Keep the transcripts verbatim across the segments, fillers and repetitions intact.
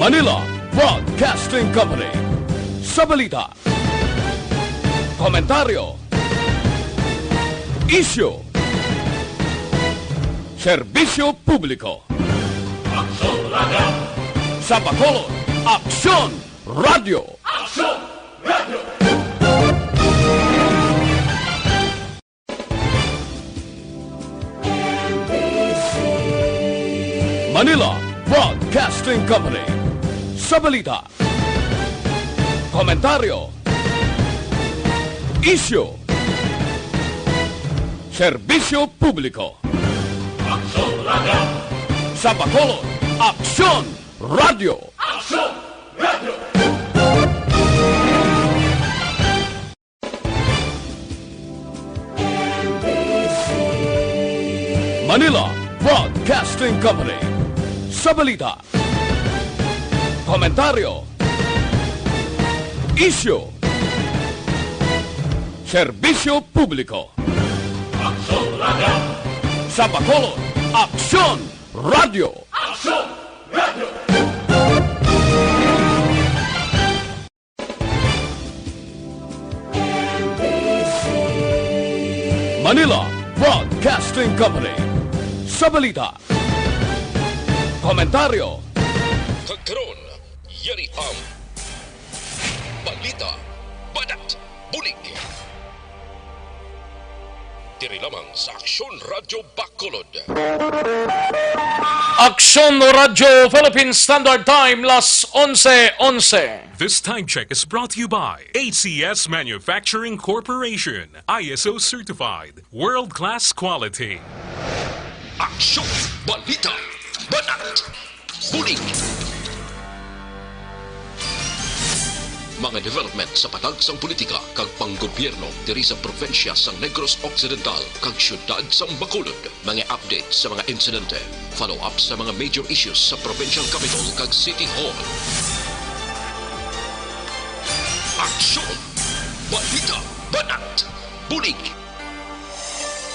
Manila Broadcasting Company. Sa balita, komentaryo, isyu, serbisyo publiko. Aksyon Radio. Sa Bacolod, Aksyon Radio. Aksyon Radio. Manila Broadcasting Company. Sa balita, komentaryo, isyu, serbisyo publiko. Aksyon Radio. Sa Bacolod, Aksyon Radio. Aksyon Radio. Manila Broadcasting Company. Sa balita, komentaryo, isyu, serbisyo publiko. Aksyon Radio. Sa Bacolod, Aksyon Radio. Aksyon Radio. Manila Broadcasting Company. Sa balita, komentaryo, kag karon, yari ang balita, banat, bulig. Diri lamang sa Aksyon Radyo Bacolod. Aksyon Radyo Philippine Standard Time, las onse onse. This time check is brought to you by A C S Manufacturing Corporation, I S O certified, world-class quality. Aksyon, balita, banat, bulig. Mga development sa patag sang politika kag panggobyerno diri sa probinsya sang Negros Occidental kag siyudad sang Bacolod. Mga update sa mga insidente, follow-up sa mga major issues sa provincial capitol kag city hall. Aksyon! Balita! Banat! Bulig!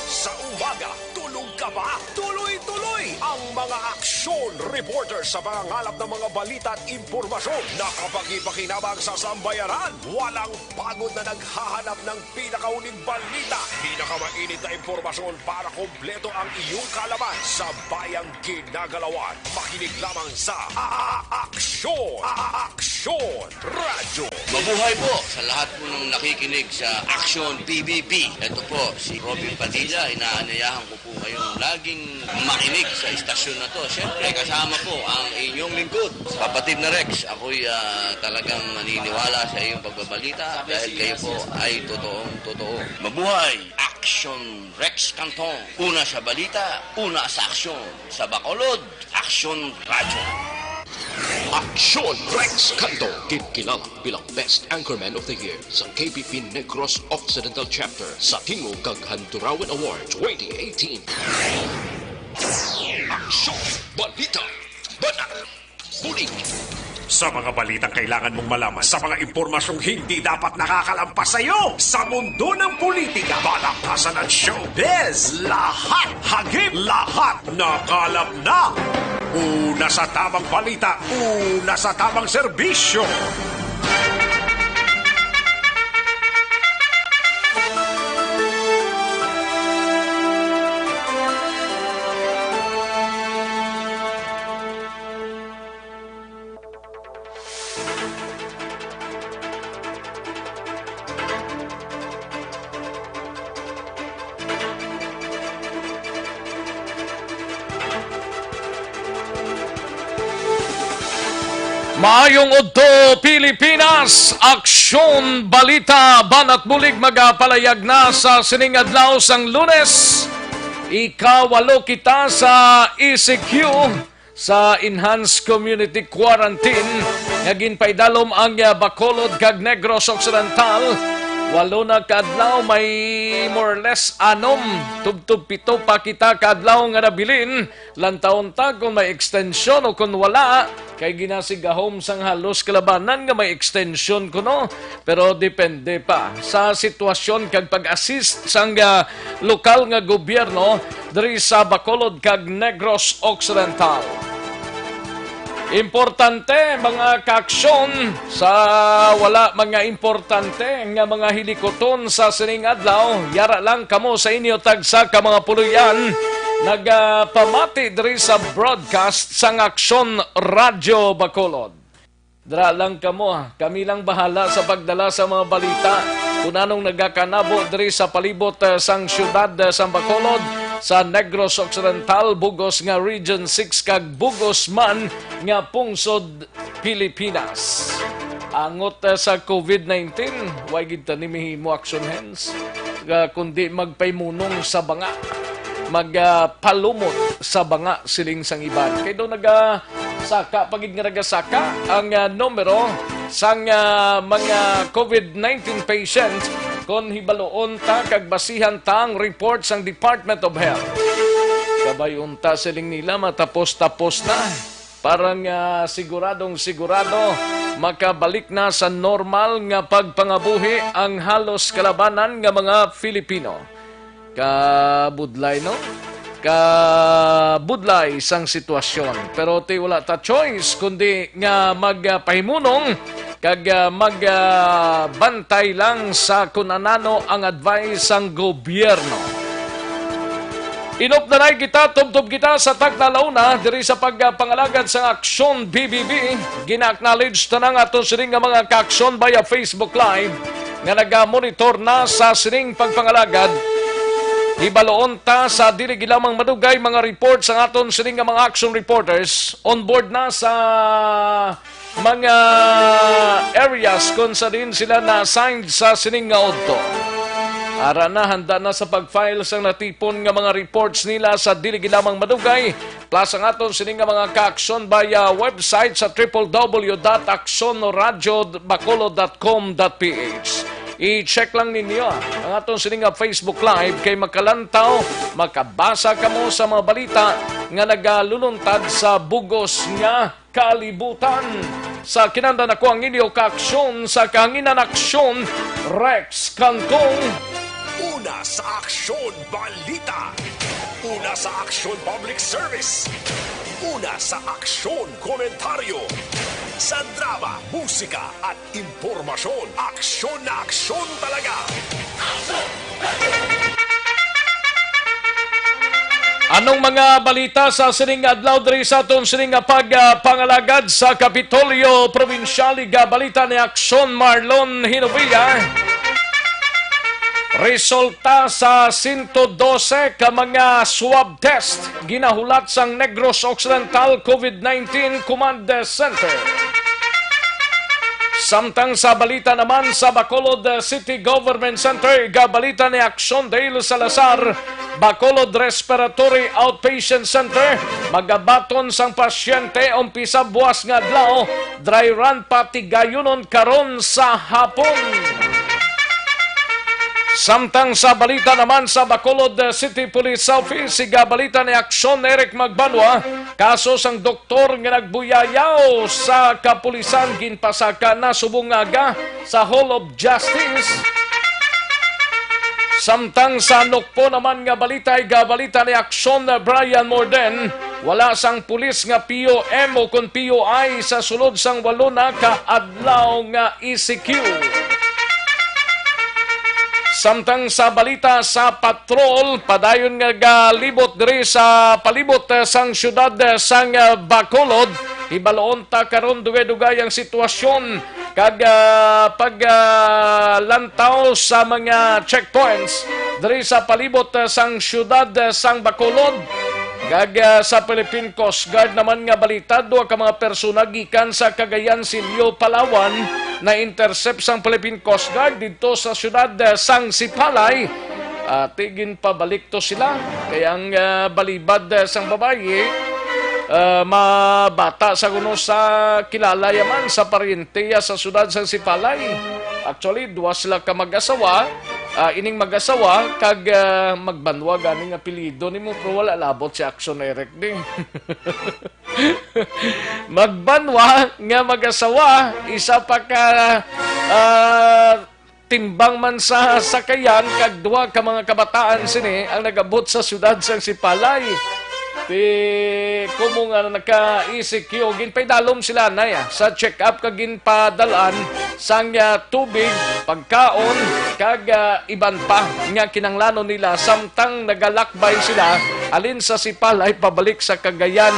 Sa umaga, tulog ka ba? Tuloy-tuloy ang mga aksyon reporter sa pangangalap ng mga balita at impormasyon na kapagi-pakinabang sa sambayanan. Walang pagod na naghahanap ng pinakauling balita, pinakamainit na impormasyon para kompleto ang iyong kaalaman sa bayang ginagalawan. Makinig lamang sa A-, A-, Aksyon, A-, A-, Aksyon Radyo. Mabuhay po sa lahat po ng nakikinig sa Aksyon P B B. Ito po si Robin Padilla. Inaanyayahan ko po kayong laging makinig sa istasyon na to. Siyempre, kasama po ang inyong lingkod, kapatid na Rex. Ako'y, ah, talagang naniniwala sa iyong pagbabalita dahil kayo po ay totoong totoo. Mabuhay! Aksyon Rex Cantong. Una sa balita, una sa aksyon. Sa Bacolod, Aksyon Radyo. Aksyon Rex Cantong, kinkilala bilang Best Anchorman of the Year sa K B P Negros Occidental Chapter sa Tingog kag Handurawan Award twenty eighteen. Aksyon, balita, banat, bulig. Sa mga balitang kailangan mong malaman, sa mga impormasyong hindi dapat nakakalampas sa iyo, sa mundo ng politika, balakasan at showbiz, lahat, hagip, lahat, nakalap na. Una sa tamang balita, una sa tamang serbisyo. Maayong udto, Pilipinas! Aksyon, balita, banat bulig magapalayag na sa sining adlaw sang Lunes. Ikawalo kita sa E C Q, sa Enhanced Community Quarantine nga ginpaidalom ang, ah, Bacolod kag Negros Occidental. Walo na ka adlaw, may more or less anom, tubtob pito pa kita ka adlaw nga nabilin. Lantawon ta kon may extension o kon wala, kay ginasigahom sang halos kalabanan nga may extension kuno. Pero depende pa sa sitwasyon kag pag-assist sang, ah, lokal nga gobyerno diri sa Bacolod kag Negros Occidental. Importante, mga kaaksyon, sa wala mga importante nga mga hilikuton sa sining adlaw, yara lang kamo sa inyo tagsa ka mga puloy-an nagapamati diri sa broadcast sang Aksyon Radyo Bacolod. Dira lang kamo, ah. Kami lang bahala sa pagdala sa mga balita. Kung anong nagakanabo diri sa palibot, eh, sang siyudad, eh, sang Bacolod, sa Negros Occidental, bugos nga Region six, kag bugos man nga pungsod Pilipinas. Angot, eh, sa covid nineteen, way gid tani mahimo action hands, ah, kundi magpaymunong sa banga, magpalumot sa banga, siling sang iban. Kay daw naga saka pa gid nga nagasaka ang, ah, numero sang, ah, mga covid nineteen patients kon hibaluon ta kag basihan ta ang report sang Department of Health. Kabay unta siling nila matapos-tapos na para nga siguradong sigurado makabalik na sa normal nga pagpangabuhi ang halos kalabanan nga mga Filipino. Kabudlay, no? Kabudlay sang sitwasyon. Pero ti wala ta choice kundi nga magpahimunong kag, ah, magbantay lang sa kun anano ang advice sang gobyerno. Inop na kita, tubtob kita sa tagna launa diri sa pagpangalagad sang Aksyon B B B. Gina-acknowledge ta na nga aton sining nga mga kaaksyon via Facebook Live nga naga-monitor na sa sining pagpangalagad. Hibaluon ta sa dili gid lamang madugay mga reports ang aton sining nga mga action reporters on board na sa mga areas kung sa diin sila na-assigned sa sining nga udto. Ara na, handa na sa pag-file sang natipon nga mga reports nila sa dili gid lamang madugay. Plus ang aton sini nga mga kaaksyon via website sa triple W dot aksyon radyo bacolod dot com dot P H. I-check lang ninyo, ah, ang aton sini nga Facebook Live kay makalantaw, makabasa kamo sa mga balita nga nagaluluntad sa bugos nga kalibutan. Sa kinahanglan, ako ang inyo kaaksyon sa kahanginan, Aksyon Rex Kangkong. Una sa Aksyon Balita. Una sa Aksyon Public Service. Una sa Aksyon Komentaryo. Sa drama, musika at impormasyon, aksyon na aksyon talaga. Anong mga balita sa sining adlaw diri sa aton sining nga pag, ah, pangalagad sa Kapitolyo Probinsyal? Igabalita ni Aksyon Marlon Hinovia. Resulta sa sento dose ka mga swab test ginahulat sang Negros Occidental covid nineteen Command Center. Samtang sa balita naman sa Bacolod City Government Center, igabalita ni Aksyon Dale Salazar, Bacolod Respiratory Outpatient Center, magabaton sang pasyente umpisa buwas nga adlaw, dry run pa tigayunon karon sa hapon. Samtang sa balita naman sa Bacolod City Police Office, igabalita ni Aksyon Eric Magbanwa, kaso sang doktor nga nagbuyayaw sa kapulisan ginpasaka na subong nga aga sa Hall of Justice. Samtang sa Nokpo naman nga balita, igabalita ni Aksyon Brian Morden, wala sang pulis nga P O M o kon P O I sa sulod sang walo na ka adlaw nga E C Q. Samtang sa balita sa patrol, padayon nga galibot diri sa palibot, eh, sang siyudad, eh, sang, eh, Bacolod, hibaluon ta karon dugay-dugay ang sitwasyon kag, ah, pag, ah, lantaw sa mga checkpoints diri sa palibot, ah, sang siyudad, ah, sang Bacolod. Kag, ah, sa Philippine Coast Guard naman nga balita, duha ka mga persona gikan sa Cagayan, Silio, Palawan na-intercept sang Philippine Coast Guard didto sa siyudad, ah, sang Sipalay. Ati, ginpabalik to sila. Kay ang, ah, balibad, ah, sang babayi, ah, mabata sa kuno sa kilala ya man sa paryente ya sa siyudad sang Sipalay. Actually, duha sila ka mag-asawa, ah, ining mag-asawa kag, ah, Magbanwa gani nga apelyido nimo, pero wala labot si Action Eric di. Magbanwa nga mag-asawa, isa pa ka, ah, timbang man sa sakayan kag duha ka mga kabataan sini ang nagabot sa siyudad sang Sipalay. Ti, kumo nga naka-E C Q, ginpaidalom sila na, ah, sa check-up kag ginpadal-an sang, ah, tubig, pagkaon, kag, ah, iban pa nga kinahanglanon nila samtang nagalakbay sila halin sa Sipalay pabalik sa Cagayan,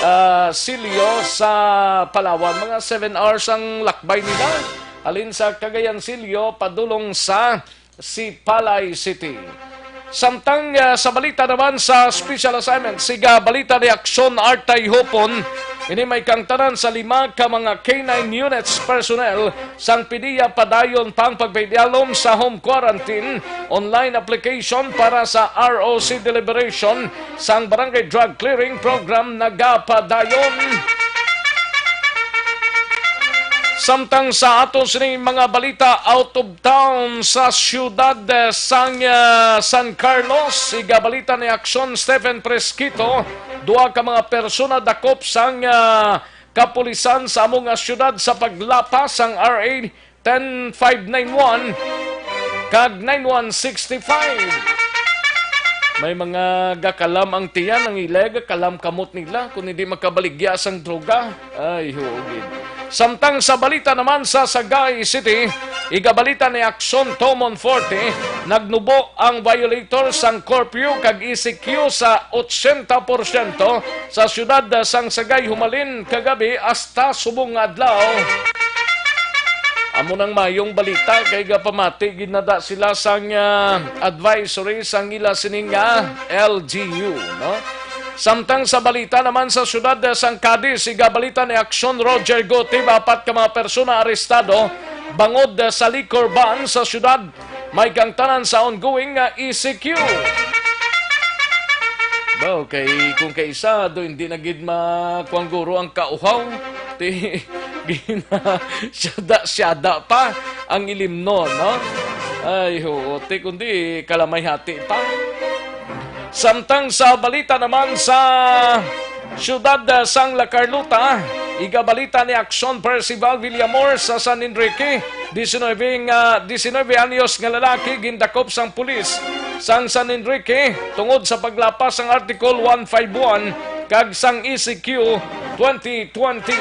ah, Silio sa Palawan. Mga seven hours ang lakbay nila halin sa Cagayan Silio padulong sa Sipalay City. Samtang, ah, sa balita naman sa special assignment, siga balita ni Aksyon Artay Hopon, ini may kangtanan sa lima ka mga K nine units personnel sang P D E A padayon pa ang pagpaidalom sa home quarantine, online application para sa R O C deliberation sang Barangay Drug Clearing Program nagapadayon. Samtang sa aton sining mga balita out of town, sa siyudad, eh, sang, eh, San Carlos, siga balita ni Aksyon Stephen Presquito, duha ka mga persona dakop sang, eh, kapulisan sa amo nga siyudad sa paglapas sang R A ten five nine one kag nine one six five. May mga gakalam ang tiyan, ang ilay gakalam kamot nila kung hindi makabaligya sang droga. Ay, huugid. Samtang sa balita naman sa Sagay City, igabalita ni Aksyon Tomon Forte, nagnubo ang violator sang curfew kag E C Q sa ochenta porsyento sa siyudad sang Sagay humalin kagabi hasta subong nga adlaw. Amo nang mayong balita kay gapamati gid na da sila sang, ah, advisory sang ila sining nga L G U, no? Samtang sa balita naman sa siyudad sang Cadiz, igabalita ni Aksyon Roger Gutib, apat ka mga persona arestado bangod sa liquor ban sa siyudad. May kangtanan sa ongoing nga E C Q. Ba, okay, kung kaisa, do hindi na gid makuang guro ang kauhaw. Ti, gina, siyada, siyada pa ang ilimnon, no? Ay, huo, ti, kundi kalamay hati pa. Samtang sa balita naman sa siyudad, ah, sang La Carlota, igabalita ni Aksyon Percival Villamor sa San Enrique, diecinuebe nga, diecinuebe anyos nga lalaki gindakop sang pulis sang San Enrique tungod sa paglapas sang Article one five one kag sang E C Q twenty twenty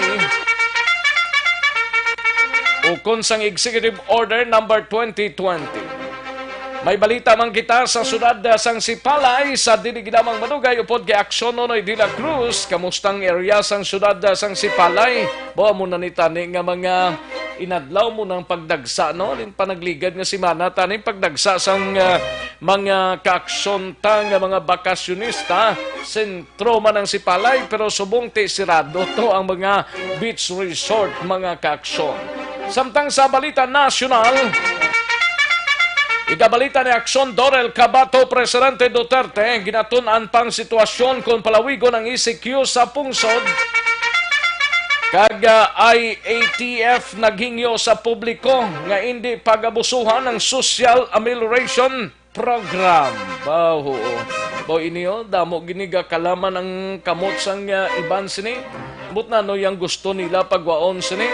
ukon sang Executive Order Number twenty twenty. May balita man kita sa siyudad, ah, sang Sipalay, sa dili gid lamang madugay upod kay Aksyon Nonoy de la Cruz. Kamusta ang area sang siyudad, ah, sang Sipalay? Bo, amo na ni tani nga mga inadlaw mo nang pagdagsa, no? Ning panagligad nga semana tani pagdagsa sang, ah, mga kaaksyon ta nga mga bakasyonista, sin Trauma ng Sipalay, pero subong ti sirado to ang mga beach resort, mga kaaksyon. Samtang sa balita nasyonal, igabalita ni Aksyon Dorel Cabato, Presidente Duterte, ginatun-an pang sitwasyon kung palawigon ang E C Q sa pungsod. Kag, ah, I A T F naghingyo sa publiko nga indi pagabusuhan ang social amelioration program. Ba, oo. Ba, ini, oh, damo gini gakalaman ang kamot sang, ah, iban sini. Ambot na, no, yang gusto nila pagwaon sini.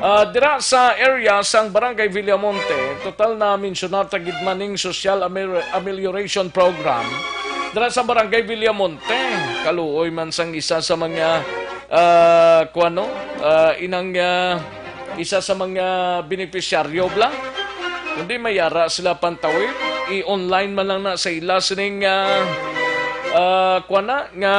Ah, dira sa area sang Barangay Villamonte, total na mensyona ta gid maning social amel-, amelioration program. Dira sa Barangay Villamonte, kaluoy man sang isa sa mga, ah, kuwan, no? Ah, inang, ah, isa sa mga benepisyaryo bala. Kundi may ara sila pantawid, i-online man lang na sa ila sining, ah, ah, kuwan na, nga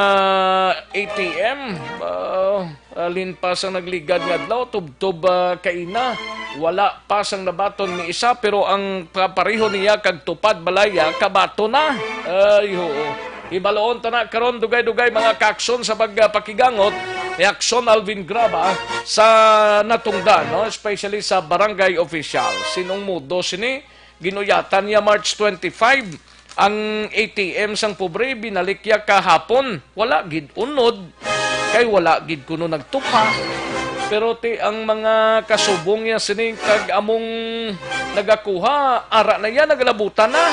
A T M. Ah, halin pa sang nagligad nga adlaw, tubtob, ah, kaina. Wala pa sang nabaton ni isa, pero ang kapareho niya kag Tupad Balaya, kabaton na. Ay, oo. Hibaluon ta na karon, dugay-dugay, mga kaaksyon sa pagpakigangot ni Aksyon Alvin Graba sa natungdan, no? Especially sa barangay official. Sinong mudo sini? Ginuyatan niya March twenty-five. Ang A T M sang pobre, binalik niya kahapon. Wala gid unod. Kay wala gid kuno nagtupa. Pero ti ang mga kasubong niya sini kag among nagakuha, ara na iya, nagalabutan na.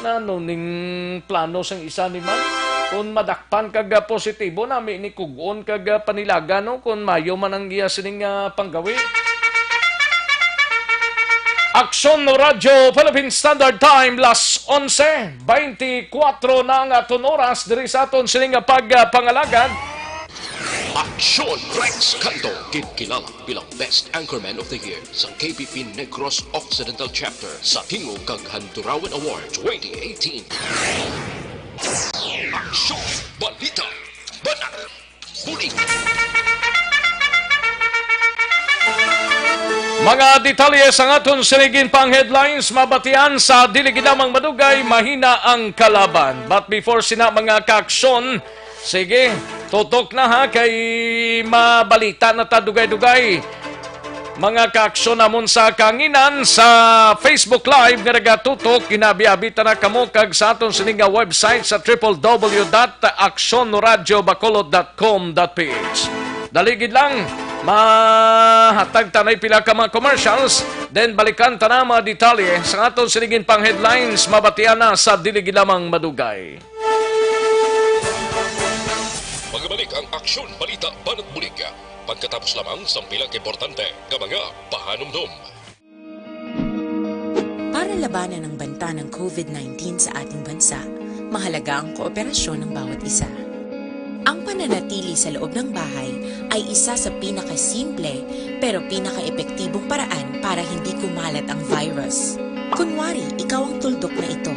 Nano ning plano sang isa ni man? Kung madakpan kag, ah, positibo, nami ni kug-on kag, ah, panilaga, no? Kung mayo man ang iya sining, ah, panggawi. Aksyon Radyo Philippine Standard Time, las Onse beintikwatro na ang aton oras diri sa aton sini nga pagpangalagad. Aksyon Rex Canto, ginkilala bilang Best Anchorman of the Year sa K P P Negros Occidental Chapter sa Tingog kag Handurawan Award twenty eighteen. Aksyon, balita, banat, bulig. Mga detalye sang aton sini nga pang-headlines mabatian sa dili gid lamang madugay, mahina ang kalaban. But before sina, mga kaaksyon, sige, tutok na ha, kay mabalita na ta dugay-dugay. Mga kaaksyon namon sa kahanginan sa Facebook Live nga nagatutok, ginabi-abi ta na kamo kag sa aton sini nga website sa triple W dot aksyon radyo bacolod dot com dot P H. Dali gid lang, mahatag ta na pila ka mga commercials, then balikan ta na mga detalye sa aton sini nga pang-headlines mabatian na sa dili gid lamang madugay. Magbalik ang Aksyon Balita Banat Bulig pagkatapos lamang sang pila ka importante nga mga pahanumdom. Para labanan ang banta ng COVID nineteen sa ating bansa, mahalaga ang kooperasyon ng bawat isa. Ang pananatili sa loob ng bahay ay isa sa pinakasimple pero pinakaepektibong paraan para hindi kumalat ang virus. Kunwari, ikaw ang tuldok na ito.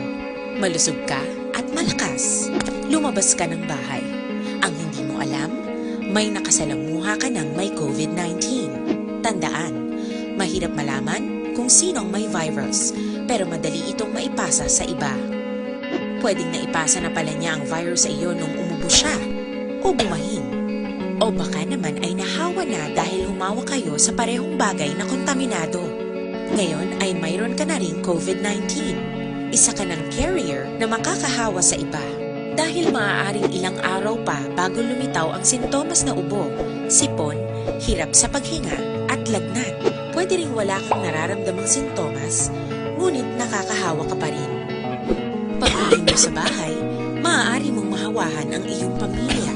Malusog ka at malakas. Lumabas ka ng bahay. Ang hindi mo alam, may nakasalamuha ka ng may COVID nineteen. Tandaan, mahirap malaman kung sino ang may virus, pero madali itong maipasa sa iba. Pwedeng naipasa na pala niya ang virus sa iyo nung umubo siya o bumahin. O baka naman ay nahawa na dahil humawak kayo sa parehong bagay na kontaminado. Ngayon ay mayroon ka na ring COVID nineteen. Isa ka ng carrier na makakahawa sa iba. Dahil maaaring ilang araw pa bago lumitaw ang sintomas na ubo, sipon, hirap sa paghinga, at lagnat. Pwede ring wala kang nararamdamang sintomas, ngunit nakakahawa ka pa rin. Pag-uwi mo sa bahay, maaari mong mahawahan ang iyong pamilya,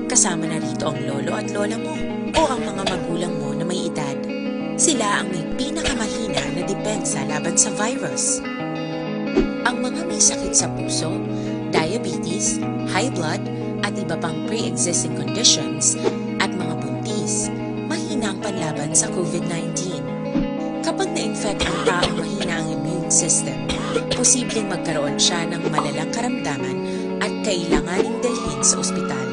kasama na rito ang lolo at lola mo o ang mga magulang mo na may edad. Sila ang may pinakamahina na depensa laban sa virus. Ang mga may sakit sa puso, diabetes, high blood, at iba pang pre-existing conditions, at mga buntis, mahina ang panlaban sa COVID nineteen. Kapag na-infect ang taong mahina ang immune system, posibleng magkaroon siya ng malalang karamdaman at kailanganing dalhin sa ospital.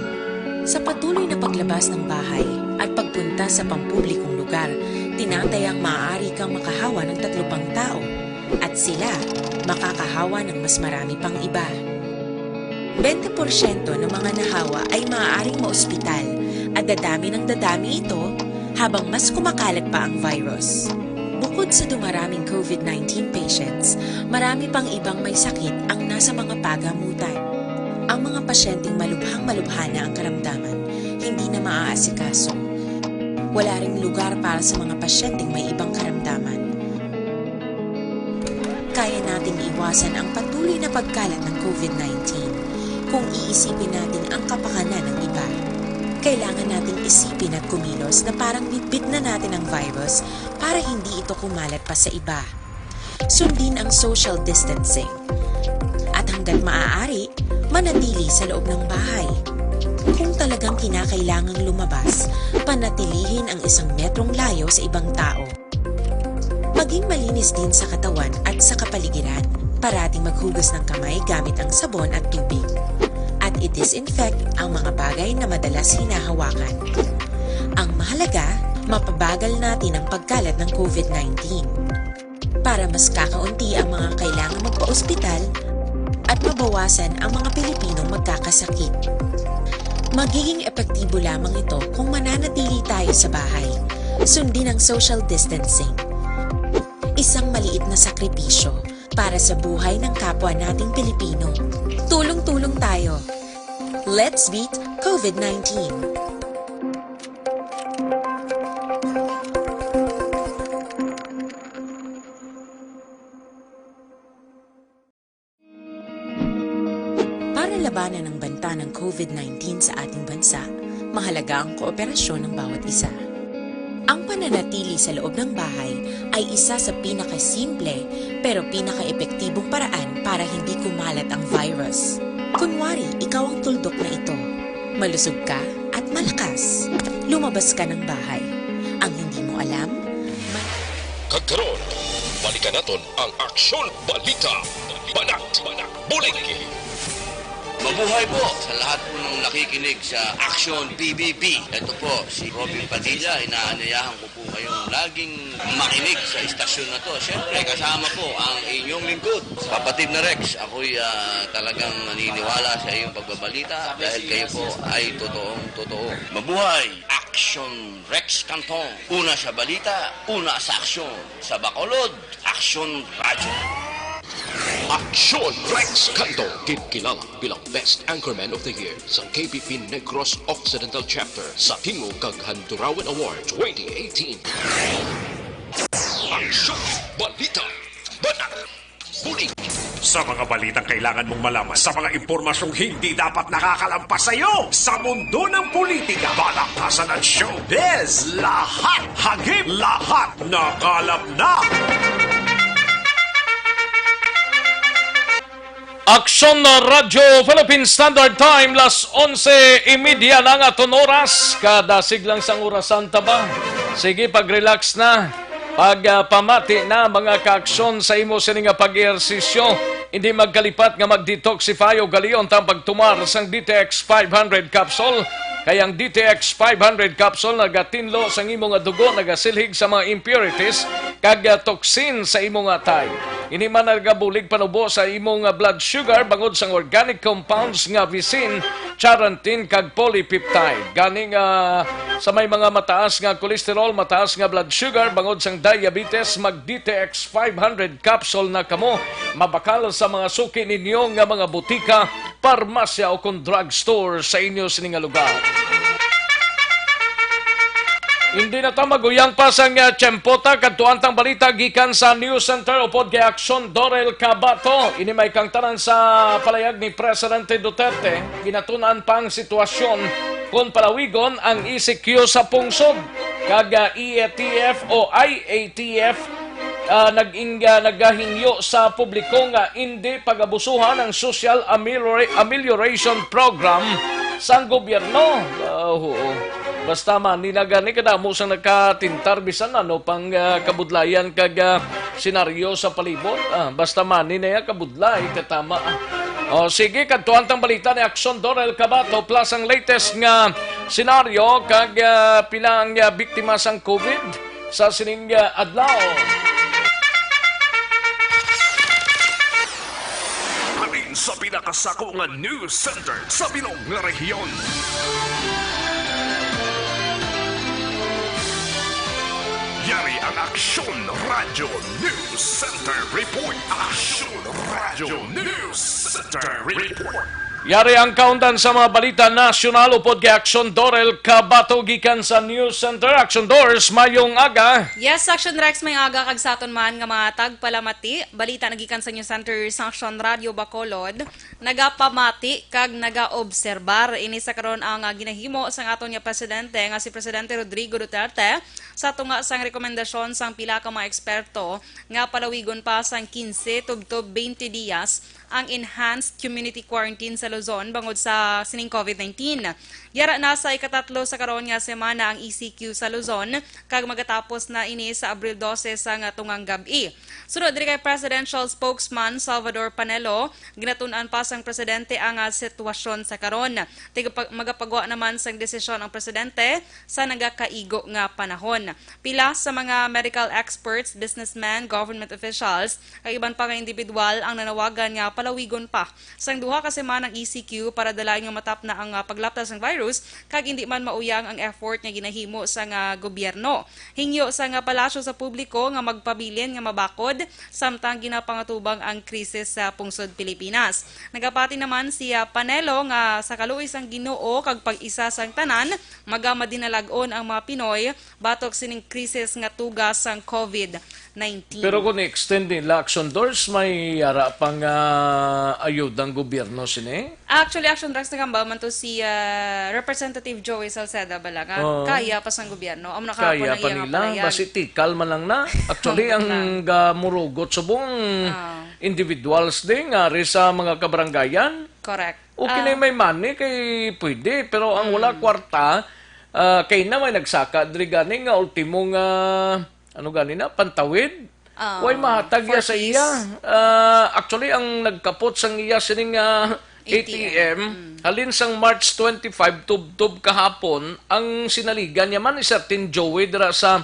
Sa patuloy na paglabas ng bahay at pagpunta sa pampublikong lugar, tinatayang maaari kang makahawa ng tatlo pang tao at sila makakahawa ng mas marami pang iba. Bente porsyento ng mga nahawa ay maaaring maospital at dadami ng dadami ito habang mas kumakalat pa ang virus. Bukod sa dumaraming COVID nineteen patients, marami pang ibang may sakit ang nasa mga pagamutan. Ang mga pasyenteng malubhang-malubha na ang karamdaman, hindi na maaasikaso. Wala ring lugar para sa mga pasyenteng may ibang karamdaman. Kaya nating iwasan ang patuloy na pagkalat ng COVID nineteen kung iisipin natin ang kapakanan ng iba. Kailangan nating isipin at kumilos na parang bitbit na natin ang virus para hindi ito kumalat pa sa iba. Sundin ang social distancing. At hanggat maaari, manatili sa loob ng bahay. Kung talagang kinakailangang lumabas, panatilihin ang isang metrong layo sa ibang tao. Maging malinis din sa katawan at sa kapaligiran. Parating maghugas ng kamay gamit ang sabon at tubig. At i-disinfect ang mga bagay na madalas hinahawakan. Ang mahalaga, mapabagal natin ang pagkalat ng COVID nineteen. Para mas kakaunti ang mga kailangang magpa-ospital at mabawasan ang mga Pilipinong magkakasakit. Magiging epektibo lamang ito kung mananatili tayo sa bahay. Sundin ang social distancing. Isang maliit na sakripisyo para sa buhay ng kapwa nating Pilipino. Tulong-tulong tayo. Let's beat COVID nineteen. Para labanan ang banta ng COVID nineteen sa ating bansa, mahalaga ang kooperasyon ng bawat isa. Ang pananatili sa loob ng bahay ay isa sa pinakasimple pero pinakaepektibong paraan para hindi kumalat ang virus. Kunwari, ikaw ang tuldok na ito. Malusog ka at malakas. Lumabas ka ng bahay. Ang hindi mo alam, may Kag karon, balikan naton ang Aksyon Balita. Banat, Banat, Bulig. Mabuhay po sa lahat po ng nakikinig sa Action P B B. Ito po si Robin Padilla, inaanyayahan ko po kayong laging makinig sa istasyon na to. Siyempre, kasama po ang inyong lingkod, Kapatid na Rex. Ako'y ah, talagang naniniwala sa iyong pagbabalita dahil kayo po ay totoong totoo. Mabuhay! Action Rex Cantong. Una sa balita, una sa aksyon. Sa Bacolod, Action Radyo. Aksyon Rex Cantong, ginkilala bilang Best Anchorman of the Year sa K P P Negros Occidental Chapter sa Tingog kag Handurawan Award twenty eighteen. Aksyon Balita. Banat. Bulig. Sa mga balitang kailangan mong malaman, sa mga impormasyong hindi dapat nakakalampas sa iyo, sa mundo ng politika, balaktasan at showbiz, lahat hagip, lahat nakalap na. Aksyon na Radyo Philippine Standard Time, las onse y media na nga aton oras. Kadasig lang sang orasan ta ba. Sige, pag-relax na. Pagpamati na, mga kaaksyon, sa imo sini nga pag-ehersisyo. Hindi magkalipat nga mag-detoxify o galion ta ang pagtumar sang D T X five hundred capsule. Kay ang D T X five hundred capsule nagatinlo sang imo nga dugo, nagasilhig sa mga impurities kag, ah, toxin sa imo nga atay. Ini man nagabulig panubo sa imo nga blood sugar bangod sang organic compounds nga visin, charantin, kag polypeptide. Gani nga sa may mga mataas nga cholesterol, mataas nga blood sugar, bangod sang diabetes, mag D T X five hundred capsule na kamo. Mabakal sa mga suki ninyo nga mga butika, parmasya o kon drugstore sa inyo sini nga lugar. Hindi na ta maguyang pa sang, ah, tiyempo ta, kadtuan tang balita gikan sa News Center upod kay Aksyon Dorel Cabato. Ini may kangtanan sa palayag ni Presidente Duterte, ginatun-an pa ang sitwasyon kon palawigon ang E C Q sa pungsod, kag, ah, E A T F o I A T F ah, nag-, ah, nagahingyo sa publiko nga indi pagabusuhan ang Social Ameliora-, Amelioration Program sang gobyerno. Ah, oo. Basta money na gani kadamo sang nakatintar bisan ano pang, ah, kabudlayan kag, ah, senaryo sa palibot. Ah, basta money na ya kabudlay, katama. O, sige, kadtuan tang balita ni Aksyon Dorel Cabato plus ang latest nga senaryo kag, ah, pila ang, ah, biktima sang COVID sa sining, ah, adlaw. Halin sa pinakasako nga news center sa bilog nga rehiyon. Yari ang Aksyon Radyo News Center Report. Aksyon Radyo News Center Report. Yari ang kaundan sa mga balita nasyonal upod kay Aksyon Dorel Cabato gikan sa News Center. Aksyon Dors, mayong aga. Yes, Aksyon Rex, mayong aga kag sa aton man nga mga tagpalamati. Balita na gikan sa News Center sa Aksyon Radio Bacolod. Nagapamati kag nagaobserbar ini sa karon ang, ah, ginahimo sang aton nga presidente nga si Presidente Rodrigo Duterte sa tunga sang rekomendasyon sang pila ka mga eksperto nga palawigon pa sang quince tubtob twenty dias ang enhanced community quarantine sa Luzon bangod sa sining COVID nineteen. Yara na sa ikatatlo sa karon nga semana ang E C Q sa Luzon, kag magatapos na ini sa Abril dose sang tungang gab-i. Sunod diri kay Presidential Spokesman Salvador Panelo, ginatun-an pa sang presidente ang, ah, sitwasyon sa karon. Tigapag-, magapagwa naman sang desisyon ang presidente sa nagakaigo nga panahon. Pila sa mga medical experts, businessmen, government officials, kag iban pa nga individual ang nanawagan nga palawigon pa sang duha ka semanang E C Q para dalain nga matapna ang, ah, paglapta sang virus, kag indi man mauyang ang effort nga ginahimo sang, ah, gobyerno. Hingyo sang, ah, palasyo sa publiko nga magpabilin nga mabakod samtang ginapangatubang ang krisis sa pungsod Pilipinas. Nagapati naman si, ah, Panelo nga sa kaluoy sang Ginoo kag pag-isa sang tanan, magamadinalag-on ang mga Pinoy batok sining krisis nga tuga sang COVID nineteen. Pero kung i-extend nila, Aksyon Dors, may ara pang, ah, ah, ayudang gobyerno sini? Actually, Action Rex, nagambal man to si, ah, Representative Joey Salceda bala nga Oo. kaya pa sang gobyerno. Amo na kahapon Kaya ang pa iyang nila, pahayag. Basi tikal man lang na. Actually, Ambot ang lang. gamurugot subong Ah. individuals din nga ri sa mga kabarangayan. Correct. Okay na Ah. yung may money kay pwede, pero ang wala Mm. kwarta, ah, kay na may nagsaka diri gani nga ultimo nga, ano gani na, pantawid? Ah, Way mahatag for ya sa peace. iya. Ah, actually, ang nagkapot sang iya sining, ah, A T M. A T M, Mm. halin sang March twenty-five, tubtob kahapon, ang sinaligan niya man ni Sir Tin Joey dira sa,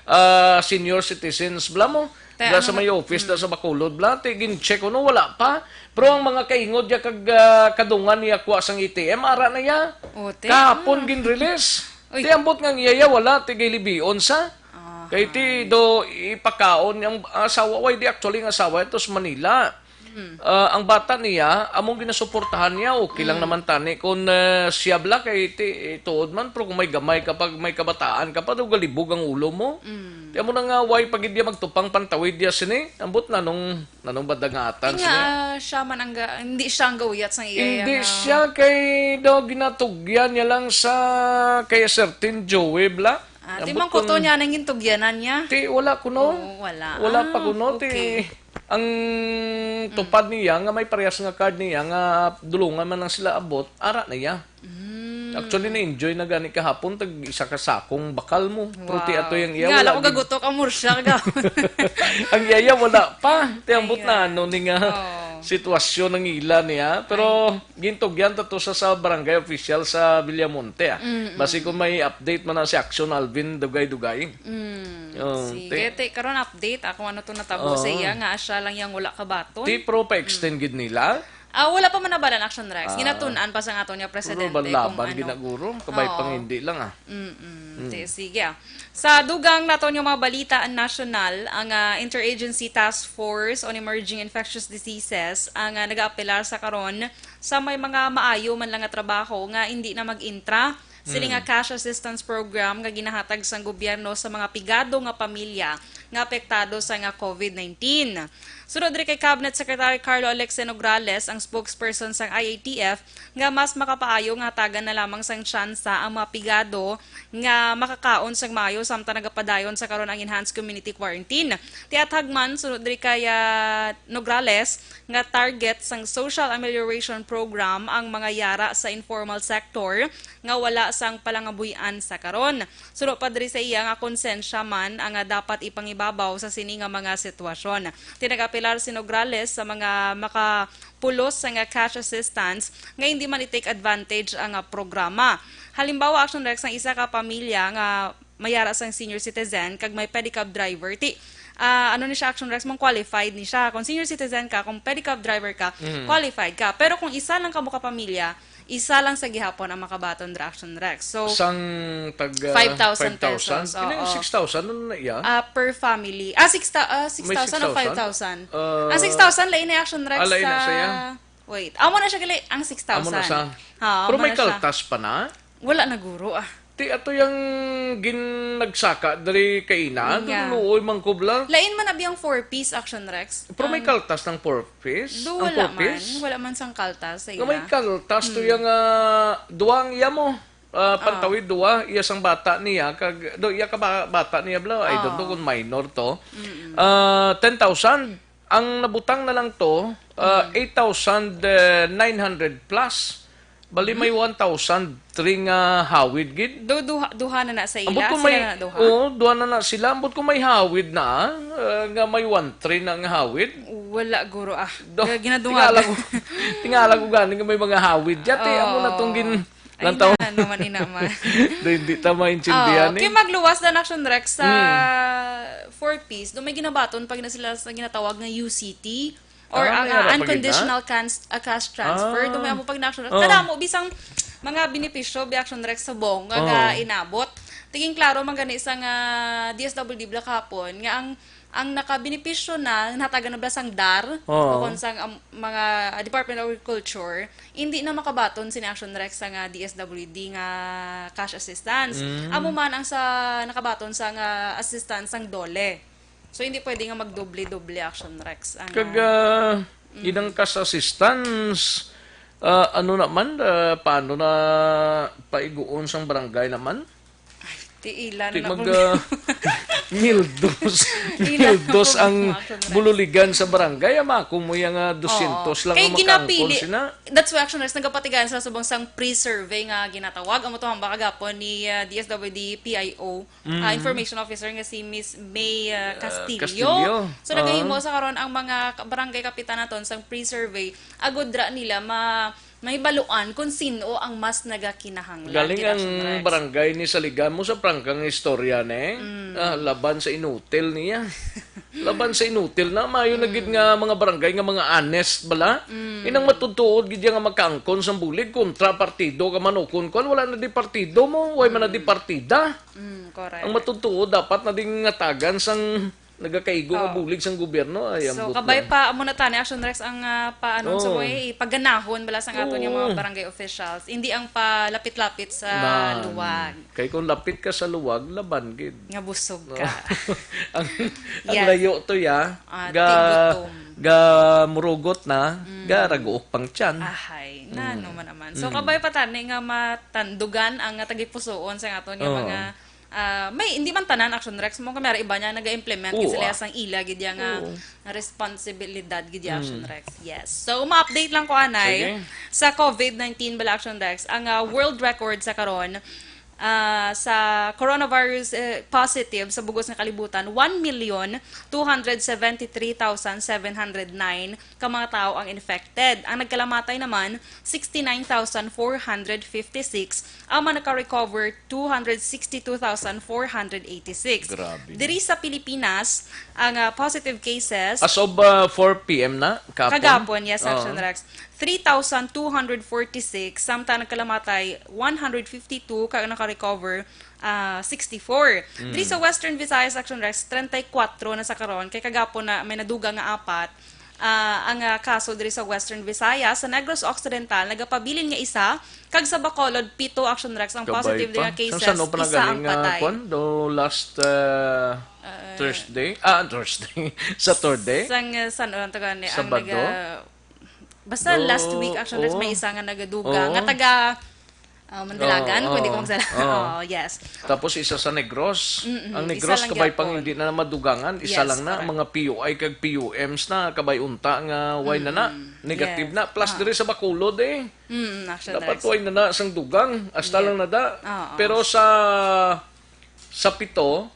ah, senior citizens, bala mo? Te, Dira ano sa may na- office, dira Mm. sa Bacolod, bala. Te, gin-check, ano, wala pa. Pero ang mga kaingod niya kag, ah, kadungan niya kuha sang A T M, ara na ya. O, te, Kahapon ah. gin-release. Uy. Te, ambot nga ang iya ya, wala, te, gilibion sa. Aha. Kay ti do ipakaon ang asawa, way di actually ang asawa ito sa Manila. Hmm. Ah, ang bata niya, among ginasuportahan niya, okay lang Hmm. naman tani kung, ah, siya bala kay ti, eh, tuod man, pero kung may gamay ka pa, may kabataan ka pa, do galibog ang ulo mo. Hmm. Ti amo na nga, way pa gid niya magtupang pantawid niya sini. Ambot na nung, na nung badangatan Nga, sini. ah, siya man ang ga-, hindi siya ang gauyat sang iya Hindi nga siya kay daw ginatugyan niya lang sa kay Sir Tin Joey bala. Ah, Ambot timang kuto kung niya nang gintugyanan niya? Ti, wala kuno. Oo, wala. Wala pa Ah, kuno, ti, okay. ang Mm. tupad niya nga may parehas nga card niya nga dulungan man lang sila abot, ara na iya. Mm. Actually, na-enjoy na gani kahapon, tag isa ka sakong bakal mo. Pero ti Wow. ato yang iya, Nga, wala wala ko gid. gagutok, amor siya ka. Ang yaya, wala pa. Ti ambot Ayan. na ano ni nga Oo. sitwasyon ang ila niya. Pero Ay. Gintugyan ta to sa, sa barangay official sa Villamonte, ah. Mm, Basi mm. kung may update man na si Action Alvin Dugay-Dugay. Mm. Oh, Sige, ti- te, karon update, ah, kung ano to natabo Oo. sa iya, nga siya lang yang wala kabaton. Ti, pero pa-extend Mm. gid nila? Ah, wala pa man nabalan, Action Rex. Ah. Ginatun-an pa sa aton nga presidente Pero kung laban-laban ano. ginaguro, kabay Oo. pang hindi lang, ah. Mm-mm. Mm. Ti, sige, ah. Sa dugang naton nga mga balita nasyonal, ang, ah, Interagency Task Force on Emerging Infectious Diseases ang, ah, nagaapelar sa karon sa may mga maayo man lang nga trabaho nga hindi na mag-intra sini nga Mm. cash assistance program nga ginahatag sang gobyerno sa mga pigado nga pamilya nga apektado sa nga covid nineteen. Sunod diri kay Cabinet Secretary Carlo Alexe Nograles, ang spokesperson sang I A T F, nga mas makapaayo nga hatagan na lamang sang tsansa ang mga pigado nga makakaon sang maayo samtang nagapadayon sa karon ang enhanced community quarantine. Ti athag man, sunod diri kay, ah, Nograles, nga target sang Social Amelioration Program ang mga yara sa informal sector nga wala sang palangabuy-an sa karon. Suno pa diri sa iya nga konsensya man ang, ah, dapat ipangibabaw sa sini nga mga sitwasyon. Ti nag-apelar si Nograles sa mga maka pulos sa nga cash assistance nga hindi man i-take advantage ang, ah, programa. Halimbawa, Action Rex, ang isa ka pamilya nga mayara sang senior citizen kag may pedicab driver, ti, ah, ano ni siya, Action Rex, mang qualified ni siya. Kung senior citizen ka, kung pedicab driver ka, Mhm. qualified ka. Pero kung isa lang kamo ka pamilya, isa lang sa gihapon ang makabaton dira, Action Rex. So, Sang tag, ah, five thousand five thousand? Pesos, Kini yung oo. Six thousand, ano na iya? Ah, per family. Ah, six thou-, ah, May six thousand o six thousand? Five thousand? Ah, Ang six thousand, lain na Action Rex ah, lain na sa iya? Wait. Amo na siya gali, ang six thousand. Amo na sa Ha, Pero amo may na siya. Kaltas pa na? Wala na guro, ah. Ti ato yang gin-, nagsaka diri kay ina, Nga. Duluoy man ko bala. Lain man abi ang four Ps, Action Rex. Pero may Ang kaltas ng four Ps? Do, Ang wala four Ps? Man. Wala man sang kaltas sa Nga may ila. Kaltas to Hmm. yang, ah, duwa ang iya mo. Ah, Ah. Pantawid duwa, iya sang bata niya, kag, do, iya ka ba-, bata niya bala, I don't know Ah. kung minor to. Mm-mm. Ah, ten thousand, ang nabutang na lang to, ah, Mm. eight thousand nine hundred plus. Bali, may Mm. one thousand three nga hawid gid. Do, duha, duha na na sa ila, Ambot ko sila may, na duha? Oo, duha na na sila. Ambot ko may hawid na, ah, nga may one three na nga hawid. Wala, guro, ah. Do, Kaya ginadungagan. tingala ko, tingala ko gani nga may mga hawid. Dati, amo na tong gin-, Oo. Ay, lantaw. Na, ano man, ina man. Do, hindi ta maintindihan, Oo, eh. Kay magluwas na Action Rex sa Hmm. four Ps, do may ginabaton pag na sila sa ginatawag nga U C T or Ah, ang, may ah, ara pa gid na? Unconditional cans-, ah, cash transfer. Ah. Do may amo pag na Action Rex. Oo. Kadamo, bisang mga benepisyo, bi Action Rex sa bong, nga, Oo. nga inabot. Tiging klaro man gani sa nga D S W D bala kahapon, nga ang ang nakabenepisyo na, nahatagan na ba sang dar, Oo. o kung sang, um, mga, ah, Department of Agriculture, hindi na makabaton sini Action Rex sa nga D S W D nga cash assistance. Mm. Amo man ang sa nakabaton sa nga assistance sang DOLE. So, hindi pwede nga magdoble-doble Action Rex ang, Kag, ah, ah, Inang cash assistance, ah, ano naman, ah, paano na paiguon sang barangay naman? Tiila Di na mag, na ah, mildos. Ila Mildos na ang mga Action Rex. bululigan sa barangay. Ama ko mo yung ah, dosyentos lang Kay ang makaangkon ginapili, sina. That's why, Action Rex, nagapatigayan sa subong sang pre-survey nga ginatawag. Amo to hamba kagapon ni ah, D S W D P I O ah, Information Officer nga si Miss May ah, Castillo. Castillo. So nagahimo sa karon ang mga ka- barangay kapitanaton sang pre-survey agud ra nila ma may baluan kung sino ang mas nagakinahanglan. Galing Gid, ang Action Rex. Barangay ni Saligan mo sa prangkang istorya ne. Ah, laban sa inutil niya. Laban sa inutil na mayo na gid nga mga barangay nga mga honest bala. Inang matutuod gid nga magkaangkon sang bulig kontra partido ka manukon kon wala na di partido mo, way man na di partida. Mm, correct. Ang matutuod dapat na ding ngatagan sang nagakaigo nga Oo. bulig sang gobyerno ay So, ambot kabay lang. pa, amo na tani, Action Rex, ang ah, pa, ano, sa Oo. way, ipaganahon bala sa aton yung mga Oo. barangay officials. Hindi ang palapit-lapit sa Nan. luwag. Kay kung lapit ka sa luwag, laban gid. Nga busog ka. ang, ang Yes. layo to ya, Ah, ga, tigutom. ga murugot na, ga raguok pang tiyan. Ahay, na ano man naman. So, kabay pa tani nga matandugan ang nga tagipusoon sa aton nga Oo. mga ah, may hindi man tanan, Action Rex, mo kamera iba niya naga-implement gid Oo, sila ah. sang ila gid ya nga Oo. responsibilidad gid ya, Action Rex. Yes. So, ma-update lang ko anay Sige. sa COVID nineteen bala, Action Rex, ang ah, world record sa karon ah, sa coronavirus eh, positive sa bugos nga kalibutan, one million two hundred seventy-three thousand seven hundred nine ka mga tawo ang infected. Ang nagkalamatay naman, sixty-nine thousand four hundred fifty-six. Ang mga naka-recover, two hundred sixty-two thousand four hundred eighty-six. Grabe. Diri sa Pilipinas, ang ah, positive cases, As of uh, four p.m. na, kapon. Kagapon, yes, Oo. Action Rex. Three thousand two hundred forty-six, samtang nagkalamatay, one hundred fifty-two, ka naka-recover, ah, sixty-four. Diri sa Western Visayas, Action Rex, treinta y cuatro na sa karon, kay kagapon na may naduga nga apat. Ah, ang ah, kaso diri sa Western Visayas, sa Negros Occidental, nagapabilin nga isa, kag sa Bacolod, pito, Action Rex, ang Kabay positive diri pa. nga cases, Sa sano pa isa ang nagaling nga patay. kwan? Do last uh, Thursday? Ah, Thursday. Saturday? Sang, uh, san, ano to gani, ang Sabado? naga, basta Do- last week, actually, oo. may isa nga nagaduga. Oo. Nga taga, uh, Mandalagan, Oo, kung di ko oo. magsala. Oo. Oo, yes. Tapos isa sa Negros. Mm-mm, Ang isa Negros lang kabay gyapon. pang hindi na madugangan, isa Yes, lang na, correct. mga P U I kag P U Ms na kabay unta nga way na na. Mm-mm. Negative Yes. na. Plus Ah. diri sa Bacolod eh. Mm, actually, Dapat Rex. way na na sang dugang. Hasta Yeah. lang na da. Oo. Pero sa sa pito,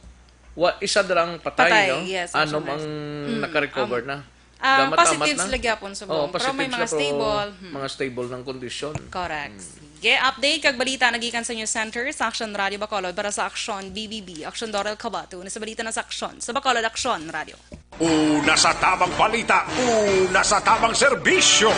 wa, isa darang patay, Patay, no? yes, Anom actually, ang Rex. Mm, naka-recover um, na. Ah, Gamatamat positives na. lagi gyapon sa Oo, buong. Pero may positives mga na, pero stable. Hmm. mga stable ng kondisyon. Correct. Sige, update kag balita nagikan sa News Center sa Action Radio Bacolod para sa Action B B B. Action Doral Kabato. Una sa balita na sa Action. Sa Bacolod, Action Radio. Una sa tamang balita, una sa tamang serbisyo.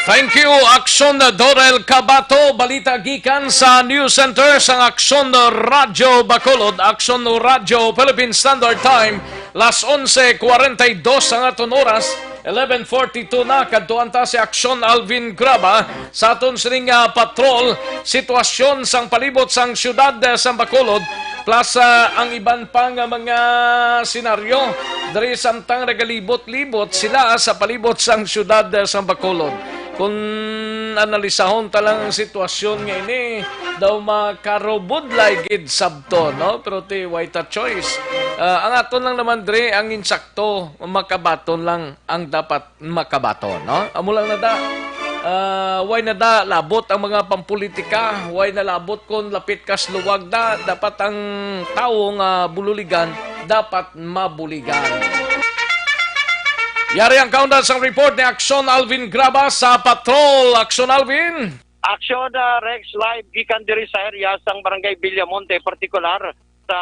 Thank you, Action Dorel Kabato. Balita gikan sa News Center sang Action Radio Bacolod, Action Radio Philippine Standard Time, las onse cuarenta y dos ang aton oras, eleven forty-two na. Kadtuan ta si Action Alvin Graba sa aton sining ah, patrol. Sitwasyon sang palibot sang siyudad eh, sang Bacolod, plus ah, ang iban pa nga mga senaryo diri samtang nagalibot-libot sila sa palibot sang siyudad eh, sang Bacolod. Kung analisahon ta lang ang sitwasyon nga ini, daw makarubudlay gid sabton, no? Pero ti, way ta choice. Ah, ang aton lang naman diri, ang insakto, makabaton lang ang dapat makabaton, no? Amo lang na da. Ah, way na da labot ang mga pampolitika, way na labot kon lapit kas luwag da, dapat ang tawo nga bululigan dapat mabuligan. Yari ang kaundan sang report ni Action Alvin Graba sa Patrol. Action Alvin! Action, ah, Rex, live gikan diri sa area sang Barangay Villamonte, partikular sa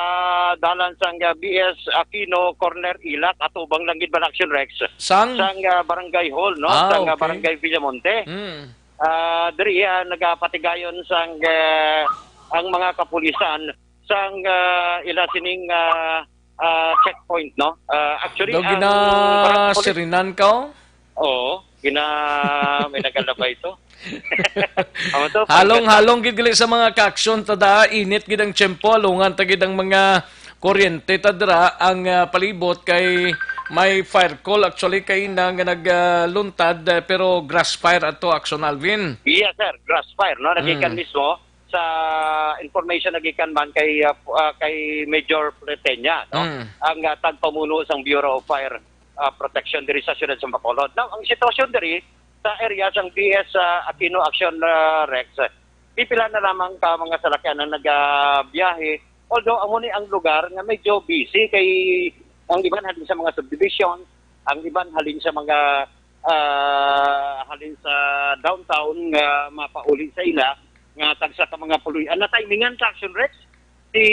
dalan sang ah, B S Aquino Corner Ilak, atubang lang gid man, Action Rex, Sang? sang ah, Barangay Hall, no? Ah, sang ah, okay. Barangay Villamonte. Hmm. Ah, diri ah, nagapatigayon sang ah, ang mga kapulisan sang ah, ila sining ah, ah, checkpoint, no? Ah, actually, Daw ang gina barang-, sirinan ka, oh? Oo, gina may nagalabay to. Amo to, Halong-halong gid gali sa mga ka-action ta da, init gid ang tiyempo, halungan ta gid ang mga Kuryente ta dira ang, ah, palibot kay may fire call actually kay na nga nagluntad, ah, pero grass fire ato, Action Alvin. Yes, sir. Grass fire, no? Nagikan Mm. mismo sa information nagikan man kay, ah, pu-, ah, kay Major Platenya, no? Mm. Ang, ah, tagpamuno sang Bureau of Fire, ah, Protection diri sa siyudad sa Bacolod. Now, ang sitwasyon diri sa area sang B S, ah, Aquino Action, ah, Rex, pipila na lamang ka mga salakyan ang nagabiyahe. Although amo ni ang lugar nga medyo busy kay ang iban halin sa mga subdivision, ang iban halin sa mga, ah, halin sa downtown nga mapauli sa ila nga tagsa ka mga puloy-an. Natimingan sa Action Rex, si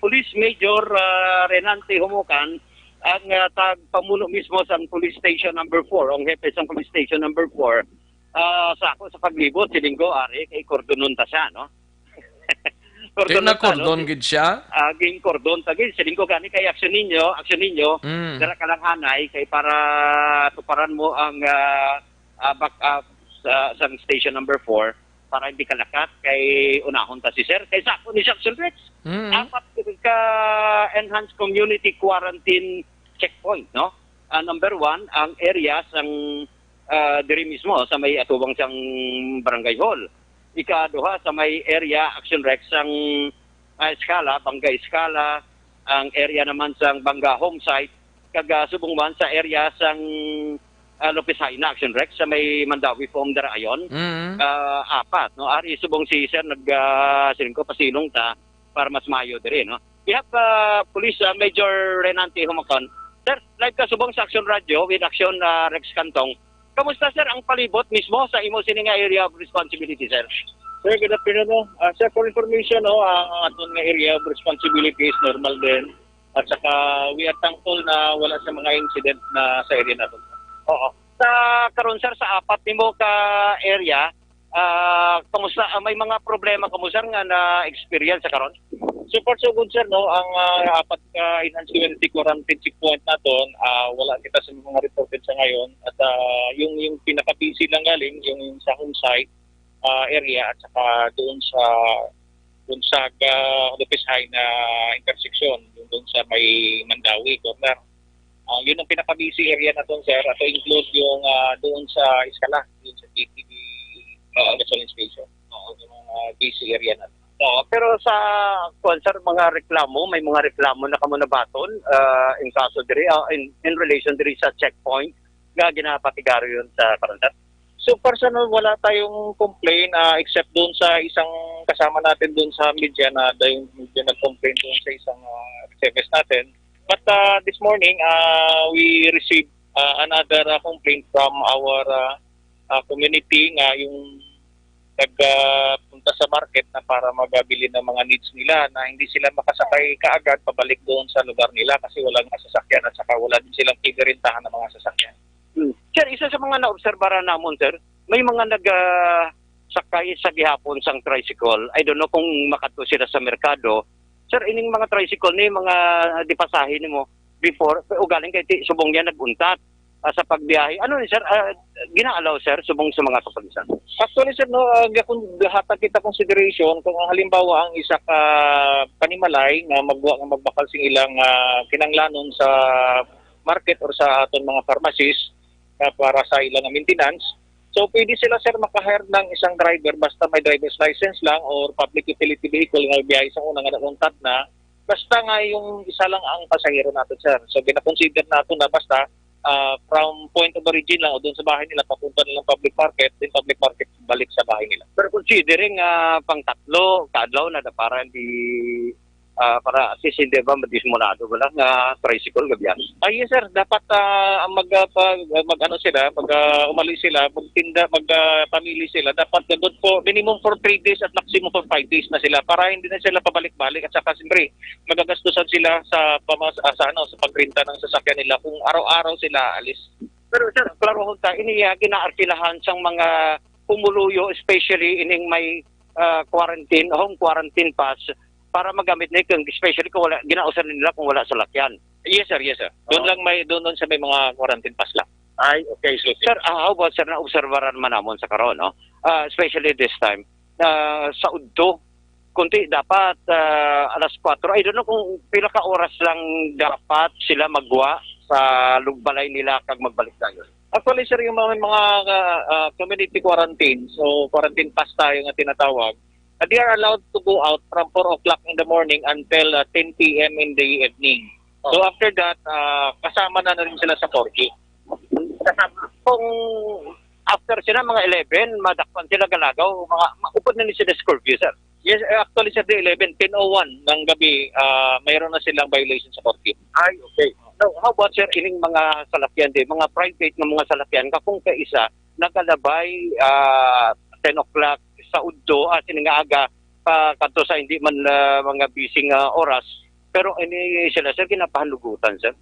Police Major, ah, Renante Humukan ang, ah, tagpamuno mismo sang Police Station Number four, ang hepe sang Police Station Number four. Ah, sa ako sa paglibot, siling ko, ari, kay kordonon ta siya, no? Kay Kordonon ta, no? Nakordon gid siya? Ah, ginkordon ta gid. Siling ko gani kay action ninyo, action ninyo. Mm. Dara ka lang anay kay para tuparan mo ang, ah, ah, back up sa, sa station number four para hindi ka lakat kay unahon ta si sir. Kay sa ako ni Jackson Rex, Mm. apat ka enhanced community quarantine checkpoint, no? Ah, number one, ang area sang, ah, diri mismo sa may atubang sang barangay hall. Ikaduha, sa may area Action Rex sang, ah, Escala, Bangga Escala, ang area naman sang Bangga home site, kag, ah, subong man sa area sang, ah, Lopez Jaena Action Rex sa may Mandaue Foam Daraayon. Mm. Ah, apat, no? Ari subong si sir nag, ah, siling ko, pasilong ta para mas maayo diri, no? We have, ah, Police, ah, Major Renante Humacon. Sir, live ka subong sa Action Radio with Action, ah, Rex Cantong. Kamusta, sir, ang palibot mismo sa imo sini nga area of responsibility, sir? Sir, good afternoon, no? Ah, sir, for information, no, ang aton nga area of responsibility is normal din. At saka, we are thankful na wala sa mga incident na sa area natin. Oo. Sa karon, sir, sa apat nimo ka area, ah, kamusta, ah, may mga problema kamo, sir, nga na-experience sa karon? So far, so good, sir, no? Ang, ah, apat ka enhanced community quarantine checkpoint naton, ah, wala kita sa mga reported sa ngayon. At, ah, yung, yung pinaka-busy lang galing, yung, yung sa home site, ah, area at saka doon sa, doon sa, ah, Lopez Jaena intersection, yung doon sa may Mandaue corner. Ah, yun ang pinaka-busy area naton, sir. Ato include yung, ah, doon sa Escala, yung sa T T B, ah, gasoline station. Oo, yung, ah, busy area naton. Oo, pero sa, kuwan, sir, mga reklamo, may mga reklamo na kamo nabaton, ah, in kaso diri, ah, in, in relation diri sa checkpoint nga ginapatigaron sa karon, sir? So, personal, wala tayong complaint, ah, except doon sa isang kasama natin doon sa media na dahil medyo nag-complain doon sa isang, ah, service natin. But, ah, this morning, ah, we received, ah, another, ah, complaint from our, ah, ah, community nga yung nag, ah, punta sa market na para magabili ng mga needs nila na hindi sila makasakay kaagad pabalik doon sa lugar nila kasi walang sasakyan at saka wala din silang pinirintahan ng mga sasakyan. Hmm. Sir, isa sa mga naobserbaran namon, sir, may mga nag, ah, sakay sa gihapon sang tricycle. I don't know kung makadto sila sa merkado. Sir, ining mga tricycle ni mga dipasahe nimo before, ugaling kay ti-, subong niya nag-untat, ah, sa pagbiyahe. Ano ni, sir? Ah, gina-allow, sir, subong sa mga kapulisan? Actually, sir, no, ah, gakon-, gahatag kita consideration kung ang halimbawa ang isa ka panimalay nga magwa nga magbakal sing ilang, ah, kinanglanon sa market or sa aton mga pharmacies na para sa ilang maintenance. So, pwede sila, sir, maka-hire ng isang driver basta may driver's license lang or public utility vehicle nga biyahe sa una nga nauntat na. Basta nga yung isa lang ang pasahero nato, sir. So, gina-consider nato na basta, ah, from point of origin lang o doon sa bahay nila, papunta nilang public market, din public market, balik sa bahay nila. Pero considering, ah, pang tatlo ka adlaw na da para di, ah, para at least hindi ba madismulado ba lang nga tricycle nga biyahe? Ah, yes, sir. Dapat, ah, ang mag, ah, pag, mag, ano sila, mag, ah, umali sila, magtinda, mag, ah, pamili sila, dapat doon po, minimum for three days at maximum for five days na sila para hindi na sila pabalik-balik at saka siyempre, magagastusan sila sa pamas-, ah, sa ano, sa pagrenta ng sasakyan nila kung araw-araw sila alis. Pero, sir, klarohon ta, ini, ah, ginaarkilahan sang mga pumuluyo, especially ining may, ah, quarantine, home quarantine pass, para magamit na kung, especially kung wala, ginausan nila kung wala salakyan. Yes, sir. Yes, sir. Doon Oo. lang may, doon, doon sa may mga quarantine pass lang. Ay, okay. So, sir, ah, how about, sir, naobserbaran man namon sa karon, no? Ah, especially this time, ah, sa udto, kundi dapat, ah, alas kwatro. I don't know kung pila ka oras lang dapat sila magwa sa lug-, balay nila kag magbalik dayon. Actually, sir, yung mga, mga, ah, ah, community quarantine, so quarantine pass tayo nga tinatawag, ah, they are allowed to go out from four o'clock in the morning until, ah, ten p m in the evening. So Oh. After that, ah, kasama na, na rin sila sa curfew. Kasama. Kung after sila, mga eleven, madakpan sila galagaw, mga, maupod na ni sila sa curfew, sir. Yes, eh, actually, sir, di eleven, ten oh one ng gabi, ah, mayroon na silang violation sa curfew. Ay, okay. Now, how about, sir, ining mga salakyan, di? Mga private nga mga salakyan, nga kung kaisa, nagalabay, ah, ten o'clock sa udto, ah, sini nga aga, pa kadto sa hindi man, ah, mga busy nga oras, pero ini sila, sir, ginapahalugutan, sir.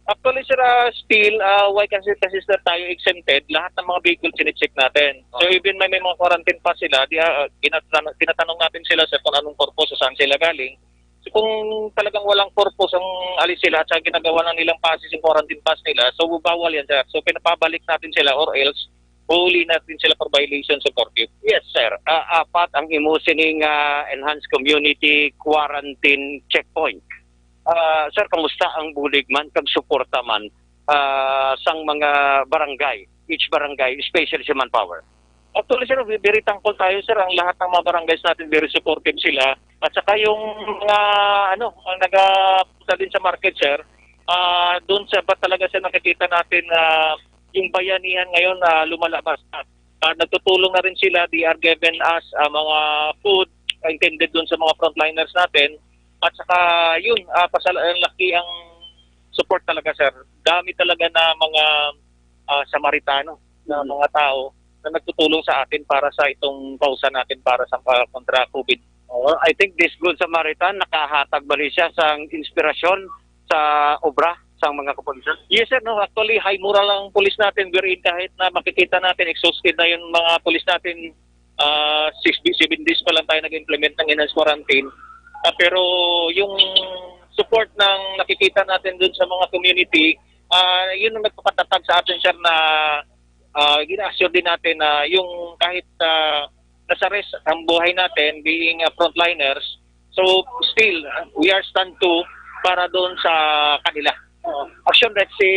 Actually, sir, ah, still, ah, why kasi, kasi, sir, tayo exempted, lahat ng mga vehicle sine-check natin. So, Okay. even may, may mga quarantine pass sila, di, ah, tinatan-, tinatanong natin sila, sir, kung anong purpose, saan sila galing. So, kung talagang walang purpose ang alis sila at sa ginagawa na nilang passes yung quarantine pass nila, so bawal yan, sir. So, pinapabalik natin sila or else huli natin sila for violation sa curfew. Yes, sir. Ah, apat ang imo sining, ah, enhanced community quarantine checkpoint. Ah, sir, kamusta ang bulig man kag suporta man, ah, sang mga barangay, each barangay, especially sa manpower? Actually, sir, ve-, very thankful tayo, sir. Ang lahat ng mga barangays natin, very supportive sila. At saka yung mga, ano, ang nagapunta din sa market, sir, ah, doon, sir, ba talaga, sir, nakikita natin na yung bayanihan ngayon na lumalabas na. Ah, nagtutulong na rin sila. They are given us, ah, mga food intended doon sa mga frontliners natin. At saka, yun, ah, pasal-, ang laki ang support talaga, sir. Dami talaga na mga, ah, Samaritano na Mm. mga tao na nagtutulong sa atin para sa itong kausa natin para sa, ah, kontra COVID. Oh, I think this Good Samaritan nakahatag ba ni siya sang inspirasyon sa obra sang mga kapulisan? Yes, sir, no. Actually, high moral ang pulis natin, wherein kahit na makikita natin exhausted na yung mga pulis natin, ah, six, seven days pa lang tayo nag-implement ng enhanced quarantine. Ah, pero yung support ng nakikita natin dun sa mga community, ah, yun ang nagpapatatag sa atin, sir, na, ah, gina-assure din natin na yung kahit, ah, nasa risk ang buhay natin being, ah, frontliners, so still, ah, we are stand to para doon sa kanila. Oo. Action Rex, si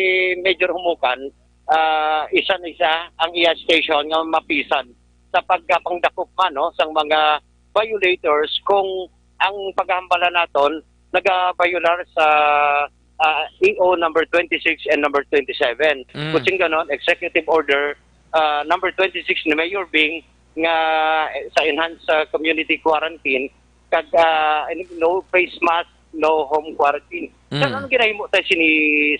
Major Humukan, ah, isa na siya ang iya station nga mapisan sa pagkapangdakop man, no, sang mga violators kung ang paghambala naton nagabayular sa, ah, E O number twenty-six and number twenty-seven. Mm. Kutsing ganon, Executive Order, ah, number twenty-six ni Mayor Bing nga, eh, sa enhanced, ah, community quarantine, kag, ah, ano, no face mask, no home quarantine. Sir, Mm. ano ginahimo tayo sini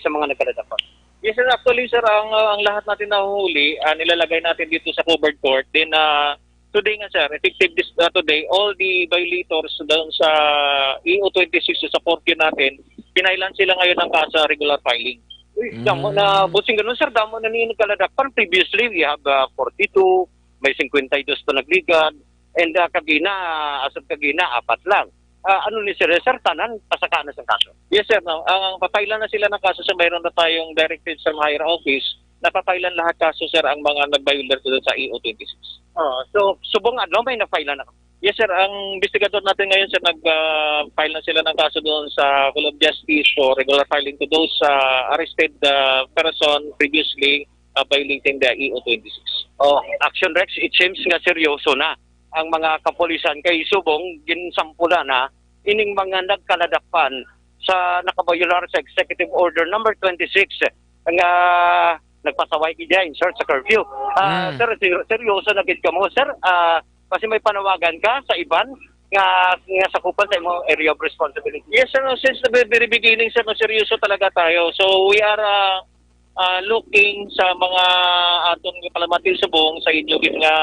sa mga nagkaladapan? Yes, sir. Actually, sir, ang, ah, ang lahat natin nahuhuli, ah, nilalagay natin dito sa covered court. Then, ah, today nga, sir, effective this, ah, today, all the violators doon sa E O twenty-six sa curfew natin, pinailan sila ngayon ng kaso regular filing. Uy, damo na, Mm. bossing, ganun, sir, damo na ni nagkaladapan. Previously, we have, ah, forty-two, may fifty-two pa nagligad, and, ah, kagina, as of kagina, apat lang. Ah, ano ni sir, sir, tanan, pasaka na sa kaso? Yes, sir, no. Ang, ang papailan na sila ng kaso, sir, mayroon na tayong directive sa higher office, napapailan lahat kaso, sir, ang mga nag-violate doon sa E O twenty-six. Ah, so, subong adlaw may na-file na? Yes, sir. Ang investigador natin ngayon, sir, nag, ah, file na sila ng kaso doon sa Court of Justice for regular filing to those, ah, arrested, ah, person previously, ah, violating the E O twenty-six. Oh, Action Rex, it seems nga seryoso na ang mga kapulisan kay subong ginsampula na ining mga nagkaladakpan sa nakabayular sa Executive Order number twenty-six nga nagpasaway gid in short sa curfew. Ah, Mm. sir, ser-, seryoso na gid kamo, sir. Ah, kasi may panawagan ka sa iban nga, nga sakupan sa imong area of responsibility. Yes, sir. No, since the very beginning, sir, no, seryoso talaga tayo. So, we are, ah, ah, looking sa mga aton nga palamati subong sa inyo gid nga,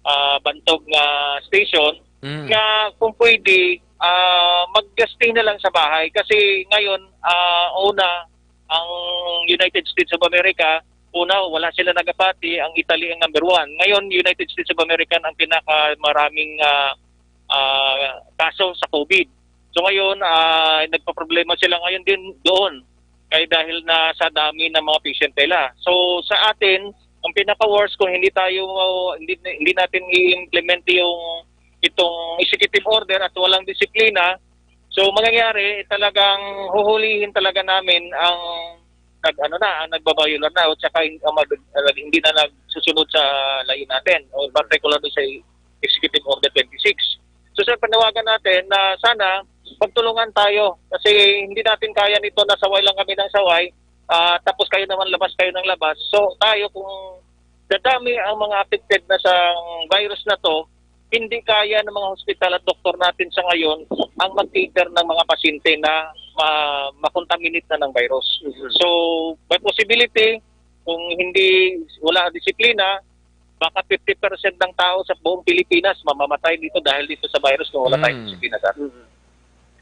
ah, bantog nga station Mm. nga kung pwede, ah, mag-stay na lang sa bahay. Kasi ngayon, ah, una, ang United States of America, una, wala sila nagapati, ang Italy ang number one. Ngayon, United States of America ang pinakamaraming, ah, ah, kaso sa COVID. So ngayon, ah, nagpaproblema sila ngayon din doon kay dahil na sa dami ng mga patient nila. So sa atin, ang pinaka-worst kung hindi tayo, hindi, hindi natin i-implement yung, itong executive order at walang disiplina, so mangyayari talagang huhulihin talaga namin ang nag ano na, ang nagbabayolar na, at saka yung, ang mag- uh, hindi na nagsusunod sa layo natin, o particularly sa Executive Order twenty-six. So, sir, panawagan natin na sana magtulungan tayo kasi hindi natin kaya nito na saway lang kami ng saway, ah, tapos kayo naman labas kayo ng labas. So, tayo, kung dadami ang mga affected na sa virus na to, hindi kaya ng mga hospital at doktor natin sa ngayon ang mag-cater ng mga pasyente na ma- makontaminate na ng virus. Mhm. So, by possibility, kung hindi, wala disiplina, baka fifty percent ng tao sa buong Pilipinas mamamatay dito dahil dito sa virus kung wala tayong Mm. disiplina, sir. Mhm.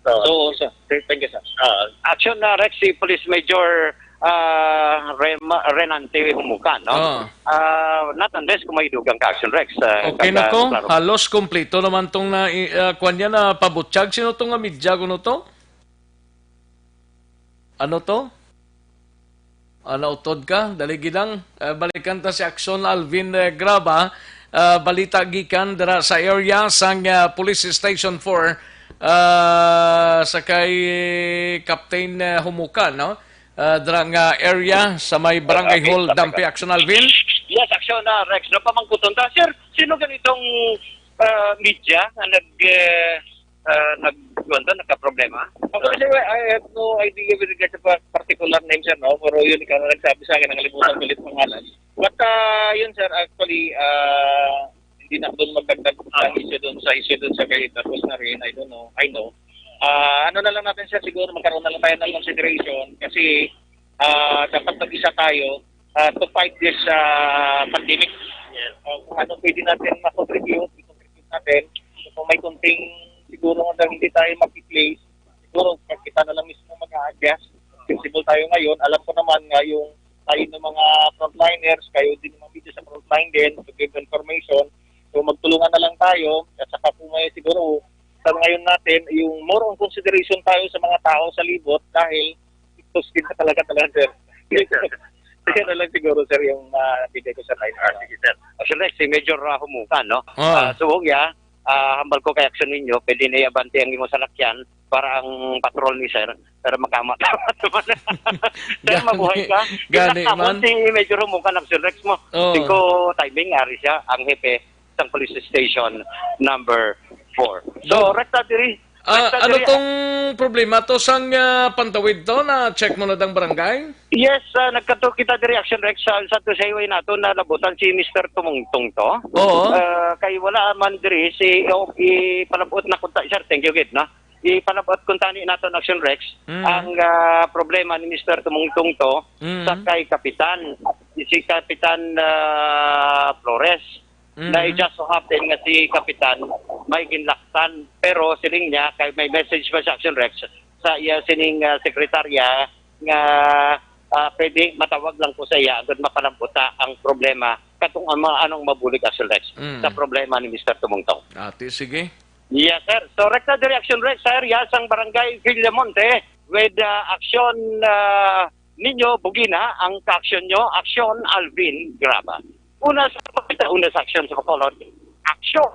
So, So, sir, th- thank you, sir. Ah, action na, Rex, si Police Major, ah, Rema- Renante Humukan, no? Ah. Ah, not unless kung may dugang ka, action, Rex. Ah, Okay na kag-, ko. Klaro. Halos kompleto naman tong na, ah, kwan niya na pabutyag. Sino to nga media kuno to? Ano to? Ah, nautod ka? Dali gid lang. Ah, balikan ta si Action Alvin, eh, Graba. Ah, balita gikan dira sa area sang, ah, Police Station four, ah, sa kay Captain, eh, Humukan, no? Ah, dira nga area sa may Barangay Ah, Hall, Captain. Dampi. Action Alvin. Yes, action na, Rex. Napamangkuton ta, sir. Sino ganitong, ah, media nga nag, eh, ah, nag-, kuwan to, nagkaproblema? Ako kasi, I have no idea with regard to pa- particular name, sir, no? Pero yun, ikaw na nagsabi sa akin, nakalimutan ko ulit pangalan. But, ah, yun, sir, actually, ah, hindi na ako doon magdagdag Ah. sa issue doon, sa issue doon sa kay Darwis na rin, I don't know, I know. Ah, ano na lang natin, sir, siguro magkaroon na lang tayo ng consideration kasi, ah, dapat mag-isa tayo, ah, to fight this, ah, pandemic. Yes. Ah, kung ano pwede natin ma-contribute, i-contribute natin. So, kung may konting siguro nga hindi tayo makiplace, siguro pag kita na lang mismo mag-a-adjust. Flexible tayo ngayon. Alam ko naman nga yung tayo ng mga frontliners, kayo din mga media sa frontline din, to give information. So, magtulungan na lang tayo. At saka kung may siguro, sa ngayon natin, yung more on consideration tayo sa mga tao sa libot dahil ito sila talaga talaga, sir. Yes, sir. Kaya na lang siguro, sir, yung, ah, bigay ko sa line. Ah, sige, sir. Actually, si Major, ah, Humukan, no? Ah. Ah, subong ya, ah, hambal ko kay action ninyo, pwede na i-abante ang imo salakyan para ang patrol ni sir, pero makama naman. Sir, Gani, mabuhay ka. Gani, Kinakahon man. Si Major Humukan, Action Rex mo. Oh. Tingko timing, ari siya, ang hepe sang police station number four. So, Dok, rekta diri, ah, rekta ano diri, tong problema to sang, ah, pantawid to? Na-check mo na dang barangay? Yes, ah, nagkadto kita diri, Action Rex, sa, sa to sa highway nato, nalabutan si Mister Tumungtong to. Oo. Ah, kay wala man diri si, o, ipalabot na kunta, sir, thank you gid, no? Ipalabot kuntani nato, Action Rex, Mm. ang, ah, problema ni Mister Tumungtong to Mm. sa kay Kapitan, si Kapitan, ah, Flores. Mhm. Na it just so happen nga si Kapitan may ginlaktan. Pero siling niya, kay may message pa sa Action Rex sa iya sining, ah, sekretarya nga, ah, pwede matawag lang ko sa iya agud mapalabuta ang problema katong ang mga anong mabulig, Action Rex, Mm. sa problema ni Mister Tumungtong. Ati, sige. Yes, sir. So, rekta diri, Action Rex, sa area sang Barangay Villamonte with, ah, action, ah, ninyo, Bugina, ang ka-action nyo, Action Alvin Graba. Una sa balita, una sa action sa Bacolod, Action.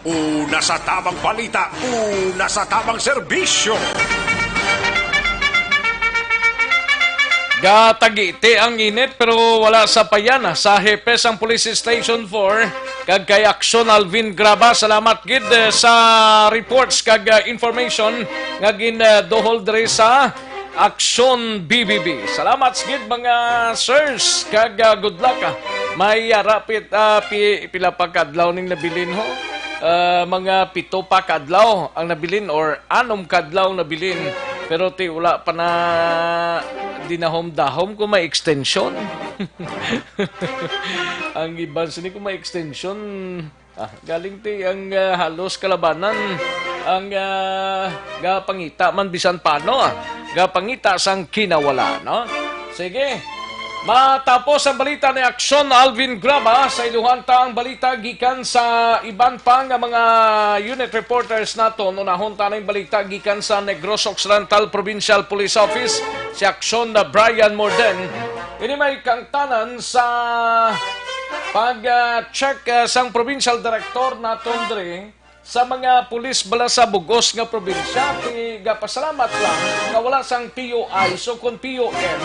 Una sa tabang balita, una sa tabang serbisyo. Gatagiti ang init pero wala sa payana sa hepe sang Police Station four kag kay Action Alvin Graba. Salamat gid, eh, sa reports kag, eh, information nga gin, eh, duhol diri sa Aksyon B B B. Salamat sa gid, mga sirs, kag, ah, good luck, ah. May, ah, rapit, ah, pi-, pila pa kadlaw ning nabilin, ho? Ah, mga pito pa kadlaw ang nabilin or anom kadlaw nabilin. Pero ti wala pa na dinahom-dahom kung may extension. Ang iban sini kung may extension, Ah, galing ti ang, ah, halos kalabanan ang, ah, gapangita man bisan paano, ah, gapangita sang kinawala, no? Sige. Matapos ang balita ni Aksyon Alvin Graba, sa iluhan ta ang balita gikan sa iban pa nga mga unit reporters naton. Unahon ta na yung balita gikan sa Negros Occidental Provincial Police Office, si Aksyon na Brian Morden. Ini may kangtanan sa pag, ah, check, ah, sang provincial director naton diri Sa mga pulis bala sa bugos nga probinsya, tigapasalamat lang nga wala sang P U I, so kon P U M,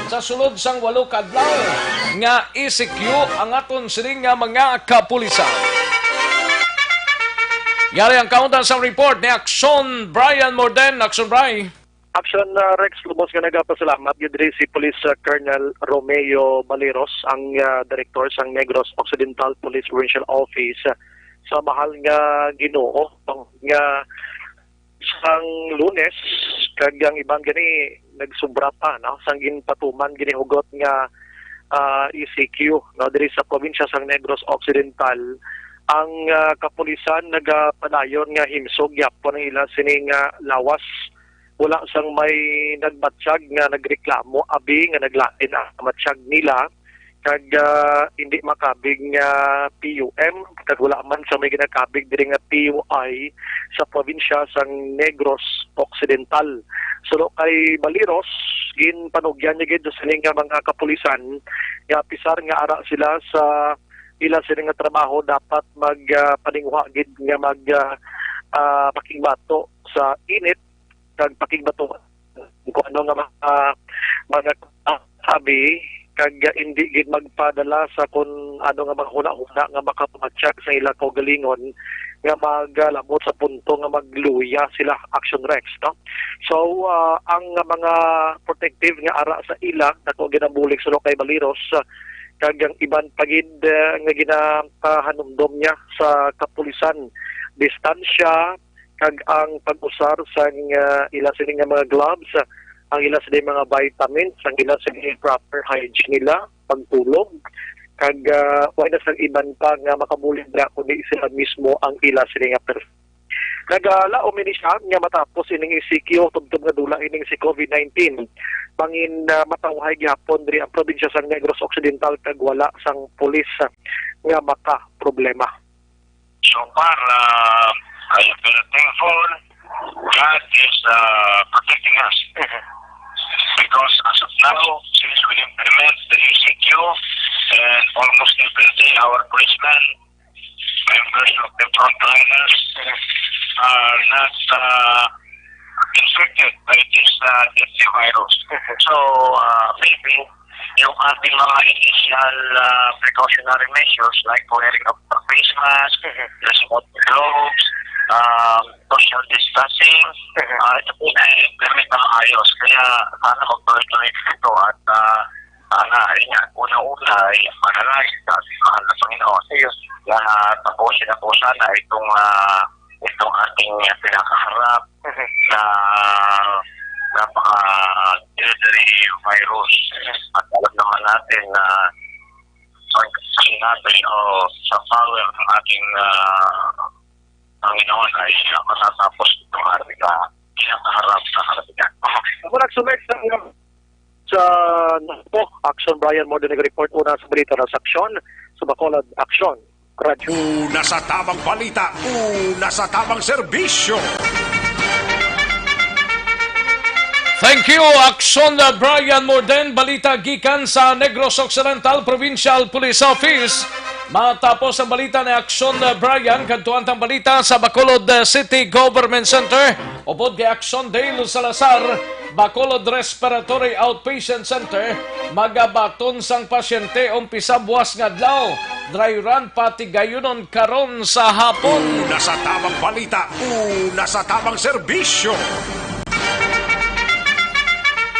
sa sulod sang walo ka adlaw nga E C Q ang aton sini nga mga kapulisan. Yari ang kauntan sang report ni Action Brian Morden. Action Brian. Action, uh, Rex, lubos nga nagapasalamat gid diri si Police, uh, Colonel Romeo Baliros, ang, uh, direktor sang Negros Occidental Police Provincial Office, uh, sa mahal nga Ginoo nga sang Lunes, kag ang iban gani nagsubra pa, no, sang ginpatuman ginihugot nga, ah, E C Q, no, diri sa probinsya sang Negros Occidental. Ang, ah, kapulisan nagapadayon nga himsog gyapon ang ila sini nga lawas. Wala sang may nagmatsyag nga nagreklamo abi nga naglain ang matsyag nila, kag, ah, hindi makabig nga P U M, kag wala man sa may ginakabig diri nga P U I sa probinsya sang Negros Occidental. Suno kay Baliros, ginpanugyan niya gid sa sini nga mga kapulisan nga apisar nga ara sila sa ila sini nga trabaho, dapat mag, ah, paninguha gid nga mag, ah, ah, pakigbato sa init kag pakigbato kung ano nga mga, mga abi, kag hindi gid magpadala sa kung ano nga mga hunahuna nga makapamatsyag sa ila kaugalingon nga magalabot sa punto nga magluya sila, Action Rex, no? So, ah, ang mga protective nga ara sa ila, nako ginabulig suno kay Baliros, ah, kag ang iban pa gid, ah, nga ginapahanumdom niya sa kapulisan, distansya, kag ang pag-usar sang, ah, ila sini nga mga gloves, ang ila sini mga vitamins, ang ila sini proper hygiene nila, pagtulog, kag, ah, wala na sang iban pa nga makabulig dira kundi sila mismo ang ila sini nga per-, nagalaom ini siya nga matapos ining E C Q tubtob nga dula ining si COVID nineteen. Mangin, ah, matawhay gihapon diri ang probinsya sang Negros Occidental kag wala sang pulis, ah, nga makaproblema. So far, uh, I am very thankful. God is, uh, protecting us. Because as of now, since we implement the E C Q, and almost every day our policemen, members of the frontliners, are not, uh, infected by this, uh, deadly virus. So, uh, maybe yung ating mga initial, uh, precautionary measures like wearing of face mask, Mhm. use of gloves, um, social distancing, Mhm. uh, ito po na-implement na maayos. Kaya sana mag-percolate ito at, uh, sana, ayun nga, una-una ay manalangin sa ating mahal na Panginoon. Ayun. Na tapusin na po sana itong, uh, itong ating, uh, pinakaharap Mhm. na napaka-deadly virus. Mhm. At alam naman natin na pag sinabi o sa power ng ating, ah, Panginoon ay, ah, matatapos itong ating, ah, pinakaharap sa harapan niya. Ako nagsulat sa, sa, po, Action Brian Morden nag-report una sa balita na sa Aksyon, sa Bacolod Aksyon. Radyo. Una sa tamang balita, una sa tamang serbisyo. Thank you, Action, uh, Brian Morden. Balita gikan sa Negros Occidental Provincial Police Office. Matapos ang balita ni Action, uh, Brian, kadtuan tang balita sa Bacolod, uh, City Government Center. Upod kay Action Dale Salazar, Bacolod Respiratory Outpatient Center, magabaton sang pasyente umpisa buwas nga adlaw. Dry run patigayunon karon sa hapon. Una sa tamang balita, una sa tamang serbisyo.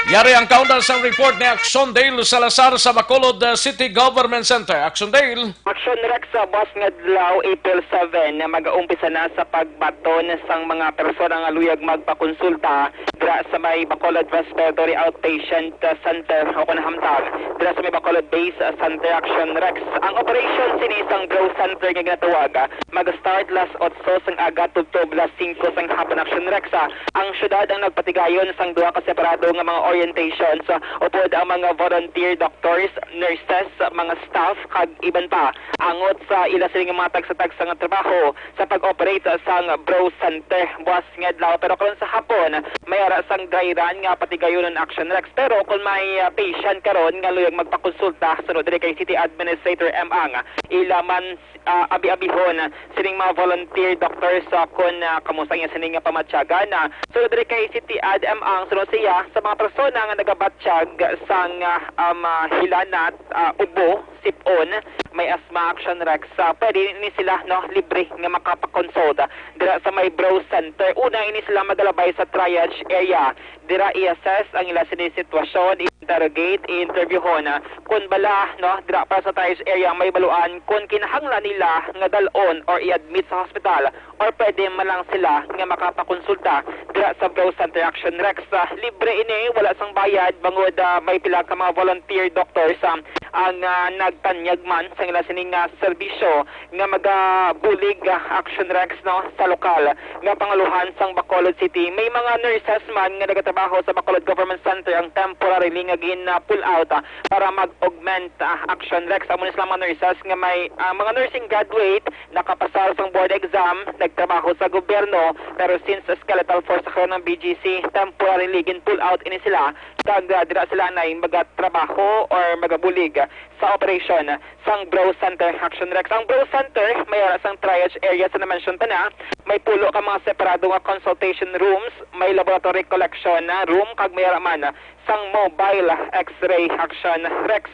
Yari ang kaundan sang report ni Action Dale Salazar sa Bacolod, uh, City Government Center. Action Dale. Action Rex, sa buwas nga adlaw, April seven, na mag-aumpisa na sa pagbaton sang mga persona nga luyag magpakonsulta dira sa may Bacolod Respiratory Outpatient, uh, Center o kon hamtang dira sa may Bacolod Base, uh, Center. Action Rex. Ang operation sini sang Grow Center nga ginatawag, uh, mag-start las otso sang aga tubtob las singko sang hapon. Action Rex, uh, ang syudad ang nagpatigayon sang duha ka separado nga mga orientations, uh, upod ang mga volunteer doctors, nurses, mga staff, kag iban pa, angot sa ila sini nga mga tagsa-tagsa nga trabaho sa pag-operate sang Bro Center buwas nga adlaw. Pero karon sa hapon, may sang dry run nga patigayonon, Action Rex. Pero kung may, ah, patient karon nga luyag magpakonsulta suno diri kay City Administrator M Ang, ila man, ah, abi-abihon sining mga volunteer doctors, ah, kung, ah, kamusta ang iya sini nga pamatyagan. Ah, suno diri kay City Ad M Ang, suno siya sa mga persona nga nagabatyag sang, ah, um, ah, hilanat, ah, ubo, sip-on, may asthma, Action Rex, ah, pwede ini sila, no, libre nga makapakonsult, ah, dira sa may Bro Center. Una, ini sila magalabay sa triage area. Dira i-assess ang ila sini sitwasyon, i-interrogate, i-interviewhon, ah, kun bala, no, dira para sa triage area may baluan kun kinahanglan nila nga dal-on or i-admit sa hospital, or pwede man lang sila nga makapakonsulta dira sa Bro Center, Action Rex. Ah, libre ini, wala sang bayad, bangod, ah, may pila ka mga volunteer doctors, ah, ang, ah, nagtanyag man sa ila sining, ah, serbisyo nga magabulig, ah, Action Rex, no, sa lokal nga panguluhan sang Bacolod City. May mga nurses man nga nagatrabaho sa Bacolod Government Center ang temporarily nga gin, ah, pull out, ah, para mag-augment, ah, Action Rex. Amo ni sila mga nurses nga may, ah, mga nursing graduate, nakapasar sang board exam, nagtrabaho sa gobyerno, pero since skeletal force sa karon ang B G C, temporarily gin-pull out ini sila, kag, ah, dira sila anay magatrabaho or magabulig sa operasyon sang Bro Center, Action Rex. Ang Bro Center may ara sang triage area sa na-mention ta na, may pulo ka mga separado nga consultation rooms, may laboratory collection, ah, room, kag may ara man sang mobile X-ray, Action Rex.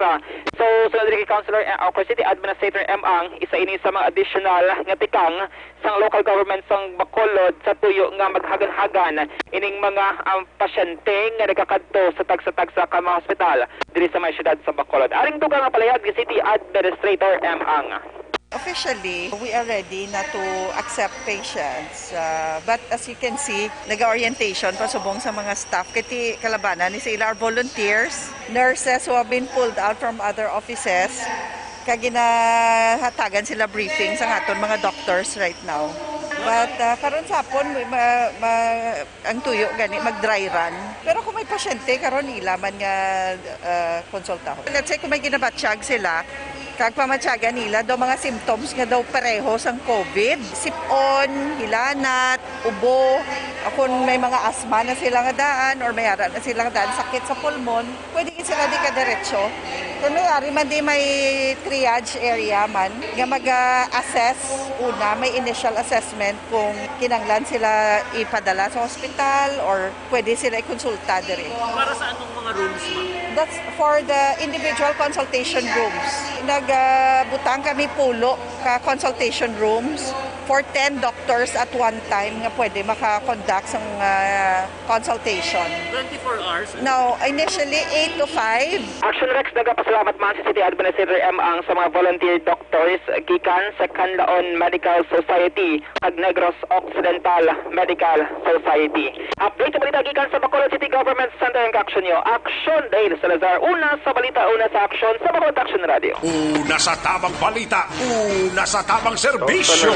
So, sunod diri kay Councilor, eh, o City Administrator M Ang, isa ini sa mga additional nga tikang sang local government sang Bacolod sa tuyo nga maghagan-hagan ining mga, um, pasyente nga nagakadto sa tagsa-tagsa ka mga hospital diri sa may siyudad sa Bacolod. Aring dugang nga palayag ni City Administrator M Ang. Officially, we are ready na to accept patients. Uh, but as you can see, nag-orientation pa subong sa mga staff. Kay ti kalabanan ni sila are volunteers, nurses who have been pulled out from other offices. Kag ginahatagan sila briefing sa aton mga doctors right now. But, uh, karon sa hapon, ma, ma, ang tuyo gani mag-dry run. Pero kung may pasyente karon, ila man nga, uh, konsultahon. Let's say kung may ginabatyag sila, kag pamatyagan nila daw mga symptoms nga daw pareho sang COVID, sip-on, hilanat, ubo, kung may mga asma na sila nga daan or may ara na sila nga daan, sakit sa pulmon, pwede gid sila di ka diretso. Kung may ari man di may triage area man nga mag-assess una, may initial assessment kung kinanglan sila ipadala sa hospital or pwede sila ikonsulta diri. Para sa anong mga rooms, ma'am? That's for the individual consultation rooms. Nagbutang kami pulo ka consultation rooms for ten doctors at one time nga pwede maka-conduct sang, ah, consultation. Twenty-four hours? No, initially eight to five. Action Rex, nagapasalamat man si City Administrator M Ang sa mga volunteer doctors gikan sa Kanlaon Medical Society kag Negros Occidental Medical Society. Update sa balita gikan sa Bacolod City Government Center ang kaaksyon nyo. Aksyon Dale Salazar, una sa balita, una sa aksyon sa Bacolod Action Radio. Una sa tamang balita, una sa tamang serbisyo.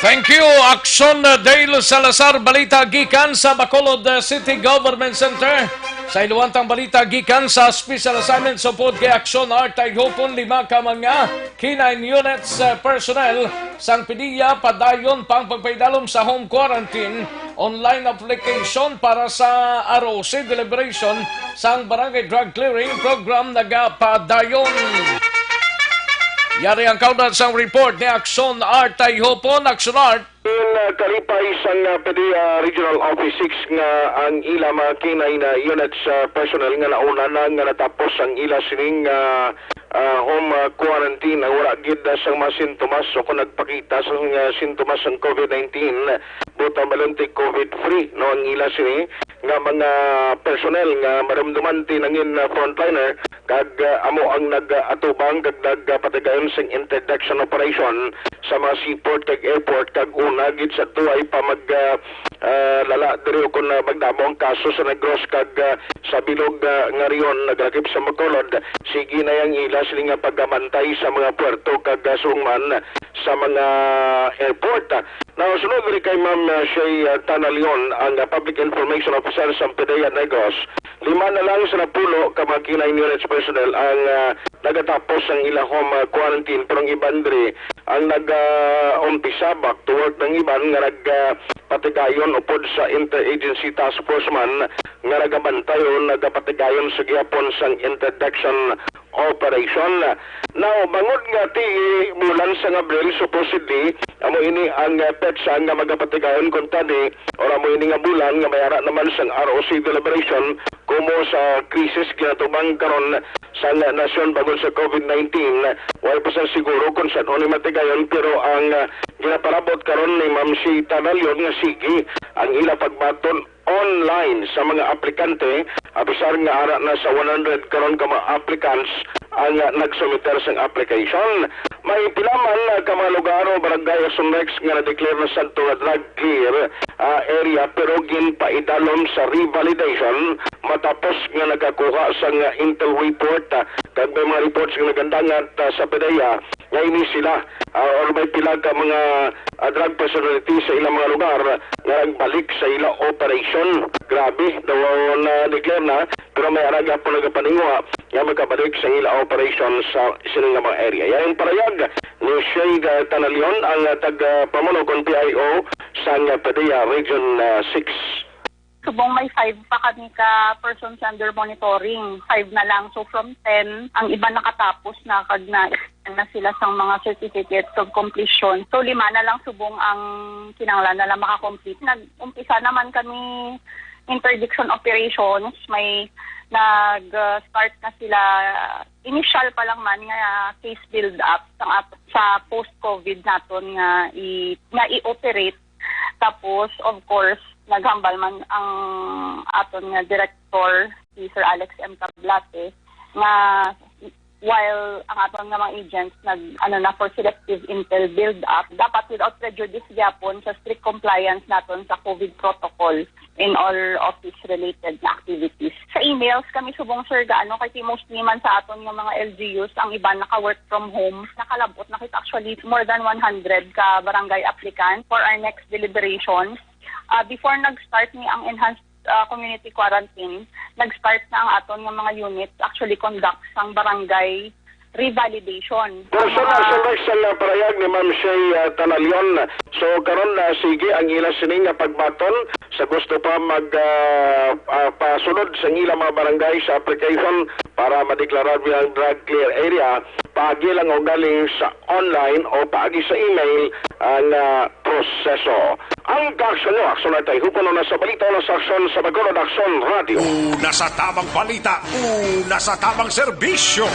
Thank you, Aksyon Dale Salazar. Balita gikan sa Bacolod City Government Center. Sa iluwantang balita gikan sa Special Assignment, supod kay Aksyon Art Tayhopon, lima ka mga K nine units, eh, personnel sang PDEA padayon pa ang pagpaidalom sa home quarantine. Online application para sa R O C deliberation sang Barangay Drug Clearing Program nagapadayon. Yari ang kaunat sang report ni Aksyon Art Tayhopon. Aksyon Art. In, uh, kalipay sang, uh, PDEA Regional Office six nga ang ila mga K nine, uh, units, uh, personnel nga nauna na nga natapos ang ila sining, uh, uh, home, uh, quarantine, ang wala gid, uh, sang mga sintomas o kung nagpakita sang, uh, sintomas sang COVID nineteen, buot hambalon ti COVID free, no, ang ila sini nga mga personnel nga marumduman ti nangin, uh, frontliner, kag, ah, amo ang nag-atubang kag nagpatigayon sing interdiction operation sa mga seaport kag airport, kag una gid sa tuay pa mag, ah, ah, lala diri ukon, ah, magdamo ang kaso sa Negros kag, ah, sa bilog, ah, nga riyon naglakip sa Bacolod. Sige na ang ila sini nga pagabantay sa mga puerto kag, ah, subong man sa mga airport. Now, sunod diri kay Ma'am, ah, Shay, ah, Tana Leon, ang, ah, Public Information Officer sa PDEA Negros. Lima na lang sa napulo ka mga K nine units personnel ang, ah, nagatapos ang ila home, ah, quarantine, pero ang iban diri ang nag-umpisa back to work, ang iban nga nag, ah, patigayon upod sa Interagency Task Force man nga nagabantay o nagapatigayon sa gihapon sang interdiction operation. Now, bangod nga ti bulan sang Abril, supposedly, amo ini ang, ah, petsa nga magapatigayon kuntani, or amo ini nga bulan nga may ara naman sang R O C deliberation, kumo sa krisis ginatubang karon sang nasyon bangod sa COVID nineteen. Way pa sang siguro kung san-o ni matigayon, pero ang, ah, ginaparabot karon ni Ma'am Shay Tanalion nga sige ang ila pagbaton online sa mga aplikante, apisar nga ara na sa one hundred karon ka mga applicants ang, ah, nagsumiter sang application. May pila man, ah, ka mga lugar o barangay, Action Rex, nga na-declare na sadto nga drug clear, ah, area, pero ginpaidalom sa revalidation matapos nga nagakuha sang, ah, intel report, ah, kag may mga reports nga nagandangat, ah, sa PDEA nga ini sila, ah, or may pila ka mga, ah, drug personality sa ilang mga lugar nga nagbalik sa ila operation. Grabe, daw na-declare na, pero may ara gyapon nagapaninguha nga magkabalik sa ila operation sa sini nga mga area. Yan ang parayag ni Shay, ah, Tanalion, ang, ah, tag-, ah, pamuno kon P I O sa, ah, PDEA Region, ah, six. Subong may five pa kami ka persons under monitoring. Five na lang. So, from ten, ang iba nakatapos na kag na na sila sang mga certificates of completion. So, lima na lang subong ang kinahanglan na lang makakomplete. Nag-umpisa naman kami interdiction operations. May nag-start na sila. Initial pa lang man nga case build-up sa, sa post-COVID naton nga i-, nga i-operate. Tapos, of course, naghambal man ang aton nga director, si Sir Alex M. Tablate, nga while ang aton nga mga agents nag, ano na, for selective intel build-up, dapat without prejudice gyapon sa strict compliance naton sa COVID protocol in all office-related na activities. Sa emails kami subong, sir, gaano kay mostly man sa aton nga mga L G Us, ang iban naka-work from home. Nakalabot na kita actually more than one hundred ka barangay applicants for our next deliberation. Ah, before nag-start ni ang enhanced, ah, community quarantine, nag-start na ang aton nga mga units actually conduct sang barangay revalidation. Personal Mga sa next sa parayag ni Ma'am Shay, ah, Tanalion. So, karon na sige ang ila sini nga pagbaton sa gusto pa mag, ah, ah, pasunod sa ila mga barangay sa application para madeklarar bilang drug clear area. Paagi lang o galing sa online o paagi sa email ang, ah, proseso. Ang kaaksyon nyo, Aksyon Artay Hupon, una sa balita, una sa aksyon sa Bacolod, Aksyon Radio. Una sa tamang balita, una sa tamang serbisyo.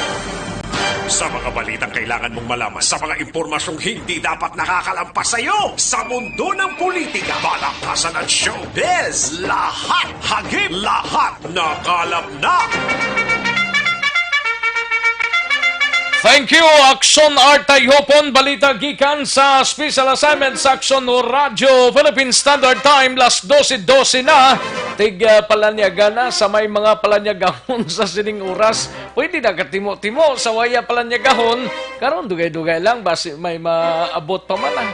Sa mga balitang kailangan mong malaman, sa mga impormasyong hindi dapat nakakalampas sa iyo, sa mundo ng politika, palakasan at showbiz, lahat hagip, lahat nakalap na. Thank you, Aksyon Artay Hupon. Balita gikan sa Special Assignment Section o Radyo Philippine Standard Time, las dose dose na. Tig, ah, palanyaga na sa may mga palanyagahon sa sining oras. Pwede na katimo-timo sa waya palanyagahon. Karon dugay-dugay lang, basi may maabot pa man, ah.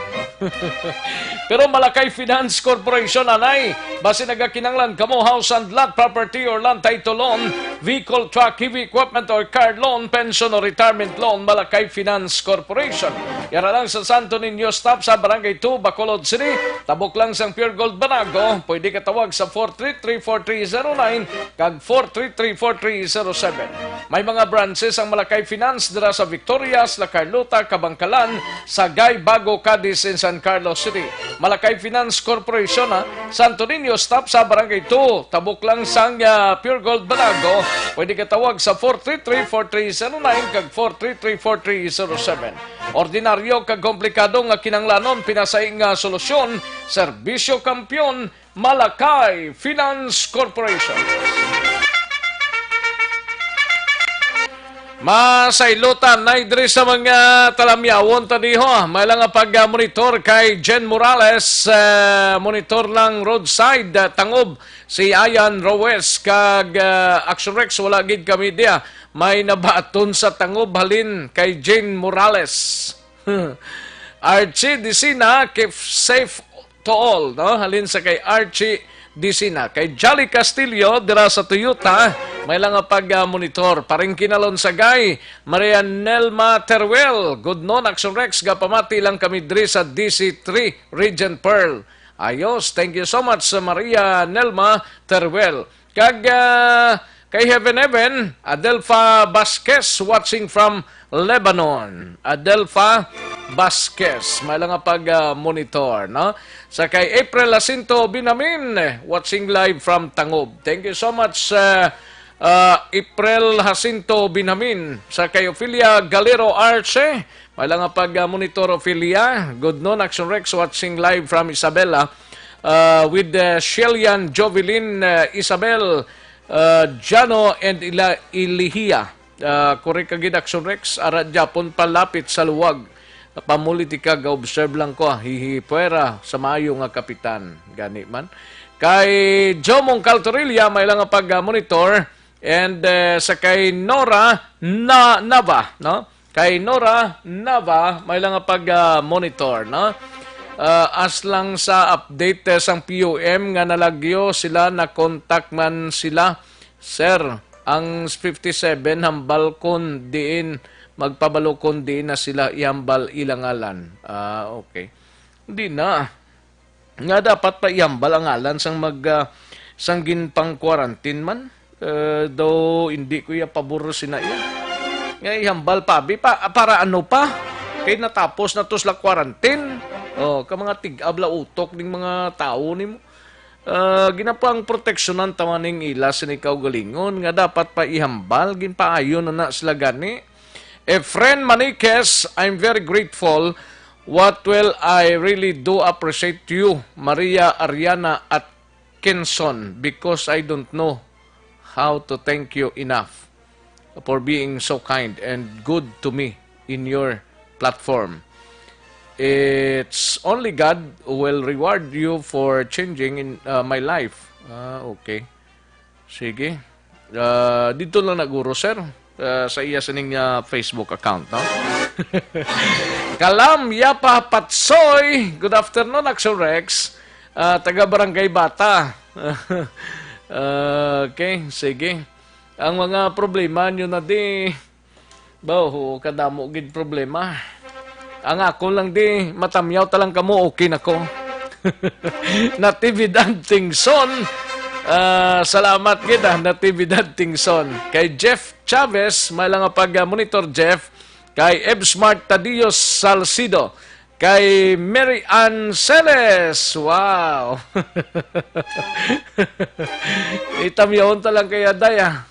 Pero Malakay Finance Corporation, anay, basi nagakinanglan kamo house and lot, property or land title loan, vehicle, truck, heavy equipment or car loan, pension or retirement loan, Malakay Finance Corporation. Yara lang sa Santo Niño Stop sa Barangay two, Bacolod City. Tabok lang sang Pure Gold Banago, pwede ka tawag sa four three three four three zero nine kag four three three four three zero seven. May mga branches ang Malakay Finance dira sa Victorias, La Carlota, Kabankalan, Sagay, Bago, Cadiz, and San Carlos City. Malakay Finance Corporation, ha? Santo Niño Stop sa Barangay two. Tabok lang sang, ah, Pure Gold Banago. Pwede ka tawag sa four three three four three zero nine kag four three three four three zero seven. Ordinaryo kag komplikado nga kinanglanon, pinasahi nga solusyon, serbisyo kampiyon, Malakay Finance Corporation. Masaylotan na diri sa mga talamyawon ta diho. May lang nga pag-monitor kay Jen Morales, eh, monitor lang roadside, eh, tangob si Ayan Roes kag, eh, Action Rex, wala gid kami diya. May nabaton sa tangob halin kay Jen Morales. Archie Disina, keep safe to all, no? Halin sa kay Archie D C na. Kay Jolly Castillo, dira sa Toyota, may lang nga pag-monitor. Paring Kinalon Sagay, Maria Nelma Teruel, good noon, Action Rex, gapamati lang kami diri sa D C three, Regent Pearl. Ayos, thank you so much, Maria Nelma Teruel. Kag, ah, kay Heaven Heaven, Adelfa Vasquez, watching from Lebanon. Adelfa Vasquez, may lang nga pag-monitor, no? Sa kay April Jacinto Binamin, watching live from Tangub. Thank you so much, uh, uh, April Jacinto Binamin. Sa kay Ophelia Galero Arce, may lang nga pag-monitor, Ophelia. Good noon, Action Rex, watching live from Isabela, uh, with, uh, Shelian Jovelyn, uh, Isabel, uh, Jano, and Ila-, Ilihia. Ah, correct ka gid, Action Rex. Ara gyapon palapit sa luwag. Pamulitika, ga-observe lang ko, ah. Hihi, puwera sa maayo nga kapitan. Gani man. Kay Jomong Caltorilla, may lang nga pag-monitor. And, eh, sa kay Nora na, Nava, no? Kay Nora Nava, may lang nga pag-monitor, no? Ah, as lang sa update, eh, sang P U M nga nalagyo sila, na-contact man sila. Sir, ang fifty-seven hambal kon diin magpabalo kon diin na sila ihambal ilang ngalan. Ah, okay. Hindi na. Nga dapat pa ihambal ang ngalan sang mag, ah, sang ginpang-quarantine man. Eh, daw hindi ko iya pabor sina iya. Nga ihambal pa, abi pa, para ano pa? Kay natapos na to sila quarantine. Oh, ka mga tig-ab la utok ning mga tawo nimo. Ah, ginapang proteksyonan ta man ning ila sini kaugalingon nga dapat pa ihambal, ginpaayo na na sila gani. Efren Maniquez, I'm very grateful. What will I really do appreciate you, Maria Ariana Atkinson, because I don't know how to thank you enough for being so kind and good to me in your platform. It's only God who will reward you for changing in, uh, my life. Ah, okay. Sige. Ah, dito lang na guro, sir. Ah, sa iya sining, ah, Facebook account, no? Kalam Yapa Patsoy, good afternoon, Action Rex. Ah, taga Barangay Bata. Ah, okay, sige. Ang mga problema nyo na di, ba, oo, kadamo gid problema. Ang ako lang di, matamyaw ta lang kamo, okay na ko. Natividad Tingson. Ah, salamat gid, ah, Natividad Tingson. Kay Jeff Chavez, may lang nga pag-, ah, monitor, Jeff. Kay Eb Smart Tadeo Salcido. Kay Mary Ann Celes. Wow. Itamyahon ta lang kay Aday, ah.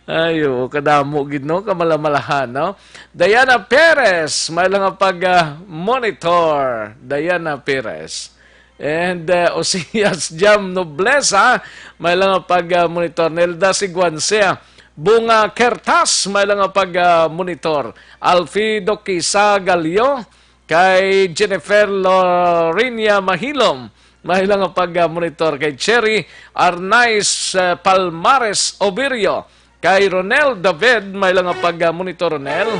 Ay, oo, kadamo gid, no? Kamalamalahan, no? Diana Perez, may lang nga pag, ah, monitor. Diana Perez. And, uh, Osias Jam Noblesa, may lang nga pag, uh, monitor. Nelda Siguansea, Bunga Kertas, may lang nga pag, uh, monitor. Alfido Kisa Galio, kay Jennifer Lorinia Mahilom, may lang nga pag, uh, monitor. Kay Cherry Arnaiz, uh, Palmares Obirio, kay Ronel David, may lang nga pag-monitor, Ronel.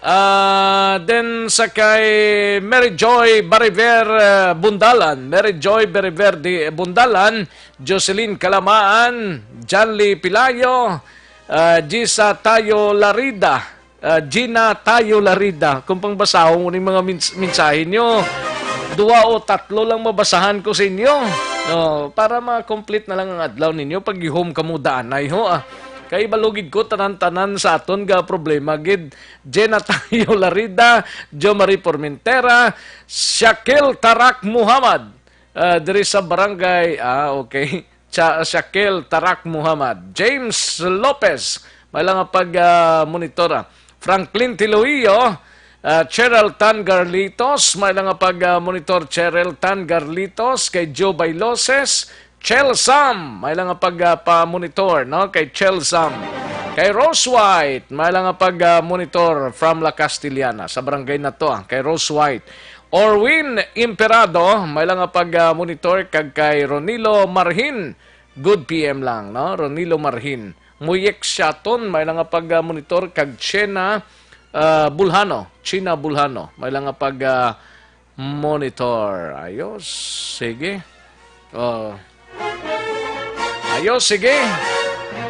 Ah, then sa kay Mary Joy Bariver, eh, Bundalan, Mary Joy Bariver di Bundalan, Jocelyn Kalamaan, Janly Pilayo, ah, Gisa Tayo Larida, ah, Gina Tayo Larida. Kung pangbasahon ko ning mga mins-, mensahe nyo, duwa o tatlo lang mabasahan ko sa inyo. No, para ma-complete na lang ang adlaw ninyo, pag-ihom kamo danay, ho, ah. Kay balugid ko, tanan-tanan sa aton ga problema gid. Gina Tayo Larida, Jo Marie Formentera, Shakil Tarak Muhammad, ah, diri sa barangay, ah, okay. Cha-, Shakil Tarak Muhammad, James Lopez, may lang nga pag, ah, monitor, ah. Franklin Tiloio, ah, Cheryl Tan Garlitos, may lang nga pag, ah, monitor, Cheryl Tan Garlitos, kay Joe Bailoses, Chelsam, may lang nga pag, ah, pa-monitor, no? Kay Chelsam. Kay Rose White, may lang nga pag, ah, monitor from La Castellana, sa barangay na to, ah, kay Rose White. Orwin Imperado, may lang nga pag, ah, monitor, kag kay Ronilo Marhin, good P M lang, no? Ronilo Marhin. Muyek Siaton, may lang nga pag, ah, monitor, kag Chena, ah, Bulhano, China Bulhano, may lang nga pag, ah, monitor. Ayos, sige. Oh. Ayos, sige.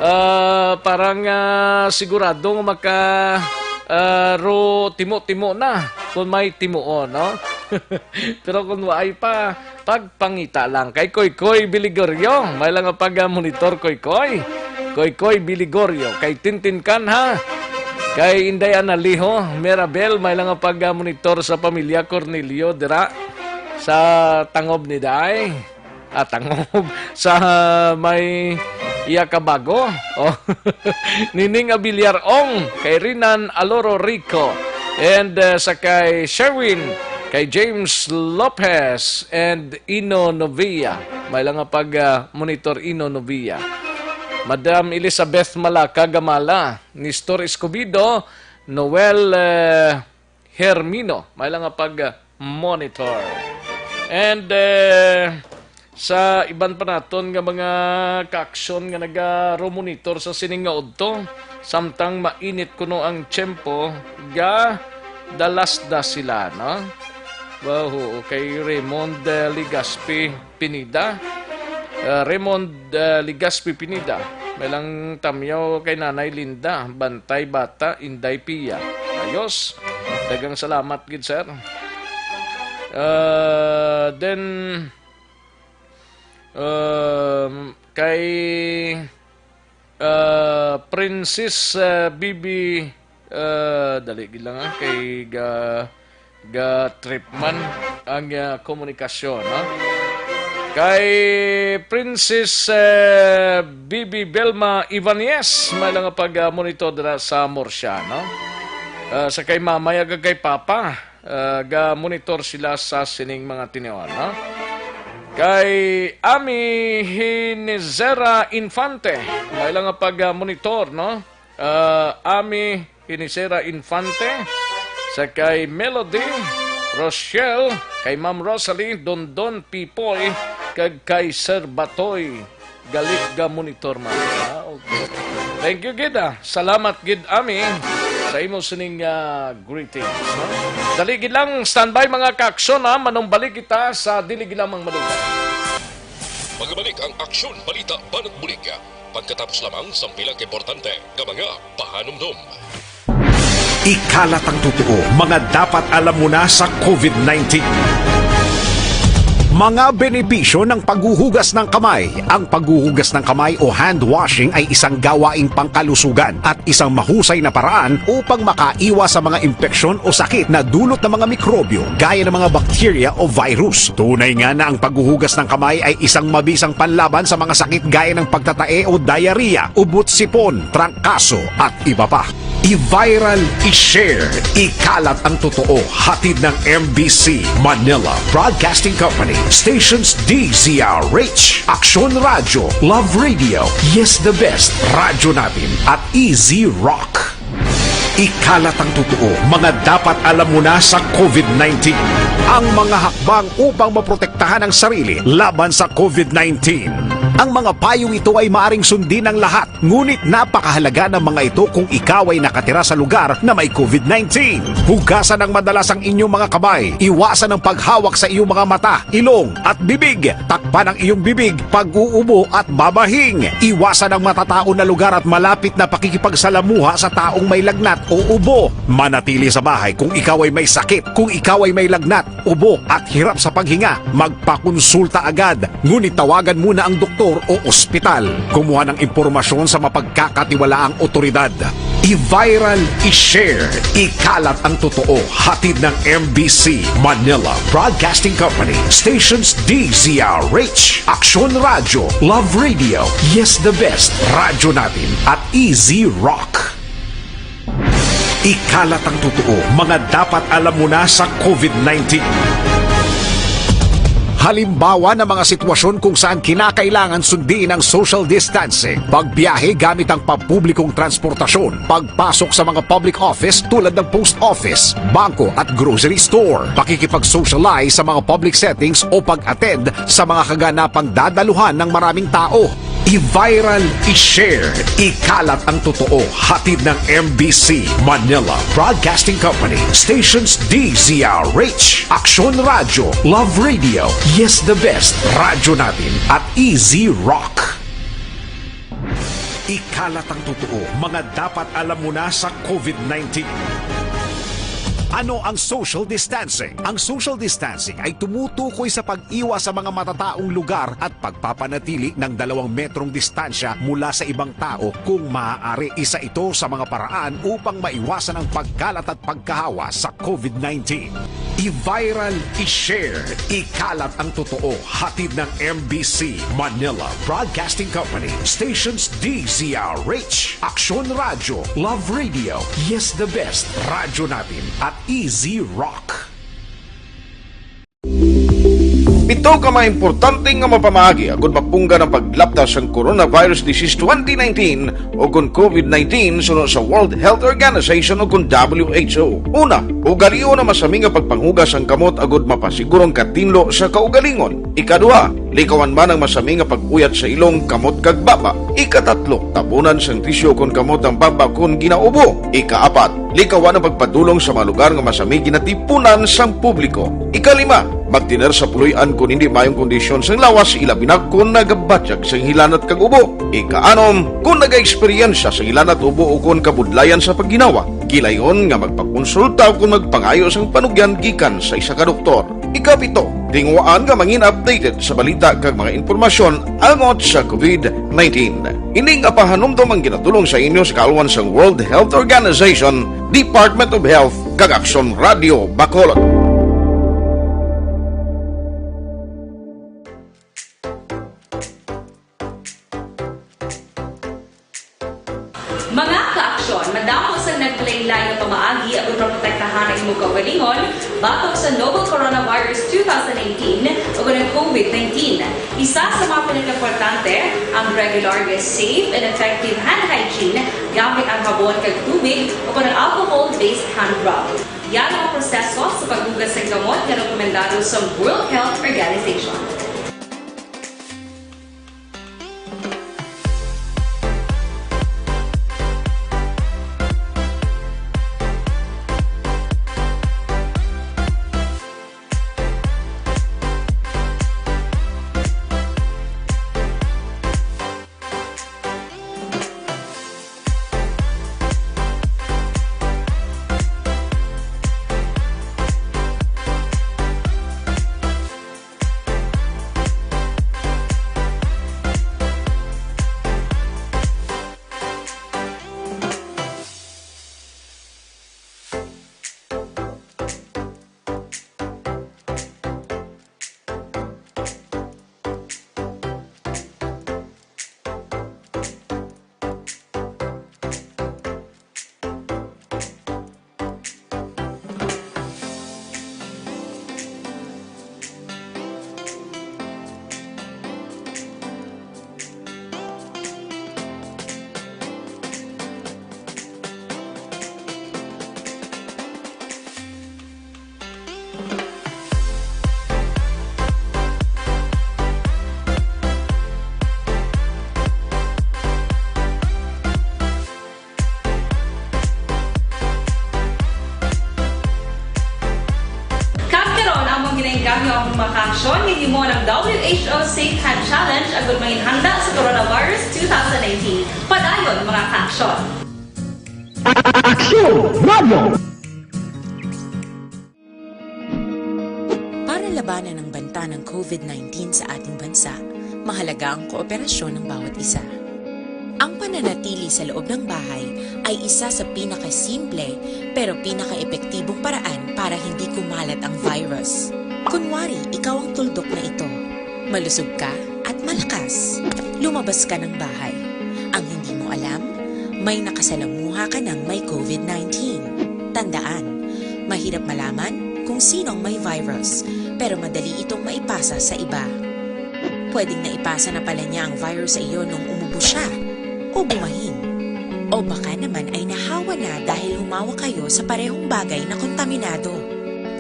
Ah, parang, ah, sigurado nga maka, ah, ro timo-timo na kung may timuon, no? Pero kung waay pa, pagpangita lang. Kay Koykoy Biligorio, may lang nga pag-monitor, Koykoy. Koykoy Biligorio, kay Tintin Canha, kay Inday Analiho, Mirabel, may lang nga pag-monitor sa pamilya Cornelio dira sa tangob ni Day. Ah, tangob. Sa may iya kabago. Oh. Nining Abiliar Ong, kay Rinan Aloro Rico, and, uh, sa kay Sherwin, kay James Lopez, and Ino Novia. May lang nga pag, uh, monitor, Ino Novia. Madam Elizabeth Malaka Gamala, Nestor Escobido, Noel, uh, Hermino, may lang nga pag-monitor. And, eh, sa iban pa naton nga mga kaaksyon nga naga-monitor sa sining nga udto, samtang mainit kuno ang tiyempo, ga dalasda sila, no? Wow, kay Raymond, eh, Legaspi Pineda. Ah, Raymond, ah, Legaspi Pineda. May lang tamyaw kay Nanay Linda, Bantay Bata, Inday Pia. Ayos. Daghang salamat gid, sir. Ah, then, um, kay, ah, Princess, ah, Bibi, ah, dali gid lang, ah, kay ga-, ga-trip man ang, ah, komunikasyon, no? Kay Princess, eh, Bibi Belma Ibanez, may lang nga pag-, ah, monitor dira sa Murcia, no? Ah, sa kay Mama, ya, kag kay Papa, ah, ga-monitor sila sa sining mga tinuon, no? Kay Ami Hinizera Infante, may lang nga pag-, ah, monitor, no? Ah, Ami Hinisera Infante, sa kay Melody, Rochelle, kay Ma'am Rosalie, Dondon Pipoy, kag kay Sir Batoy. Galit ga monitor man. Ah, okay. Thank you gid, ah. Salamat gid, Ami, sa imo sining, ah, greetings, no? Dali gid lang, standby, mga kaaksyon, ah. Manumbalik kita sa dili gid lamang madugay. Magbalik ang Aksyon, Balita, Banat Bulig. Pagkatapos lamang sang pila ka importante nga mga pahanumdom. Ikalat ang totoo, mga dapat alam mo na sa COVID nineteen. Mga benepisyo ng paghuhugas ng kamay. Ang paghuhugas ng kamay o hand washing ay isang gawaing pangkalusugan at isang mahusay na paraan upang makaiwas sa mga impeksyon o sakit na dulot ng mga mikrobyo gaya ng mga bakterya o virus. Tunay nga na ang paghuhugas ng kamay ay isang mabisang panlaban sa mga sakit gaya ng pagtatae o diarrhea, ubot sipon, trangkaso, at iba pa. I-viral, i-share, ikalat ang totoo. Hatid ng M B C Manila Broadcasting Company. Stations D Z R H, Aksyon Radyo, Love Radio, Yes the Best, Radyo Natin, at Easy Rock. Ikalat ang totoo, mga dapat alam mo na sa COVID nineteen. Ang mga hakbang upang maprotektahan ang sarili laban sa COVID nineteen. Ang mga payong ito ay maaring sundin ng lahat, ngunit napakahalaga ng mga ito kung ikaw ay nakatira sa lugar na may COVID nineteen. Hugasan ng madalas ang inyong mga kamay. Iwasan ang paghawak sa iyong mga mata, ilong, at bibig. Takpan ang iyong bibig pag-uubo at babahing. Iwasan ang matataon na lugar at malapit na pakikipagsalamuha sa taong may lagnat o ubo. Manatili sa bahay kung ikaw ay may sakit. Kung ikaw ay may lagnat, ubo, at hirap sa paghinga, magpakonsulta agad. Ngunit tawagan muna ang doktor o ospital. Kumuha ng impormasyon sa mapagkakatiwalaang otoridad. I-viral, i-share, ikalat ang totoo. Hatid ng M B C Manila Broadcasting Company. Stations D Z R H, Aksyon Radyo, Love Radio, Yes the Best, Radyo Natin, at Easy Rock. Ikalat ang totoo, mga dapat alam mo na sa COVID nineteen. Halimbawa ng mga sitwasyon kung saan kinakailangan sundin ang social distancing, pagbiyahe gamit ang pampublikong transportasyon, pagpasok sa mga public office tulad ng post office, bangko at grocery store, pakikipag-socialize sa mga public settings o pag-attend sa mga kaganapang dadaluhan ng maraming tao. I-viral, i-share, ikalat ang totoo. Hatid ng M B C, Manila Broadcasting Company, stations D Z R H, Aksyon Radyo, Love Radio, Yes the Best, Radyo Natin, at Easy Rock. Ikalat ang totoo, mga dapat alam mo na sa COVID nineteen. Ano ang social distancing? Ang social distancing ay tumutukoy sa pag-iwas sa mga matataong lugar at pagpapanatili ng dalawang metrong distansya mula sa ibang tao kung maaari. Isa ito sa mga paraan upang maiwasan ang pagkalat at pagkahawa sa COVID nineteen. I-viral, i-share, ikalat ang totoo. Hatid ng M B C, Manila Broadcasting Company, stations D Z R H, Aksyon Radyo, Love Radio, Yes the Best, Radyo Natin, at Easy Rock. Pito ka mga importante nga mapamaagi agud mapunggan ang paglapta sang coronavirus disease twenty nineteen o kon COVID nineteen suno sa World Health Organization o kon W H O. Una, ugalion ang masami nga pagpanghugas sang kamot agud mapasiguro ang katinlo sa kaugalingon. Ikaduha, likawan man ang masami nga pag-uyat sa ilong, kamot kag baba. Ikatatlo, tabunan sang tisyu kon kamot ang baba kon ginaubo. Ikaapat, likawan ang pagpadulong sa mga lugar nga masami ginatipunan sang publiko. Ikalima, magtener sa puloy-an kon hindi maayong kondisyon sang lawas, ilabi na kon nagabatyag sang hilanat kag ubo. Ikaanom, kon nagaeksperyensya sang hilanat, ubo, o kon kabudlayan sa pagginawa, gilayon nga magpakonsulta o kon magpangayo sang panugyan gikan sa isa ka doktor. Ikapito, tinguhaan nga mangin updated sa balita kag mga impormasyon angot sa COVID nineteen. Ini nga pahanumdom ang ginatulong sa inyo sa kaalwan sang World Health Organization, Department of Health, kag Aksyon Radio Bacolod. Mga ka-aksyon, madamo sang naglain-lain nga pamaagi agud maprotektahan ang imong kaugalingon batok sa novel coronavirus two thousand nineteen o kon ang COVID nineteen. Isa sa mga pinakaimportante, ang regular nga safe and effective hand hygiene gamit ang habon kag tubig o kon ang alcohol-based hand rub. Yara ang proseso sa paghugas sang kamot nga rekomendado sa World Health Organization. Kag karon, amon ginaengganyo ang mga kaaksyon nga gihimo ng W H O Safe Hand Challenge agud manginhanda sa coronavirus two thousand nineteen. Padayon, mga kaaksyon. Aksyon Radio! Para labanan ang banta ng COVID nineteen sa ating bansa, mahalaga ang kooperasyon ng bawat isa. Ang pananatili sa loob ng bahay ay isa sa pinakasimple pero pinakaepektibong paraan para hindi kumalat ang virus. Kunwari, ikaw ang tuldok na ito. Malusog ka at malakas. Lumabas ka ng bahay. Ang hindi mo alam, may nakasalamuha ka ng may COVID nineteen. Tandaan, mahirap malaman kung sino ang may virus, pero madali itong maipasa sa iba. Pwedeng naipasa na pala niya ang virus sa iyo nung umubo siya o bumahin. O baka naman ay nahawa na dahil humawak kayo sa parehong bagay na kontaminado.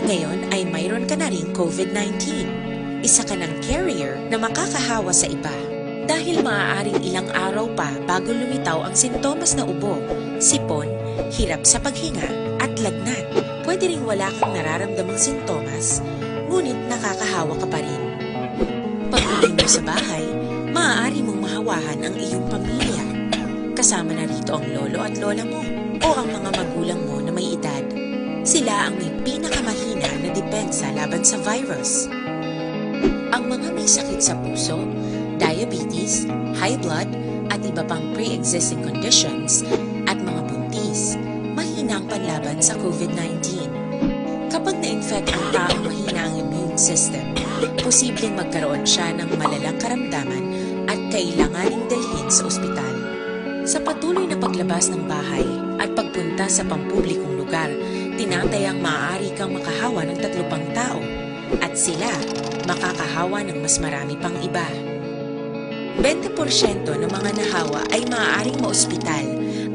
Ngayon ay mayroon ka na ring COVID nineteen. Isa ka ng carrier na makakahawa sa iba. Dahil maaaring ilang araw pa bago lumitaw ang sintomas na ubo, sipon, hirap sa paghinga, at lagnat, pwede ring wala kang nararamdamang sintomas, ngunit nakakahawa ka pa rin. Pag-uwi mo sa bahay, maaari mong mahawahan ang iyong pamilya. Kasama na rito ang lolo at lola mo o ang mga magulang mo na may edad. Sila ang may pinakamahina na depensa laban sa virus. Ang mga may sakit sa puso, diabetes, high blood, at iba pang pre-existing conditions, at mga buntis, mahina ang panlaban sa COVID nineteen. Kapag na-infect ang taong mahina ang immune system, posibleng magkaroon siya ng malalang karamdaman at kailanganing dalhin sa ospital. Sa patuloy na paglabas ng bahay at pagpunta sa pampublikong lugar, tinatayang maaari kang makahawa ng tatlo pang tao at sila makakahawa ng mas marami pang iba. Bente porsyento ng mga nahawa ay maaaring maospital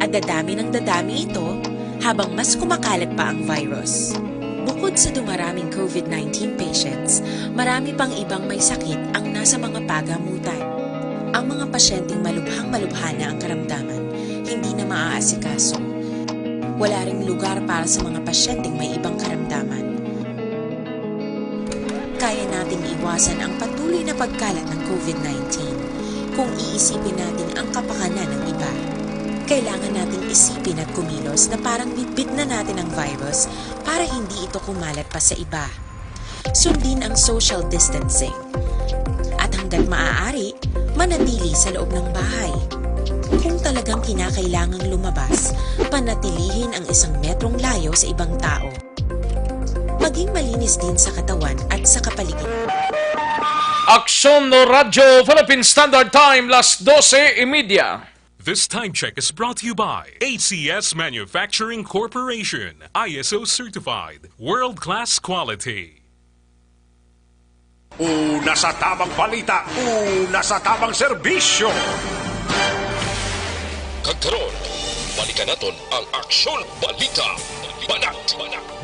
at dadami ng dadami ito habang mas kumakalat pa ang virus. Bukod sa dumaraming COVID nineteen patients, marami pang ibang may sakit ang nasa mga pagamutan. Ang mga pasyenteng malubhang-malubha na ang karamdaman, hindi na maaasikaso. Wala ring lugar para sa mga pasyenteng may ibang karamdaman. Kaya nating iwasan ang patuloy na pagkalat ng COVID nineteen kung iisipin natin ang kapakanan ng iba. Kailangan nating isipin at kumilos na parang bitbit na natin ang virus para hindi ito kumalat pa sa iba. Sundin ang social distancing. At hanggat maaari, manatili sa loob ng bahay. Kung talagang kinakailangang lumabas, panatilihin ang isang metrong layo sa ibang tao. Maging malinis din sa katawan at sa kapaligiran. Aksyon Radyo Philippine Standard Time, las dose y media. This time check is brought to you by A C S Manufacturing Corporation, I S O certified, world-class quality. Una sa tamang balita, una sa tamang serbisyo. Kag karon, balikan naton ang Aksyon Balita. Banat,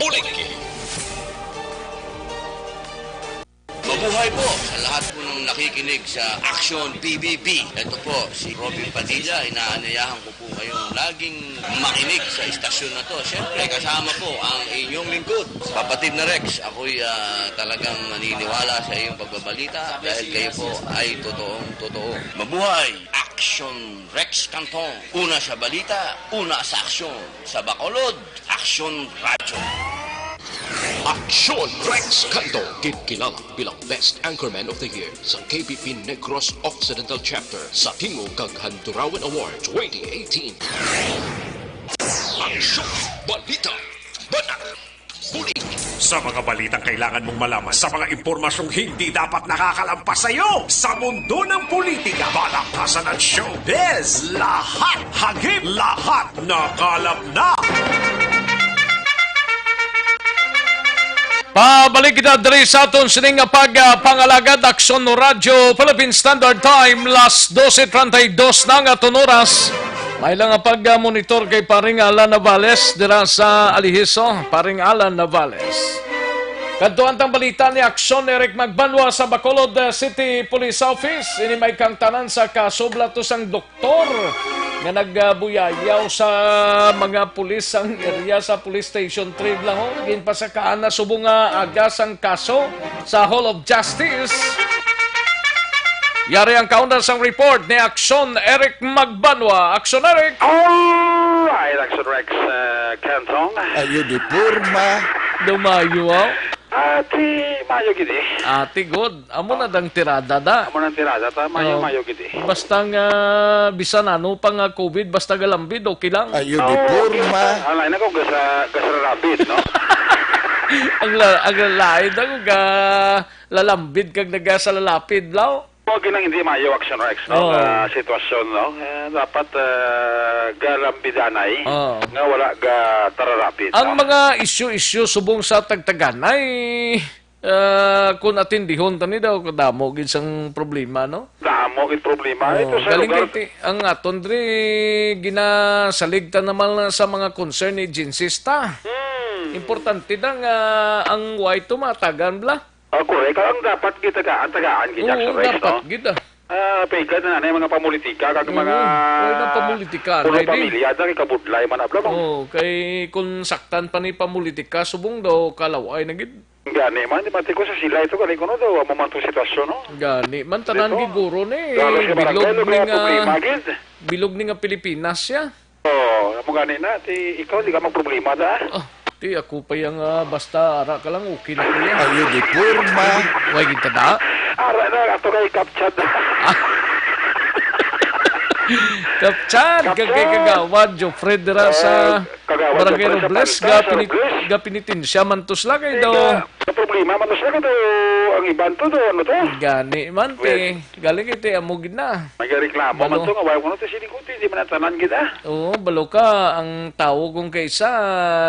Bulig. Mabuhay po sa lahat po ng nakikinig sa Aksyon P B B. Ito po si Robin Padilla, inaanyayahan ko po kayong laging makinig sa istasyon na to. Siyempre, kasama po ang inyong lingkod, Kapatid na Rex. Ako'y, ah, talagang naniniwala sa iyong pagbabalita dahil kayo po ay totoong totoo. Mabuhay! Aksyon Rex Canton. Una sa balita, una sa aksyon. Sa Bacolod, Aksyon Radyo. Aksyon Rex Canton, ginkilala bilang Best Anchorman of the Year sa K B P Negros Occidental Chapter sa Tingog kag Handurawan Award twenty eighteen. Aksyon, balita, banat, bulig. Sa mga balitang kailangan mong malaman, sa mga impormasyong hindi dapat nakakalampas sa iyo, sa mundo ng politika, balakasan at showbiz, lahat hagip, lahat nakalap na. Pabalik kita diri sa aton sining nga pag, ah, pangalagad. Aksyon Radyo Philippine Standard Time, las dose treinta y dos na ang aton oras. May lang nga pag, ah, monitor kay Paring Alan Navales dira sa Alihiso. Paring Alan Navales. Kadto ang tang balita ni Aksyon Eric Magbanwa sa Bacolod, ah, City Police Office. Ini may kangtanan sa kaso bala to sang doktor nga nagabuyayaw sa mga pulis sang area sa Police Station three lang, oh. Ginpasakaan na subong nga aga sang kaso sa Hall of Justice. Yari ang kauna sang report ni Aksyon Eric Magbanwa. Aksyon Eric! Alright, Aksyon Rex, uh, Cantong. Ayo di porma. Dumayo, oh. Ati, mayo gid eh. Ati, good. Amo na dang tirada da. Amo nang tirada ta, mayo, Oh. mayo gid eh. Basta nga, bisan ano pa nga COVID, basta galambid, okay lang. Ayo di Oh, porma. Okay. Alay na ko gasa, gasa rabbit, no? Ang la-, ang lain ako ga lalambid kag nagasalalapid, law. Mao gid ang hindi mayo, Aksyon Rex, no, Oo. nga sitwasyon, no? Eh, dapat, eh, galambidanay Oo. nga wala ga tararapit, Ang no? mga issue-issue subong sa tagtaganay, eh, kung atindihon ta ni daw, kadamo gid sang problema, no? Damo gid problema. Oo, Ito sa galing lugar kay ti-, ang aton diri, ginasalig ta naman lang sa mga concern ni agencies ta. Hmm. Importante na nga ang way tumatagan, bla? Ah, correct. Ang dapat gid tagaan, tagaan gid, Oo, Jackson Rex, dapat no? gid, ah. Ah, pigad na na yung mga pamulitika, kag Oo, mga way na pamulitika, pulo pwede. Pamilya, ta, kay kabudlay man, abla, bang? Oo, kay kung saktan pa ni pamulitika, subong daw kalaw-ay na gid. Gani man, di mati ko sa sila ito, gani ko, no, daw, amo man tong sitwasyon, no? Gani man, tanan Dito. Giguro ni, Lalo sa bilog barangay, no, ni kaya nga, problema, gid. Bilog ni nga Pilipinas siya. Oh, amo gani na, ti ikaw, di ka magproblema, da? Ah, ti ako pa yang, ah, basta ara ka lang, okay na ko yan. Ayo di porma. Way gid ta da? Ara na, ato kay Kapchad. Ah. Kapchad, kag kay Kapchad. Kagawad Jofred dira sa Ah, Kagawad Barangay Jofred sa Robles, Panta, ga sa pini-, Robles. Ga pinitensya man to sila kay Di daw ka, ang problema man to sila, kay daw ang iban to, daw ano to? Gani man, ti. Well. Galing kay ti amo gid na. Nagareklamo man Balo. To nga, wala ko na to sinikuti, di man natanan gid, ah. Oo, balo ka, ang tawo kung kaisa,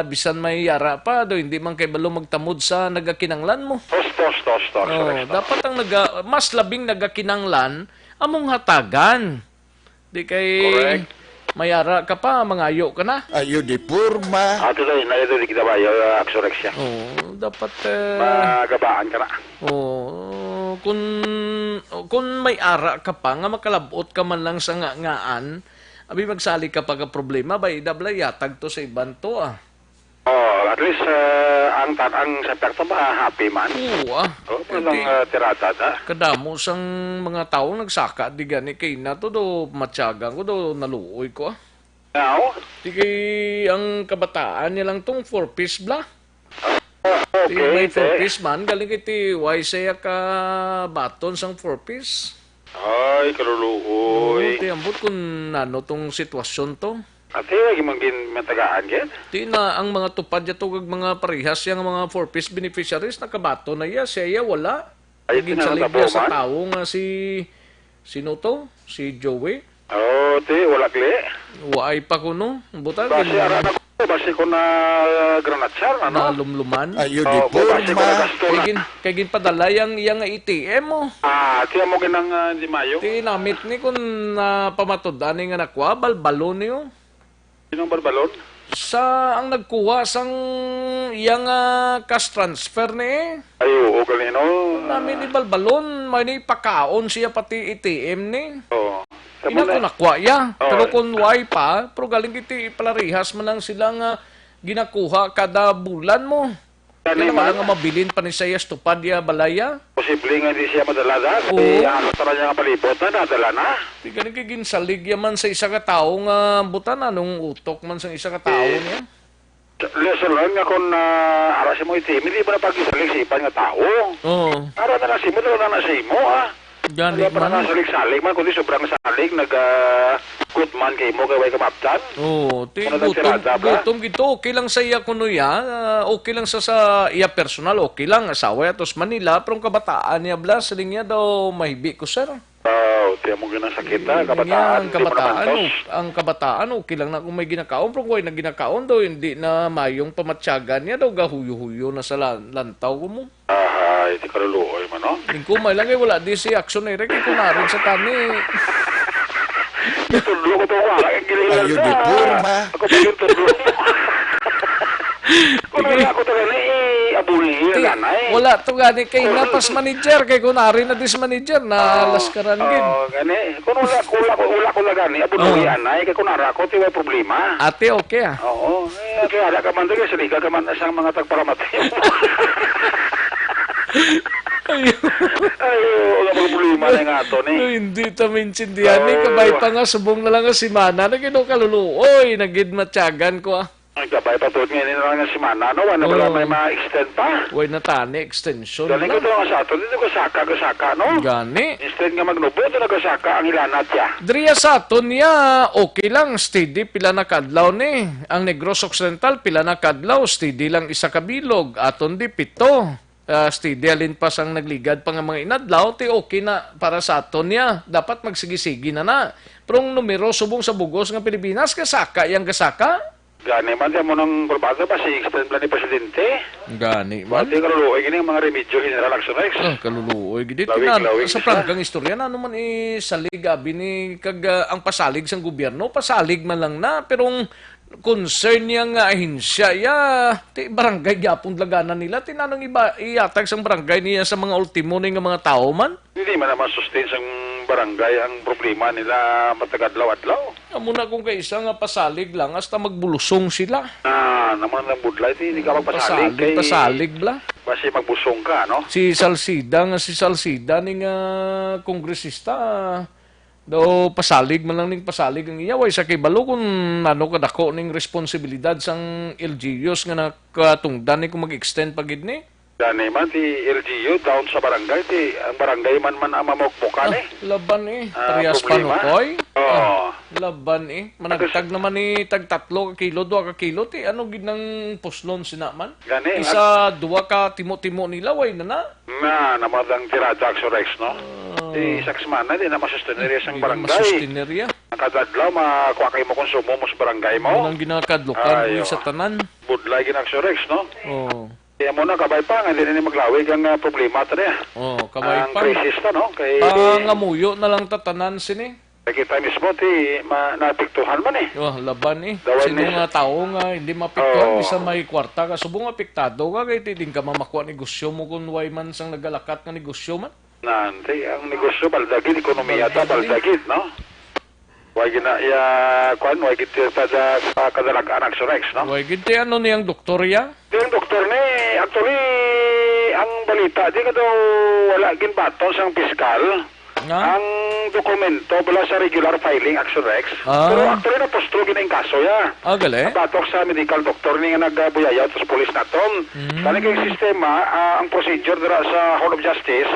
bisan may yara pa, do hindi man kay balo magtamod sa nagakinanglan mo. Tos, tos, tos, tos, Oo, tos, tos. Dapat ang naga-, mas labing nagakinanglan, among hatagan. Di kay Correct. May yara ka pa, mangayo ka na. Ayo di porma. Ato sa ina, ito di kita ba, yung, uh, Axorex siya. Oo, dapat, eh, Magabaan ka na. Oo, kun, kun may ara ka pa nga makalabot ka man lang sa nga-, ngaan, abi magsalig ka pa ka problema, ba, idabla, yatag to sa iban to, ah. Oh, at least, ah, ang tan-, ang sa takto ba, happy man. Oo, ah. Oh, Kay walang, di, ah, tirada, da. Kadamo sang mga tawo nagsaka di gani kay na to do matyagan ko do naluoy ko, ah. Now? Di kay ang kabataan niya lang tong four Ps bla. Ah, Ti okay, may four te. Ps man, galing kay ti way siya ka baton sang four Ps. Ay, kaluluoy. Oo, ti ambot kung ano tong sitwasyon to. Ate, lagi man gin-, matagaan gid. Ti na ang mga tupad niya to kag mga parehas siya nga mga four Ps beneficiaries, nakabaton na iya, siya iya wala. Ay, Naging tinanong salig ka po, niya sa man? Tawo nga si, sino to? Si Joey? Oh, ti, wala kli. Waay pa kuno. Buta, Basi gin-, ara na ko, basi ko na granatsar, ano? Nalumluman. Ayo di Oh, basi ko porma. Nagasto Kay na. Gin-, kay ginpadala yang, yang A T M mo. Ah, ti amo ginang, ah, di mayo. Ti namit ni kun, ah, pamatud-an ni nga nakuha, balbalon niyo. Sinong balbalon? Sa ang nagkuha sang iya nga cash transfer ni. Ay, oo, kanino? Nami ni balbalon, may ni pakaon siya pati A T M ni. Oo. Ina Tama ko na. Nakuha iya. Oo. Pero kung way pa, pero galing kiti palarihas man lang sila nga ginakuha kada bulan mo. Gani Kaya wala man. Nga mabilin pa ni Sayas tupad ya balaya. Posible nga di siya madala na. Oo. Kay ano tara niya nga palibot na, nadala na. Di gani kay ginsalig ya man sa isa ka tawo nga butan, anong utok man sang isa ka tawo Eh, niya? Lesson learned nga kung, ah, ara si mo iti, hindi mo na pag-isalig sa iban nga tawo. Oo. Ara na lang si mo, dala na lang si mo, ah. Gani Wala pa man. Na salig-salig man, kundi sobrang salig, nag, ah, good man kay mo, kay way ka maabtan. Oo, ti Ano nang gutom, tirada, bra? Gutom gid to. Okay lang sa iya kuno ya. Ah, okay lang sa, sa iya personal, okay lang. Asawa ya to sa Manila, pero ang kabataan niya, bla, siling niya daw, mahibi ko, sir. Ah, ti amo ginang sakit, ah, Mm, kabataan, yan, di mo kabataan, naman tos. O-, ang kabataan, okay lang na kung may ginakaon, pero kung way na ginakaon daw, hindi na mayong pamatyagan niya daw, gahuyo-huyo na sa lan-, lantaw ko mo. Ahay, ti kaluluoy man, no? Ning kumay lang, eh, wala di si Action, eh, Rick, eh, kung narin sa tani. Itudlo ko to, wala, eh, ginilan Ayo, na. Di porma. Ako pa yung tudlo. Kung Sige. Wala ako talaga na, eh, abuli Ti, na, eh. Wala to gani kay Kung napas manager, kay kung narin na dis manager, na Oo, laskaran gid. Oo, gani. Kung wala, wala, wala ko lang gani, abuli Oo. Yan, eh, kay kung nara ko, ti, wala problema. Ate, okay, ah. Oo. Eh, kaya wala ka man doon, saliga ka man sa mga tagparamatay. Ayun. Ay, oo, ang problema na nga to, ni. Ay, hindi ta maintindihan, ni. Oo. Kabay pa nga, subong na lang nga simana, na gino kaluluoy, nagid matyagan ko, ah. Ay, kabay pa to, ngayon na lang nga simana, no? Wala, wala Oo. May ma-extend pa. Way na tani, extension Galing na. Ko to nga sa ato, dito ko saka, ko saka, no? Gani. Instead nga magnubo, ito nagkasaka ang hilanat siya. Dria sa aton niya, okay lang, steady, pila na kadlaw ni. Ang Negros Occidental, pila na kadlaw, steady lang isa ka bilog. Aton di, pito. Ah, steady, halin pa sang nagligad pa nga mga inadlaw, ti okay na para sa aton niya. Dapat magsigi-sigi na na. Pero ang numero subong sa bugos nga Pilipinas, kasaka yang kasaka. Gani man, di mo nang kurbada ba, si extend plan ni Presidente? Gani man. Pati kaluluoy, gini ang mga remedyo, General Action X. Ah, kaluluoy, gini. Lawig, Tinan-, lawig sa siya. Prangkang istorya, na naman isalig, abi ni, kag, ah, ang pasalig sang gobyerno, pasalig man lang na, pero ang concern niya nga ahensya, ya, ti barangay gyapon laganan nila, tinanong iba, iyatag sang barangay niya sa mga ultimo ni nga mga tao man. Hindi man naman sustain sang Barangay ang problema nila matagadlaw-adlaw. Amo na kung kaisa nga pasalig lang, hasta magbulusong sila. Ah, naman ang budlay, di, di ka magpasalig Pasalig, kay pasalig bla. Basi magbusong ka, no? Si Salcida nga, si Salcida ni nga kongresista, daw pasalig man lang ning pasalig ang iya. Way sa kay balo kung ano kadako ning responsibilidad sang L G Us nga nakatungdan ni kung mag-extend pa gid ni. Gani man, ti L G U down sa barangay, ti ang barangay man man ang mamukmukan, Ah, eh. Laban, eh. Ah, Parehas problema. Panukoy. Oo. Ah, laban, eh. Managtag naman ni tag tatlo ka kilo, dua ka kilo, ti ano gid nang puslon sina man? Gani, Isa, dua ka timo-timo nila, way na na. Na, namadang tirada, Axorex, no? Ah. Di, isa ka semana, di na masustenerya sang Di na barangay. Masustenerya. Ang kada adlaw, makuha kayo mo konsumo mo sa barangay mo. Yun ang ginakadlukan, Ay, uy, oo. Sa tanan. Budlay gina, Axorex, no? Oo. Kaya mo na, kabay pa, nga hindi na ni maglawig ang, ah, problema ta niya. Oh, kabay Ang pa. Crisis ta, no? Kay Pangamuyo na lang tatanan sini. Kay kita mismo, ti, ma-, naapektuhan man eh. Oh, laban eh. Daway Sino ni nga tao nga hindi mapektuhan, Oh. Bisan may kwarta ka, subong apektado ka, kay ti din ka mamakuha negosyo mo kung way man sang nagalakat nga negosyo man. Nan, ti, ang negosyo, baldagid, ekonomiya ta, Baldagid. Baldagid, no? Way gina, ya, kwan, way gid ta da sa kadalagan, Axorex, no? Way gid ti ano ni ang doktor ya? Di ang doktor ni, actually, ang balita, di ka daw wala ginbaton sang piskal Nga? ang dokumento bala sa regular filing, Axorex. Ah. Pero actually, napostro gid ang kaso ya. Ah, gali? Batok sa medical doctor ni nga nagbuyayaw sa police naton. Mm. Kani kay sistema, ah, ang procedure dira sa Hall of Justice,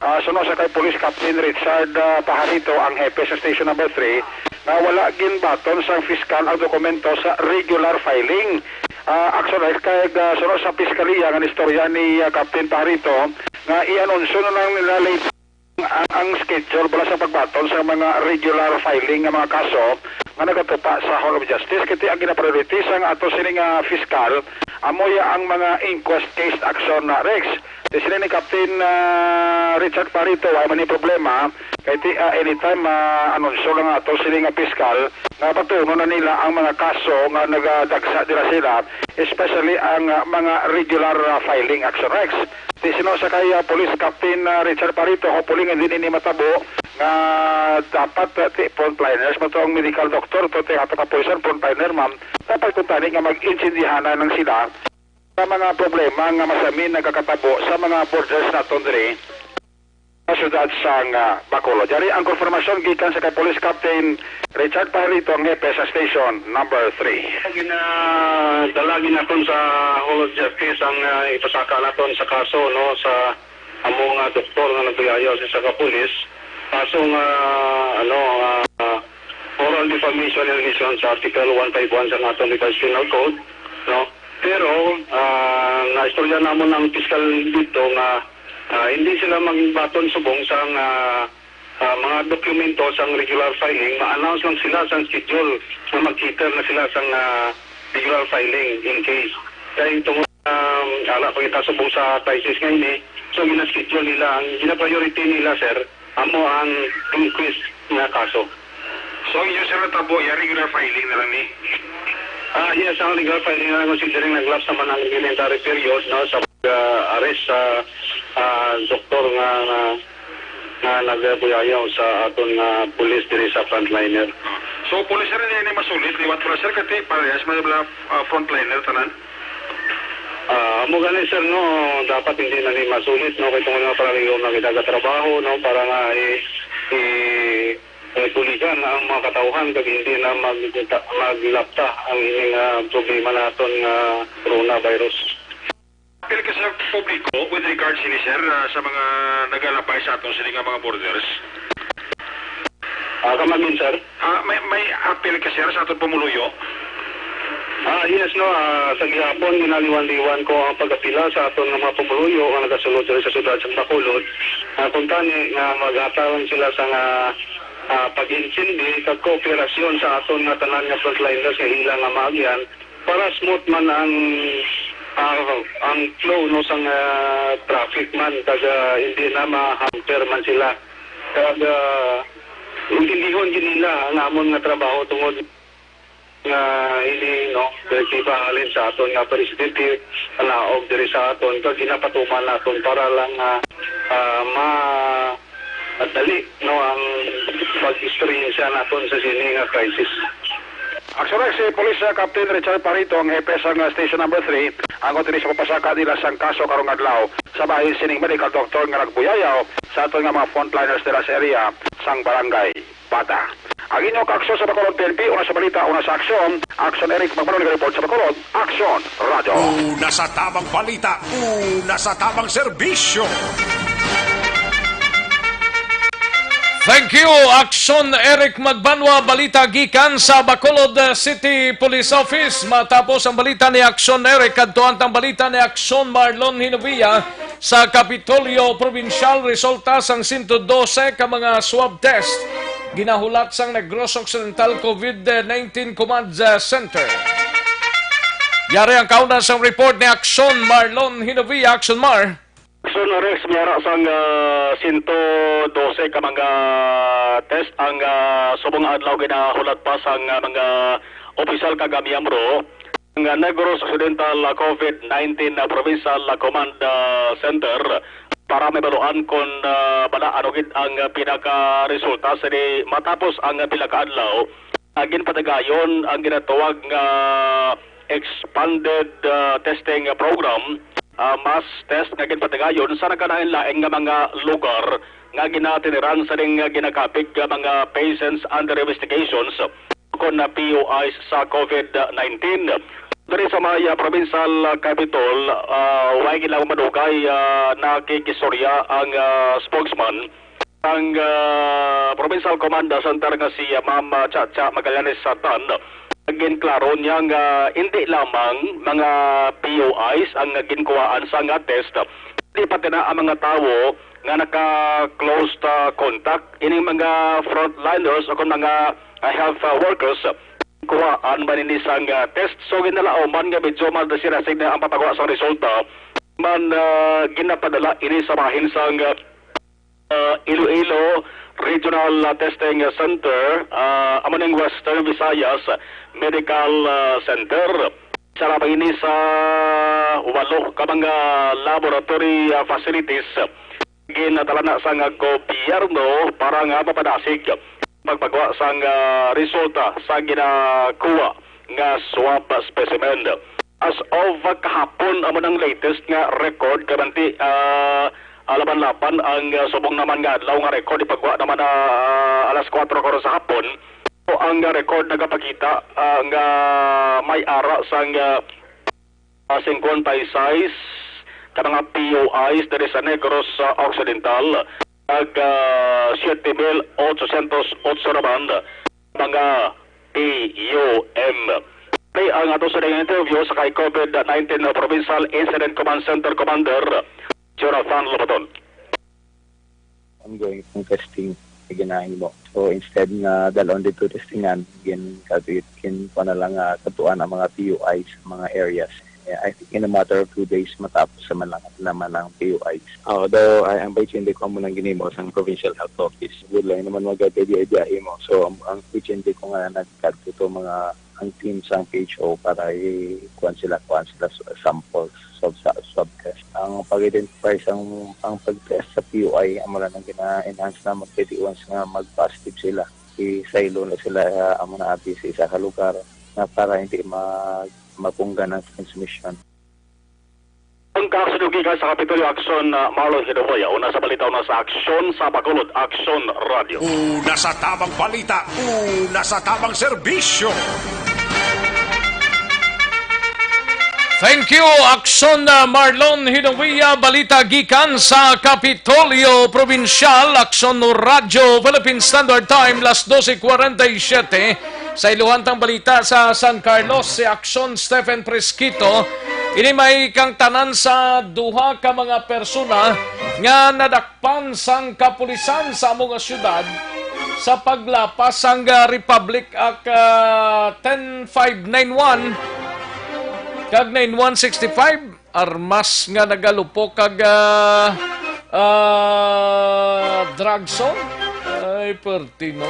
Ah, suno sa kay Police Captain Richard, ah, Pajarito, ang hepe sa Station Number Three, nga wala ginbaton sang piskal ang dokumento sa regular filing. Ah, actually, kay, ah, suno sa Piskaliya nga istorya ni, ah, Captain Pajarito, nga i-anunsyo na lang nila late ang, ang schedule para sa pagbaton sa mga regular filing nga mga kaso nga nagatupa sa Hall of Justice. Kay ang ginapriority sang ato sining, ah, piskal, amo ya ang mga inquest case action na, Rex. Di sila ni Captain, ah, Richard Pajarito, wala man ni problema. Kay ti, ah, anytime, ah, anunsyo lang ato sila nga piskal, nga patuno na nila ang mga kaso nga nagadagsa dira sila, especially ang, ah, mga regular, ah, filing action, Rex. Di sino sa kay, ah, Police Captain, ah, Richard Pajarito, hopefully nga hindi ini matabo nga dapat, ah, ti frontliners, mato ang medical doctor, to ti ato kapulisan, frontliner, ma'am. Dapat kung tani nga mag-intindihanan lang sila sa mga problema nga masami nagakatabo sa mga borders naton diri sa siyudad sang, ah, Bacolod. Yari ang konfirmasyon gikan sa kay Police Captain Richard Pajarito, ang hepe sa Station Number Three. Ginadala gid naton sa Hall of Justice ang, ah, ipasaka naton sa kaso, no, sa amo nga doktor nga nagbuyayaw sa isa ka pulis. Kaso nga, ano, ah, moral defamation and lesion sa Article one five one sa aton Revised Penal Code, no? Pero, ah, naistorya namon ang piskal dito nga, ah, hindi sila magbaton subong sang, ah, ah, mga dokumento sang regular filing. Ma-announce lang sila sang schedule nga mag-cater na sila sang, ah, regular filing in case. Kay tungod, um, ala pa kita subong sa crisis nga ini, so gina-schedule nila, ang gina-priority nila, sir, amo ang inquest nga kaso. So, inyo, sir, natabo, ya regular filing na lang ni? Ah, yes, ang regular filing na lang, considering nag-lapse naman ang elementary period, no, sa, ah, arrest sa, ah, doktor nga, nga, nga nagbuyayaw sa aton nga pulis diri sa frontliner. So, pulis, sir, hindi, hindi masulit, liwat pala, sir, kati parehas man bala, ah, frontliner tanan? Ah, amo gani, sir, no, dapat hindi na ni masulit, no, kay tungod nga parang yung nagkakatrabaho, no, para nga i-, i-, i-, buligan ang mga katawhan kag hindi na mag-, maglapta ang ining, ah, problema naton nga coronavirus. Apil ka sa publiko with regards sini, sir, ah, sa mga nagalabay sa aton sini nga mga borders? Ah, come again, sir? Ah, may, may apil ka, sir, sa aton pumuluyo? Ah, yes, no. Ah, sa gihapon, ginaliwan-liwan ko ang pag-apila sa aton nga mga pumuluyo nga nagasulod diri sa siyudad sa Bacolod. Ah, kung tani nga maghatag sila sa nga, ah, pag-intindi kag kooperasyon sa aton nga tanan nga frontliners nga ila nga maagyan para smooth man ang, ah, ang flow, no, sang, ah, traffic man, kag, ah, hindi na ma-hamper man sila. Kag, ah, intindihon gid nila ang amon nga trabaho tungod nga ini, no, direktiba halin sa aton nga presidente, panaog diri sa aton, kag ginapatuman naton para lang, ah, ah, ma-, Madali, no, ang pag-eksperyensya naton sa sini nga crisis. Aksyon Rex, si Police, uh, Captain Richard Parito, ang hepe sang, uh, Station Number Three, ang kontinuis sa pagpasaka nila sang kaso karong adlaw sa bahin sining medical doctor nga nagbuyayaw sa aton nga mga frontliners nila sa area sang Barangay Bata. Ang inyo kaaksyon sa Bacolod P N P, una sa balita, una sa aksyon. Aksyon Eric Magmanol, report sa Bacolod. Aksyon Radio. Una sa tamang balita, una sa tamang serbisyo. Thank you, Aksyon Eric Magbanwa. Balita gikan sa Bacolod City Police Office. Matapos ang balita ni Aksyon Eric, kadtuan tang balita ni Aksyon Marlon Hinovia. Sa Kapitolyo Probinsyal, resulta sang sento dose ka mga swab test ginahulat sang Negros Occidental COVID nineteen Command Center. Yari ang kauna sang report ni Aksyon Marlon Hinovia. Aksyon Mar. Aksyon Rex, may ara sang, ah, sento dose ka mga test ang, ah, subong nga adlaw ginahulat pa sang, ah, mga opisyal kag miyembro ang, ah, Negros Occidental, ah, COVID nineteen, ah, Provincial, ah, Command, ah, Center para mabaluan kon, ah, bala ano gid ang, ah, pinakaresulta sini matapos ang, ah, pila ka adlaw nga ginpatigayon ang ginatawag nga expanded, ah, testing program, ah, mass test nga ginpatigayon sa nagkalain-lain nga mga lugar nga ginatiniran sa ning ginakapig nga mga patients under investigations kon na P U Is sa COVID nineteen. Diri sa may, ah, provincial, ah, capitol, ah, way gid lang madugay, ah, nakig-istorya ang, ah, spokesman sang, ah, Provincial Command Center nga si, ah, Ma'am, ah, Chacha Magallanes Satan. Ginklaro niya nga hindi lamang mga P U Is ang ginkuhaan sa nga test, di pati na ang mga tawo nga naka-close, ah, contact, ining mga frontliners o kon mga, ah, health, ah, workers, kuhaan man ini sang, ah, test. So, ginalauman nga medyo madasirasig na ang pagpagawa sang resulta. Man, ah, ginapadala ini sa bahin sang, ah, ah, Iloilo Regional, ah, Testing Center, ah, amo ning Western Visayas Medical, ah, Center. Sarap ini sa walo ka mga laboratory, ah, facilities. Ginadala na sang gobyerno para nga mapadasig pagpagawa sang, ah, resulta sa ginakuha nga swab specimen. As of kahapon, amo nang latest nga record, kabanti, ah, alaban-laban ang, ah, subong naman nga adlaw nga record, ipagwa naman na, ah, alas kuwatro ka oras sa hapon. So, ang, ah, record nagapakita, ah, nga may ara sang, ah, ah, singkwenta y seis ka mga P U Is diri sa Negros, ah, Occidental, ag, ah, siete mil ochocientos otso naman mga P U M. Kay ang ato sa interview sa kay COVID nineteen Provincial Incident Command Center Commander Jonathan Lobaton. Ongoing pong testing nga ginahimo. So, instead nga dalon dito testingan, gin, gin, gin, kuha na lang, ah, katuan ang mga P U I sa mga areas. Eh, I think in a matter of two days, matapos naman lang naman ang P U I. Although, ay, ang pag-intindi ko amo nang ginhimo sang Provincial Health Office. Good lang naman mag-biyahe mo. So, ang, ang pag-intindi ko nga nagkadto to mga ang team sang P H O para i-, kuwan sila, kuwan sila s-, samples, swab, sa, swab test. Ang pag-identify sang, ang pag-test sa P U I, amo na nang gina-enhance na mag-, pwede once nga mag-positive sila, isaylo na sila, ah, amo na abi sa isa ka lugar na para hindi mag-, mapunggan ang transmission. Ang kasunod gikan sa Kapitolyo, Aksyon, ah, Marlon Hidaboya. Una sa balita, una sa aksyon sa Bacolod, Aksyon Radio. Una sa tamang balita, una sa tamang serbisyo. Thank you, Aksyon, ah, Marlon Hidaboya. Balita gikan sa Kapitolyo Probinsyal, Aksyon Radyo, Philippine Standard Time, las doce cuarenta y siete. Sa iluhan tang balita sa San Carlos, si Aksyon Stephen Fresquito, ini may kangtanan sa duha ka mga persona nga nadakpan sang kapulisan sa amo nga syudad sa paglapas sang, ah, Republic Act, ah, ten five nine one kag nine one sixty-five. Armas nga nagalupok kag, ah, ah, drug zone. Ay, perti, no?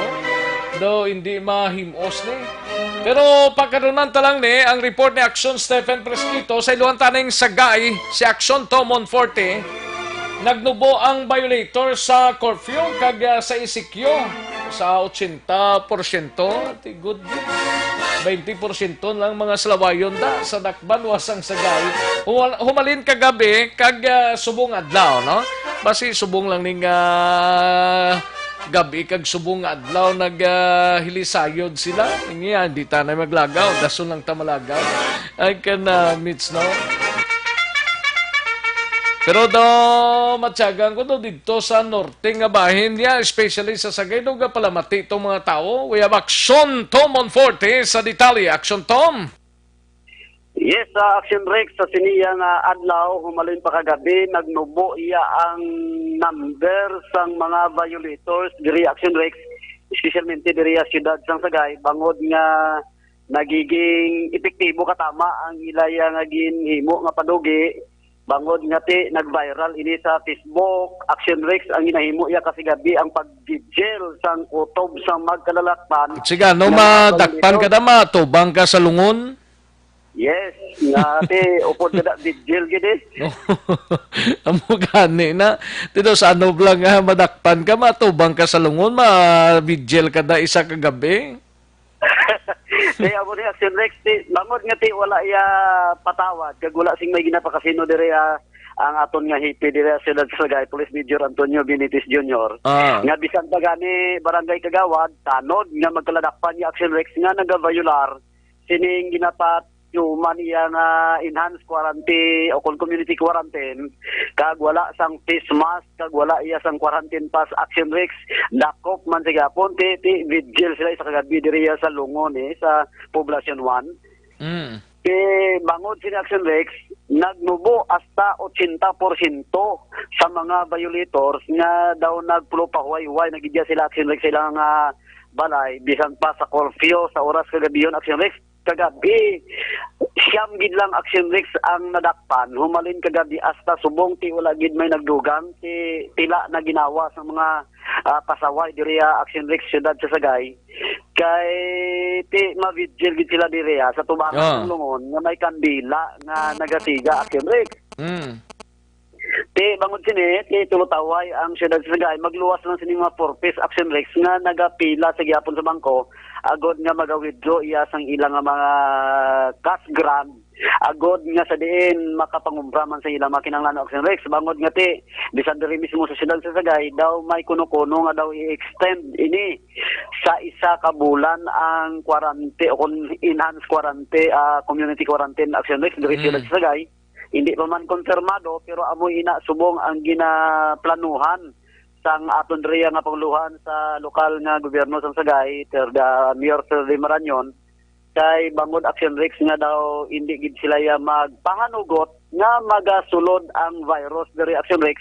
Daw hindi mahimos ni. Pero pagkadunan ta lang ni ang report ni Aksyon Stephen Fresquito sa iluhan taning sagay si Aksyon Tomon Forte. Nagnubo ang violator sa curfew kag, ah, sa E C Q sa ochenta porsyento. Ti good. Twenty porsyento lang mga salawayon da sa Dakbanuas sang Sagay. Humal-, humalin kagabi kag, ah, subong adlaw, no? Basi subong lang ning, ah, gabi kag subong adlaw nag, ah, hilisayod sila. Niya, hindi ta na maglagaw. Dason lang ta malagaw. Ay, kana, Mitch, no? Pero do, matyagan ko do dito sa norte nga bahin niya, especially sa Sagay, do nga palamati itong mga tao. We have Action Tom Monforte sa detalye. Action Tom! Yes, sa Action Rex, sa siniya nga adlaw, humalin pa kagabi, nagnubo iya ang number sang mga violators diri, Action Rex, espesyalmente diri sa siyudad sang Sagay, bangod nga nagiging epektibo katama ang ilaya nga ginhimo nga panugi, bangod nga ti nag-viral ini sa Facebook. Action Rex, ang ginahimo iya kasi gabi ang pag-vigil sang kutob sang magkalalakpan. Siga, no, nga mga madakpan ka violators. Na, matubang ka sa lungon? Yes, nga ti upod ka na vigil gid eh. Amo gani na. Ti daw sa ano lang nga madakpan ka, matubang ka sa lungon, ma-vigil ka da isa ka gabi. Ti amo ni Action Rex, ti, bangod nga ti wala iya patawad, kag wala sing may ginapakasino diri, ah, ang aton nga hipi diri sa Siyudad sa Sagay, Police Major Antonio Benitez Junior, Ah. nga bisan pa gani barangay kagawad, tanod nga magkaladakpan ni Action Rex nga nagabayolar sining ginapatuman iya nga enhanced quarantine o kon community quarantine, kag wala sang face mask, kag wala iya sang quarantine pass, Action Rex, dakop man sa gihapon, ti, ti, vigil sila isa kagabi diri sa Lungon, eh, sa Poblacion one. Mm. Ti, bangod sini Action Rex, nagnubo hasta ochenta porsyento sa mga violators nga daw nagpulo pa huway-huway, nagidya sila Action Rex sa ilang, ah, balay, bisan pa sa curfew, sa oras kagabion, Action Rex, kagabi, siyam gid lang Action Rex ang nadakpan. Humalin kagabi hasta subong ti wala gid may nagdugang, ti pila na ginawa sa mga, ah, pasaway diri, ah, Action Rex, siyudad sa Sagay. Kay ti ma-vigil gid sila diri, ah, sa tubangan Ah. Ng Lungon nga may kandila nga nagasiga, Action Rex. Mm. Ti, bangod sini, ti, tulutaway ang siyudad sa Sagay, magluwas lang sini mga four Ps, Action Rex, nga nagapila sa gihapon sa bangko, agod nga maga-withdraw iya sang ila nga mga cash grant, agod nga sa diin makapangumpra man sa ila mga kinahanglan, Action Rex. Bangod nga ti, bisan diri mismo sa siyudad sa Sagay, daw may kuno-kuno nga daw i-extend ini sa isa ka bulan ang quarantine o kung enhanced quarantine, ah, community quarantine, Action Rex, diri Mm. siyudad sa Sagay. Hindi pa man konfirmado, pero amo ina subong ang ginaplanuhan sang aton diriya nga panguluhan sa lokal nga gobyerno sang Sagay, Ter-, ah, Mayor Ferdie Marañon, kay bangod Action Rex nga daw hindi gid sila ya magpahanugot nga magasulod ang virus diri, Action Rex,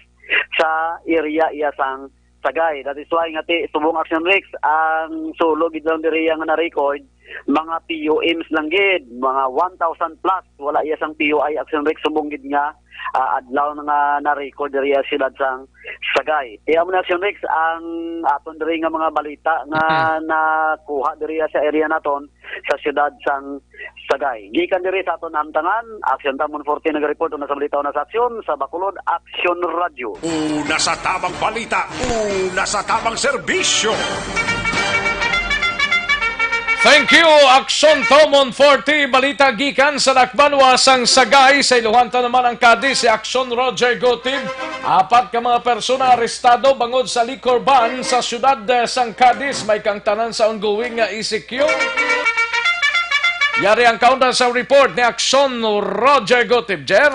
sa area iya sang Sagay. That is why nga ti subong, Action Rex, ang sulo gid lang diri nga na-record, mga P U Ms lang gid, mga one thousand plus. Wala iya sang P U I, Action Rex, subong gid nga, ah, adlaw na nga na-record diri sa siyudad sang Sagay. Kaya mo na, Action Rex, ang aton diri nga mga balita nga Mhm. nakuha diri sa area naton sa siyudad sang Sagay. Gikan diri sa aton hamtangan, Action Tom Monforte nagareport. Una sa balita, una sa aksyon, sa Bacolod, Action Radio. Una sa tamang balita, una sa tamang serbisyo. Thank you, Action Tom Monforte. Balita gikan sa Dakbanuas sang Sagay. Sa Ilohan ta naman ang Cadiz, si Action Roger Gutib. Apat ka mga persona arestado bangod sa liquor ban sa siyudad, eh, sang Cadiz. May kangtanan sa ongoing nga E C Q. Yari ang kaundan sa report ni Action Roger Gutib. Jer?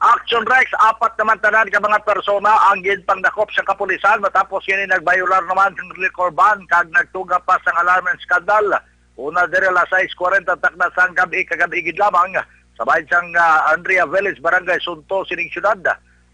Action Rex, apat naman tanan ka mga persona ang ginpangdakop sa kapulisan matapos kini nagbayular naman sang liquor ban kag nagtuga pa sang alarm and scandal. Una diri alas sais kwarenta takna sang gab-i, kagabi gid lamang, sa bahin sang, ah, Andrea Village, Barangay Sunto, sining siyudad.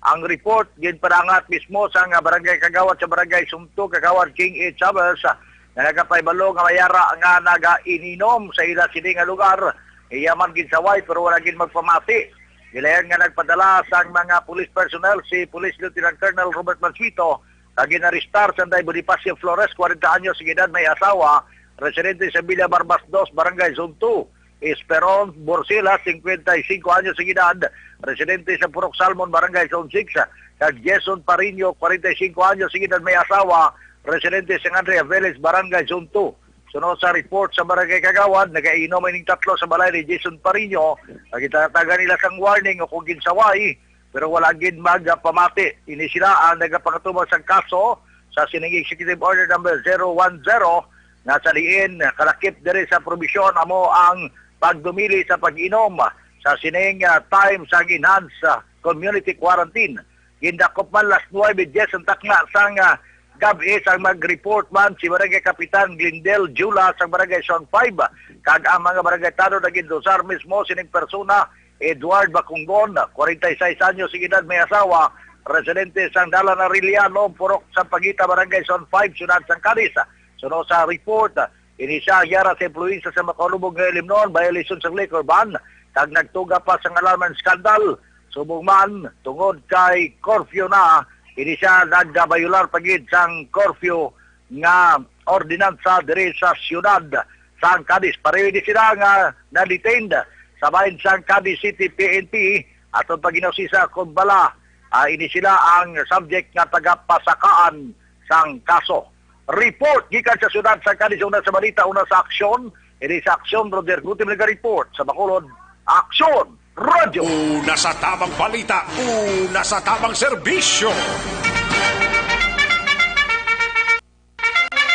Ang report ginpadangat mismo sang, ah, barangay kagawad sa Barangay Sunto, Kagawad King A. Chavez, ah, nga nagapahibalo nga may ara nga nagaininom sa ila sini nga lugar. Iya man ginsaway pero wala gid magpamati. Gilayan nga nagpadala sang mga police personnel si Police Lieutenant Colonel Robert Mansueto, kag ginarestar sanday Bonifacio Flores, kwarenta anyos ang edad, may asawa, residente sa Villa Barbas dos, Barangay Zone two. Esperon Borcela, singkwenta y singko anyos ang edad, residente sa Purok Salmon, Barangay Zone six, kag Jason Pariño, kwarenta y singko anyos ang edad, may asawa, residente sa Andrea Village, Barangay Zone two. Suno sa report sa Barangay Kagawad, nagainom ining tatlo sa balay ni Jason Pariño. Nagitatagan nila sang warning o kung ginsaway, pero wala gid magpamati. Ini sila ang nagapangatubang sang kaso sa sining Executive Order Number zero one zero, nga sa diin kalakip diri sa probisyon amo ang pagdumili sa pag-inom sa sining, ah, time sa enhanced, ah, community quarantine. Gindakop man las nuwebe dies ang takna sang, ah, gab-i sang mag-report man si Barangay Kapitan Glendale Jula sa Barangay Zone five, kag ang mga barangay tanod nag-endosar mismo sining persona, Edward Bacungon, kwarenta y seis anyos ang edad, may asawa, residente sang Dalan Arellano, Purok Sampaguita, Barangay Zone five, Siyudad sang Cadiz. Suno sa report, ini sia yara sa impluwensya sa makalubog nga ilimnon, violation sang liquor ban, kag nagtuga pa sang alarm and scandal. Subong man, tungod kay curfew na, ini sia nagabayular pa gid sang curfew nga ordinansa diri sa siyudad sang Cadiz. Pareho ini sila nga na-detained sa bahin sang Cadiz City P N P, aton paginausisa kung bala, ah, ini sila ang subject nga tagapasakaan sang kaso. Report gikan sa siyudad sang Cadiz, una sa balita, una sa aksyon. Ini sa aksyon, Roger Guti nag-report. Sa Bacolod, Aksyon Radyo. Una sa tamang balita, una sa tamang serbisyo.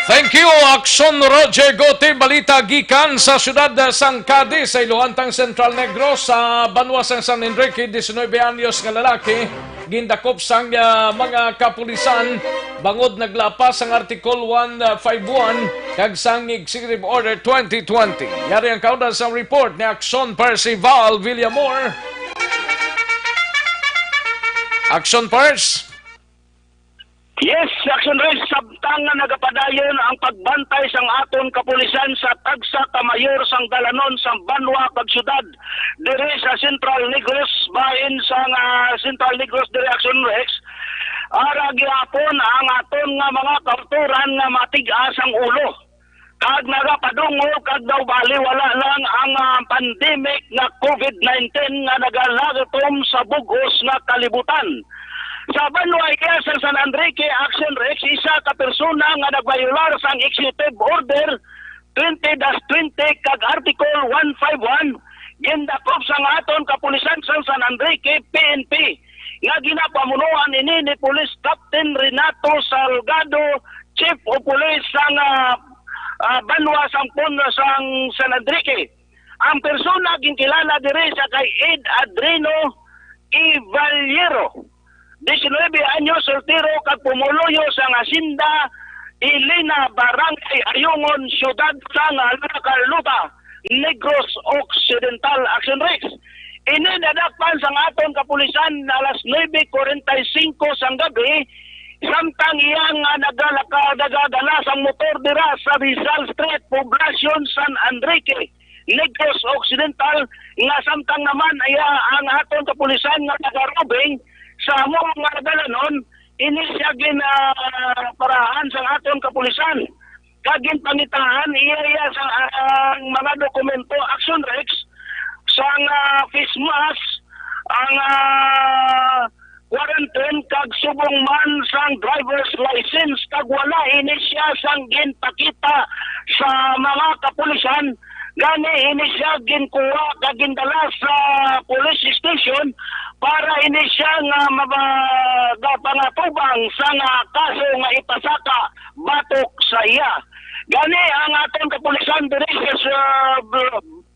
Thank you, Aksyon Roger Gote. Balita gikan sa siyudad sang Cadiz, sa Iloantang Central Negros, sa banwa sang San Enrique, diecinuebe anyos nga lalaki, gindakop sang, ah, mga kapulisan bangod naglapas sang Article one five one kag sang Executive Order twenty twenty. Yari ang kaundan sang report ni Aksyon Percival Villamor. Aksyon Pers. Yes, Action Rex, samtang nga nagapadayon ang pagbantay sang aton kapulisan sa tagsa ka mayor sang dalanon sang banwa kag syudad diri sa Central Negros, bahin sang, ah, Central Negros diri, Action Rex, ara gihapon ang aton nga mga kautoran nga matig-as ang ulo kag nagapadungol kag daw bali wala lang ang, ah, pandemic nga COVID nineteen nga nagalatom sa bug-os nga kalibutan. Sa banwa iya sa San Enrique, Action Rex, isa ka persona nga nagbayular sang Executive Order twenty dash twenty kag Article one five one, gindakop sang aton kapulisan sang San Enrique P N P nga ginapamunuan ini ni Police Captain Renato Salgado, Chief of Police sang, ah, ah, banwa sang Pon-, sang San Enrique. Ang persona ginkilala diri sa kay Ed Adrino Ivaliero, diecinuebe anyos, soltero kag pumuluyo sang Hacienda Elena, Barangay Ayungon, Siyudad sang Carlota, Negros Occidental, Action Rex. Ini nadakpan sang aton kapulisan alas nuebe kwarenta y singko sang gabi, samtang iya nga nagalaka-, nagadala sang motor dira sa Rizal Street, Poblacion San Enrique, Negros Occidental, nga samtang naman iya ang aton kapulisan nga nagarobing sa amo nga dalanon, ini siya gin, ah, parahan sang aton kapulisan. Kag ginpangitahan iya, iya sa, ah, ang mga dokumento, Action Rex, sang, ah, face mask, ang, ah, quarantine, kag subong man sang driver's license, kag wala ini siya sang ginpakita sa mga kapulisan. Gani ini siya ginkuha kag gindala sa police station para ini siya nga maba-, mapangatubang sa nga kaso nga ipasaka batok sa iya. Gani ang aton kapulisan diri sa, sa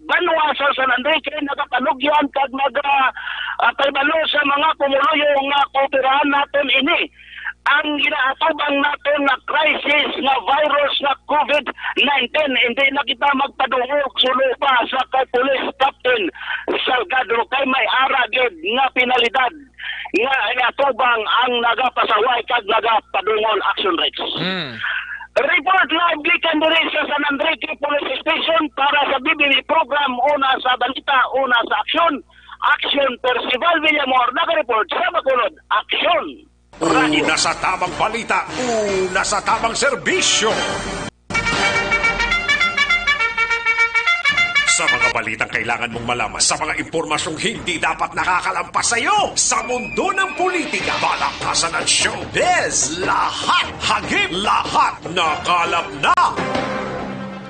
banwa sa San Enrique nagapanugyan kag naga, ah, pahibalo sa mga pumuluyo nga kooperahan naton ini ang ginaatubang naton nga crisis nga virus nga COVID nineteen. Hindi na kita magpadungog suno pa sa kay Police Captain Salgado kay may ara gid nga penalidad nga iatubang ang nagapasaway kag nagapadungol, Action Rex. Mm. Report live gikan diri sa San Enrique Police Station para sa B B B program, una sa balita, una sa aksyon. Action, Percival Villamor, nag-report sa Bacolod. Aksyon! Radyo. Una sa tamang balita, una sa tamang serbisyo. Sa mga balitang kailangan mong malaman, sa mga impormasyong hindi dapat nakakalampas sa iyo, sa mundo ng politika, balakasan at showbiz, lahat, hagip, lahat, nakalap na.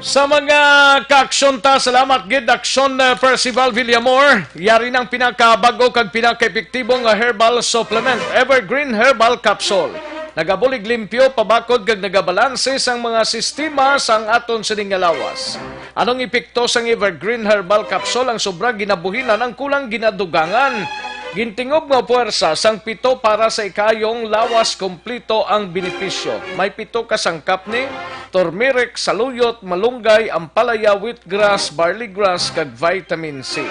Sa mga kaaksyon ta, salamat gid, Aksyon, uh, Percival Villamor. Yari nang pinakabago kag pinakaepektibo nga herbal supplement, Evergreen Herbal Capsule. Nagabulig limpyo, pabakod kag nagabalanse sang mga sistema sang aton sining nga lawas. Anong epekto sang Evergreen Herbal Capsule? Ang sobra ginabuhinan, ang kulang ginadugangan. Gintingob nga puwersa sang pito para sa ikayong lawas, kompleto ang benepisyo. May pito ka sangkap ni turmeric, saluyot, malunggay, ampalaya, wheatgrass, barley grass, kag vitamin C.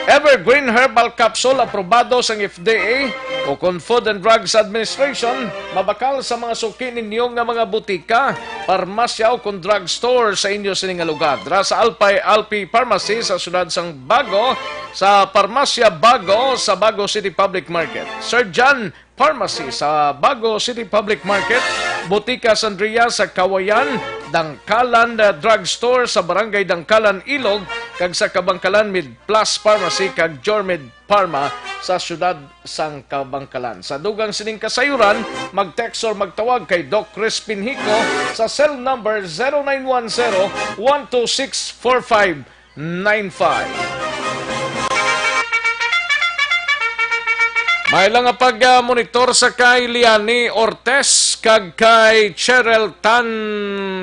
Evergreen Herbal Capsule, aprobado sang F D A o kon Food and Drugs Administration, mabakal sa mga suki ninyo nga mga butika, parmasya o kon drugstore sa inyo sini nga lugar. Dira sa Alpay, Alpi Pharmacy sa siyudad sang Bago, sa Parmasya Bago sa Bago City Public Market. Sir John Pharmacy sa Bago City Public Market, Botika Sandria sa Kawayan, Dangkalan, uh, Drugstore sa Barangay Dangkalan, Ilog, kag sa Kabangkalan Med Plus Pharmacy kag Jormed Pharma sa siyudad sang Kabangkalan. Sa dugang sining kasayuran, mag-text or magtawag kay Doc Crispin Hico sa cell number zero nine one zero, one two six, four five nine five. May lang nga pag, ah, monitor sa kay Liani Ortez kag kay Cheryl Tan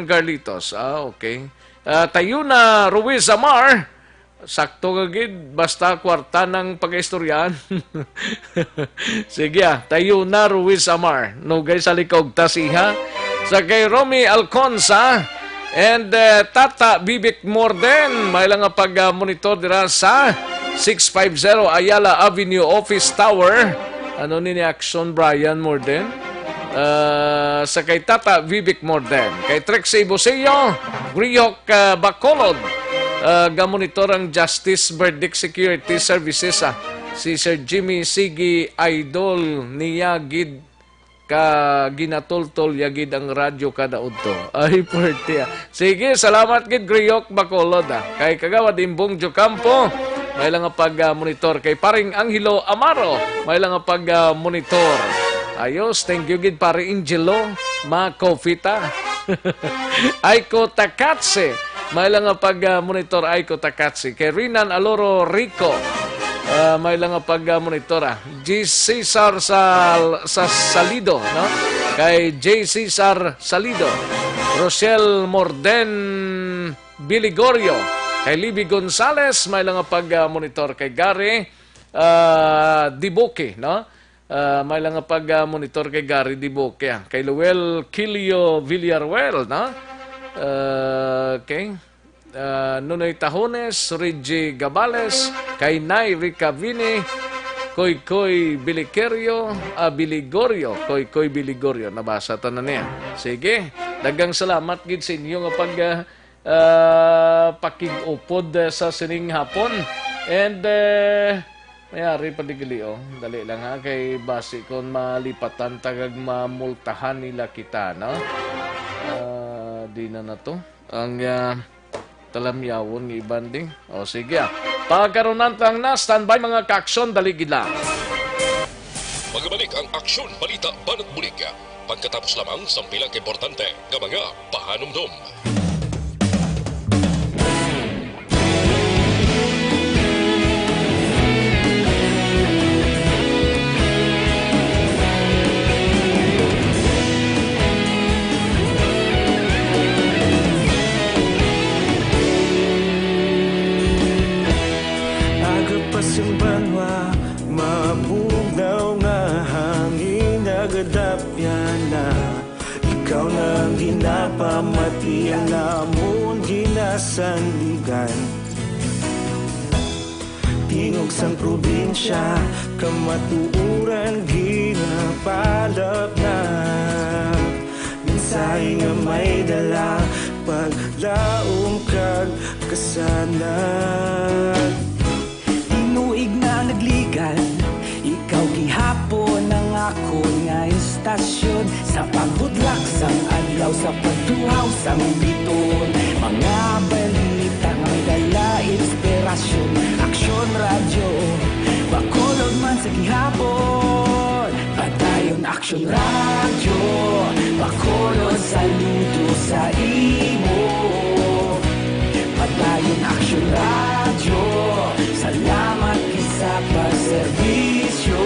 Garlitos. Ah, okay. Ah, Tayuna Ruiz Amar, sakto ka gid, basta kwarta nang pagaistoryahan. Sige, ah, Tayuna Ruiz Amar, nugay sa likog ta siha. Sa kay Romy Alconza and, eh, Tata Bibik Morden, may lang nga pag, ah, monitor dira sa six five zero Ayala Avenue Office Tower. Ano ni ni Action Brian Morden? Ah, sa kay Tata Vivek Morden, kay Trixie Busio, Griok, ah, Bacolod, ah, gamonitor ang Justice Verdict Security Services, ah. Si Sir Jimmy Sige, idol niya gid ka ginatultol ya gid ang radyo kada udto. Ay, pwerte, ah. Sige, salamat gid, Griok Bacolod, ah. Kay Kagawad Imbong Jocampo, may lang nga pag, ah, monitor. Kay Paring Angelo Amaro, may lang nga pag, ah, monitor. Ayos, thank you gid, Pare Angelo. Makofita. Aiko Takatse, may lang nga pag, ah, monitor. Aiko Takatse. Kay Rinan Aloro Rico, ah, may lang nga pag, ah, monitor, ah. J Cesar sa, sa Salido, no? Kay J Cesar Salido, Rochelle Morden Biligorio, kay Libby Gonzales, may lang nga pag, ah, monitor kay Gary, ah, Dibuki, no? Ah, may lang nga pag, ah, monitor kay Gary Dibuki, ah. Kay Luel Kilio Villaruel, no? Ah, okay. Ah, Nunoy Tahones, Reggie Gabales, kay Nay Rica Vini, Koy Koy Biliquerio, ah, Biligorio, Koy Koy Biligorio, nabasa ta na niya. Sige, daghang salamat gid sa inyo nga pag, ah, ah, pakig-upod, ah, sa sining hapon. And, eh, mayari pa di gali, oh. Dali lang, ha, kay basi kon malipatan ta kag mamultahan nila kita, no? Ah, di na na to. Ang, ah, talamyawon nga iban di. O, sige, ah. Pagkarunan tang na, standby, mga kaaksyon, dali gid lang. Magabalik ang Aksyon, Balita, Banat Bulig pagkatapos lamang sang pila ka importante nga mga pahanumdom. Aga pa sang banwa, mabugnaw nga hangin nagadapyan na. Ikaw na ang ginapamati, ang amon ginasandigan. Tingog sang probinsya, kamatuoran ginapalabnag. Mensahe nga may dala, paglaom kag kasanag. Tinuig na nagligad, ikaw gihapon ang akon nga istasyon. Sa paghudlak sang adlaw, sa pagtuhaw sang biton, mga balita nga may dala, Aksyon, Aksyon Radyo, Bacolod man sa gihapon. Padayon Aksyon Radyo, Bacolod, saludo sa imo. Padayon Aksyon Radyo, salamat gid sa pagserbisyo.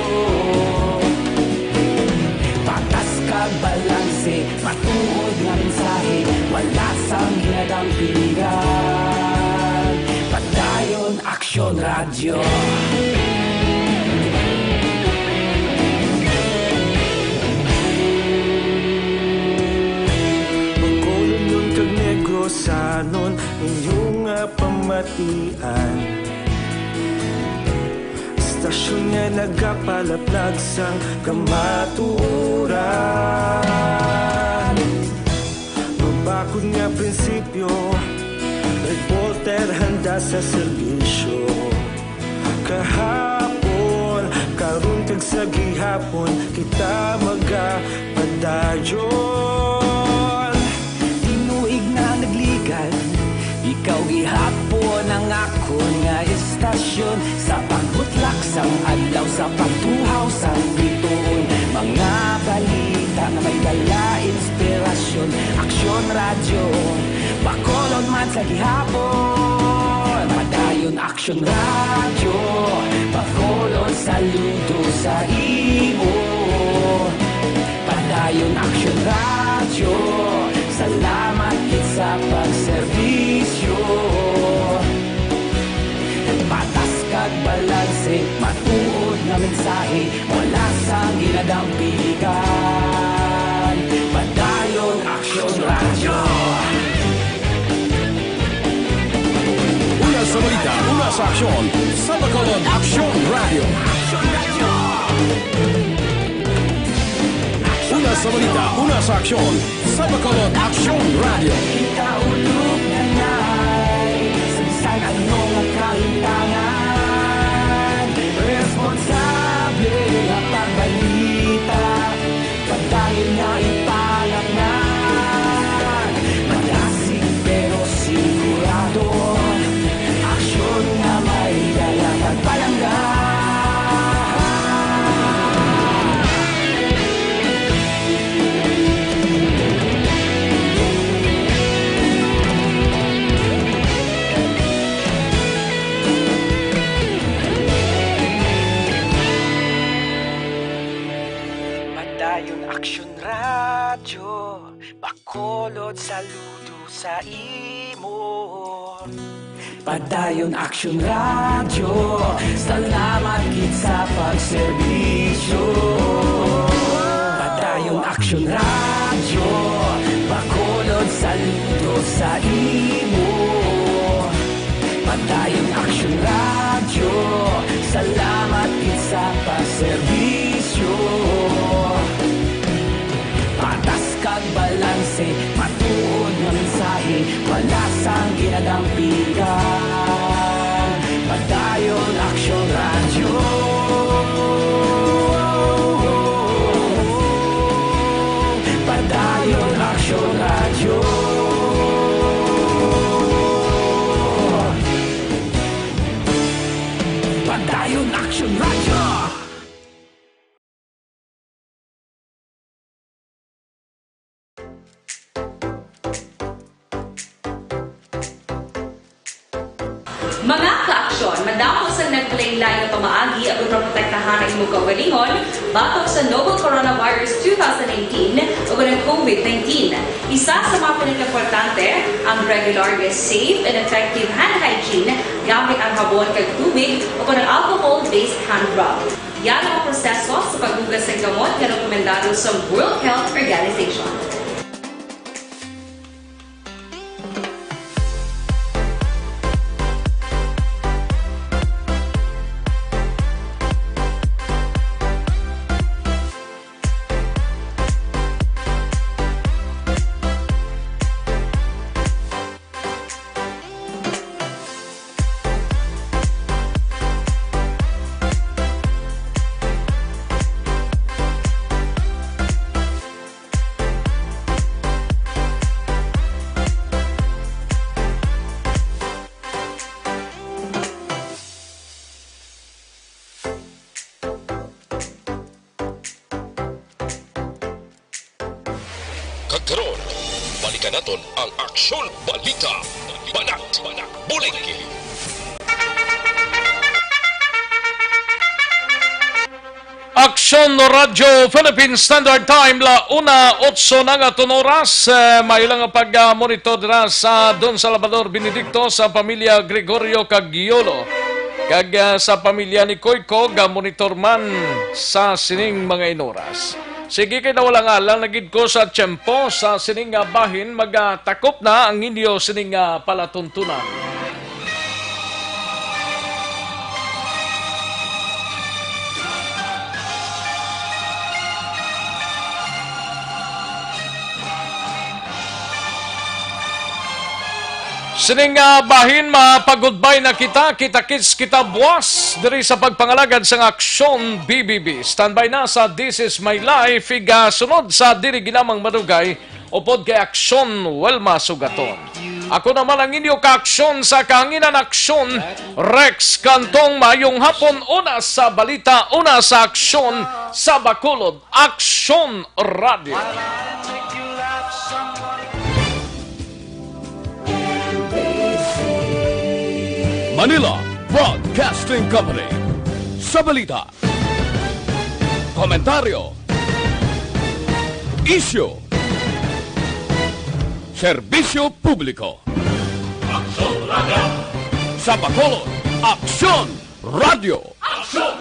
Patas kag balanse, matuod nga mensahe, wala sang ginadampigan. Padayon Aksyon Radyo. Bacolodnon kag Negrosanon, inyo nga pamatian. Istasyon nga nagapalaplag sang kamatuoran. Mabakod nga prinsipyo, reporter handa sa serbisyo. Kahapon, karon kag sa gihapon, kita magapadayon. Tinuig na nagligan, ikaw gihapon ang akon nga istasyon. Sa pagbutlak sang adlaw, sa pagtuhaw sang bituon, mga balita nga may dala inspirasyon. Aksyon Radyo, Bacolod man sa gihapon. Padayon Aksyon Radyo, Bacolod, saludo sa imo. Padayon Aksyon Radyo, salamat gid sa pagserbisyo. Patas kag balanse, matuod nga mensahe, wala sang ginadampigan. Padayon Aksyon Radyo. Una sa balita, una sa aksyon, sa Bacolod Aksyon Radyo. Una sa balita, una sa aksyon, sa Bacolod Aksyon Radyo. Ikaulog na ngay, sa bisan ano nga kahintangan, responsable nga pagbalita, padayon nga ipalatngan. Malasig pero sigurado, aksyon nga may dala kag palangga. Padayon Aksyon Radyo, Bacolod, saludo sa imo. Padayon Aksyon Radyo, salamat gid sa pagserbisyo. Padayon Aksyon Radyo, Bacolod, saludo sa imo. Padayon Aksyon Radyo, salamat gid sa pagserbisyo. Patas kag balanse, matuod nga mensahe, wala sang ginadampigan. Padayon Aksyon Radyo. Padayon Aksyon Radyo. Padayon Aksyon Radyo. Mga ka-aksyon, madamo sang naglain-lain nga pamaagi agud maprotektahan ang imong kaugalingon batok sa novel coronavirus two thousand nineteen ukon ang COVID nineteen. Isa sa mga pinakaimportante ang regular nga safe and effective hand hygiene gamit ang habon kag tubig ukon ang alcohol-based hand rub. Yara ang proseso sa paghugas sang gamot nga rekomendado sa World Health Organization. Karon, balikan naton ang Aksyon Balita. Banat, Banat, Buliki. Aksyon Radyo Philippine Standard Time, la una otso na nga aton oras. Eh, maayo lang ang pag-monitor dira sa Don Salvador Benedicto, sa pamilya Gregorio Cagiolo, kag, ah, sa pamilya ni Koy Kog, ah, monitor man sa sining mga inoras. Sige, kay nawala nga lang na gid ko sa tiyempo sa sining nga bahin, magatakop na ang inyo sining nga palatuntunan. Sining, ah, bahin, mapagudbay na kita, kita-kits kita buwas diri sa pagpangalagad sang Aksyon B B B. Standby na sa This Is My Life, igasunod sa dili ginamang madugay, upod kay Aksyon Wilma Sugaton. Ako naman ang inyo kaaksyon sa kahanginan, Aksyon Rex Cantong. Maayong hapon, una sa balita, una sa aksyon, sa Bacolod, Aksyon Radio. Manila Broadcasting Company. Sa balita, komentaryo, isyu, serbisyo publiko. Aksyon Radio. Sa Bacolod, Aksyon Radio. Aksyon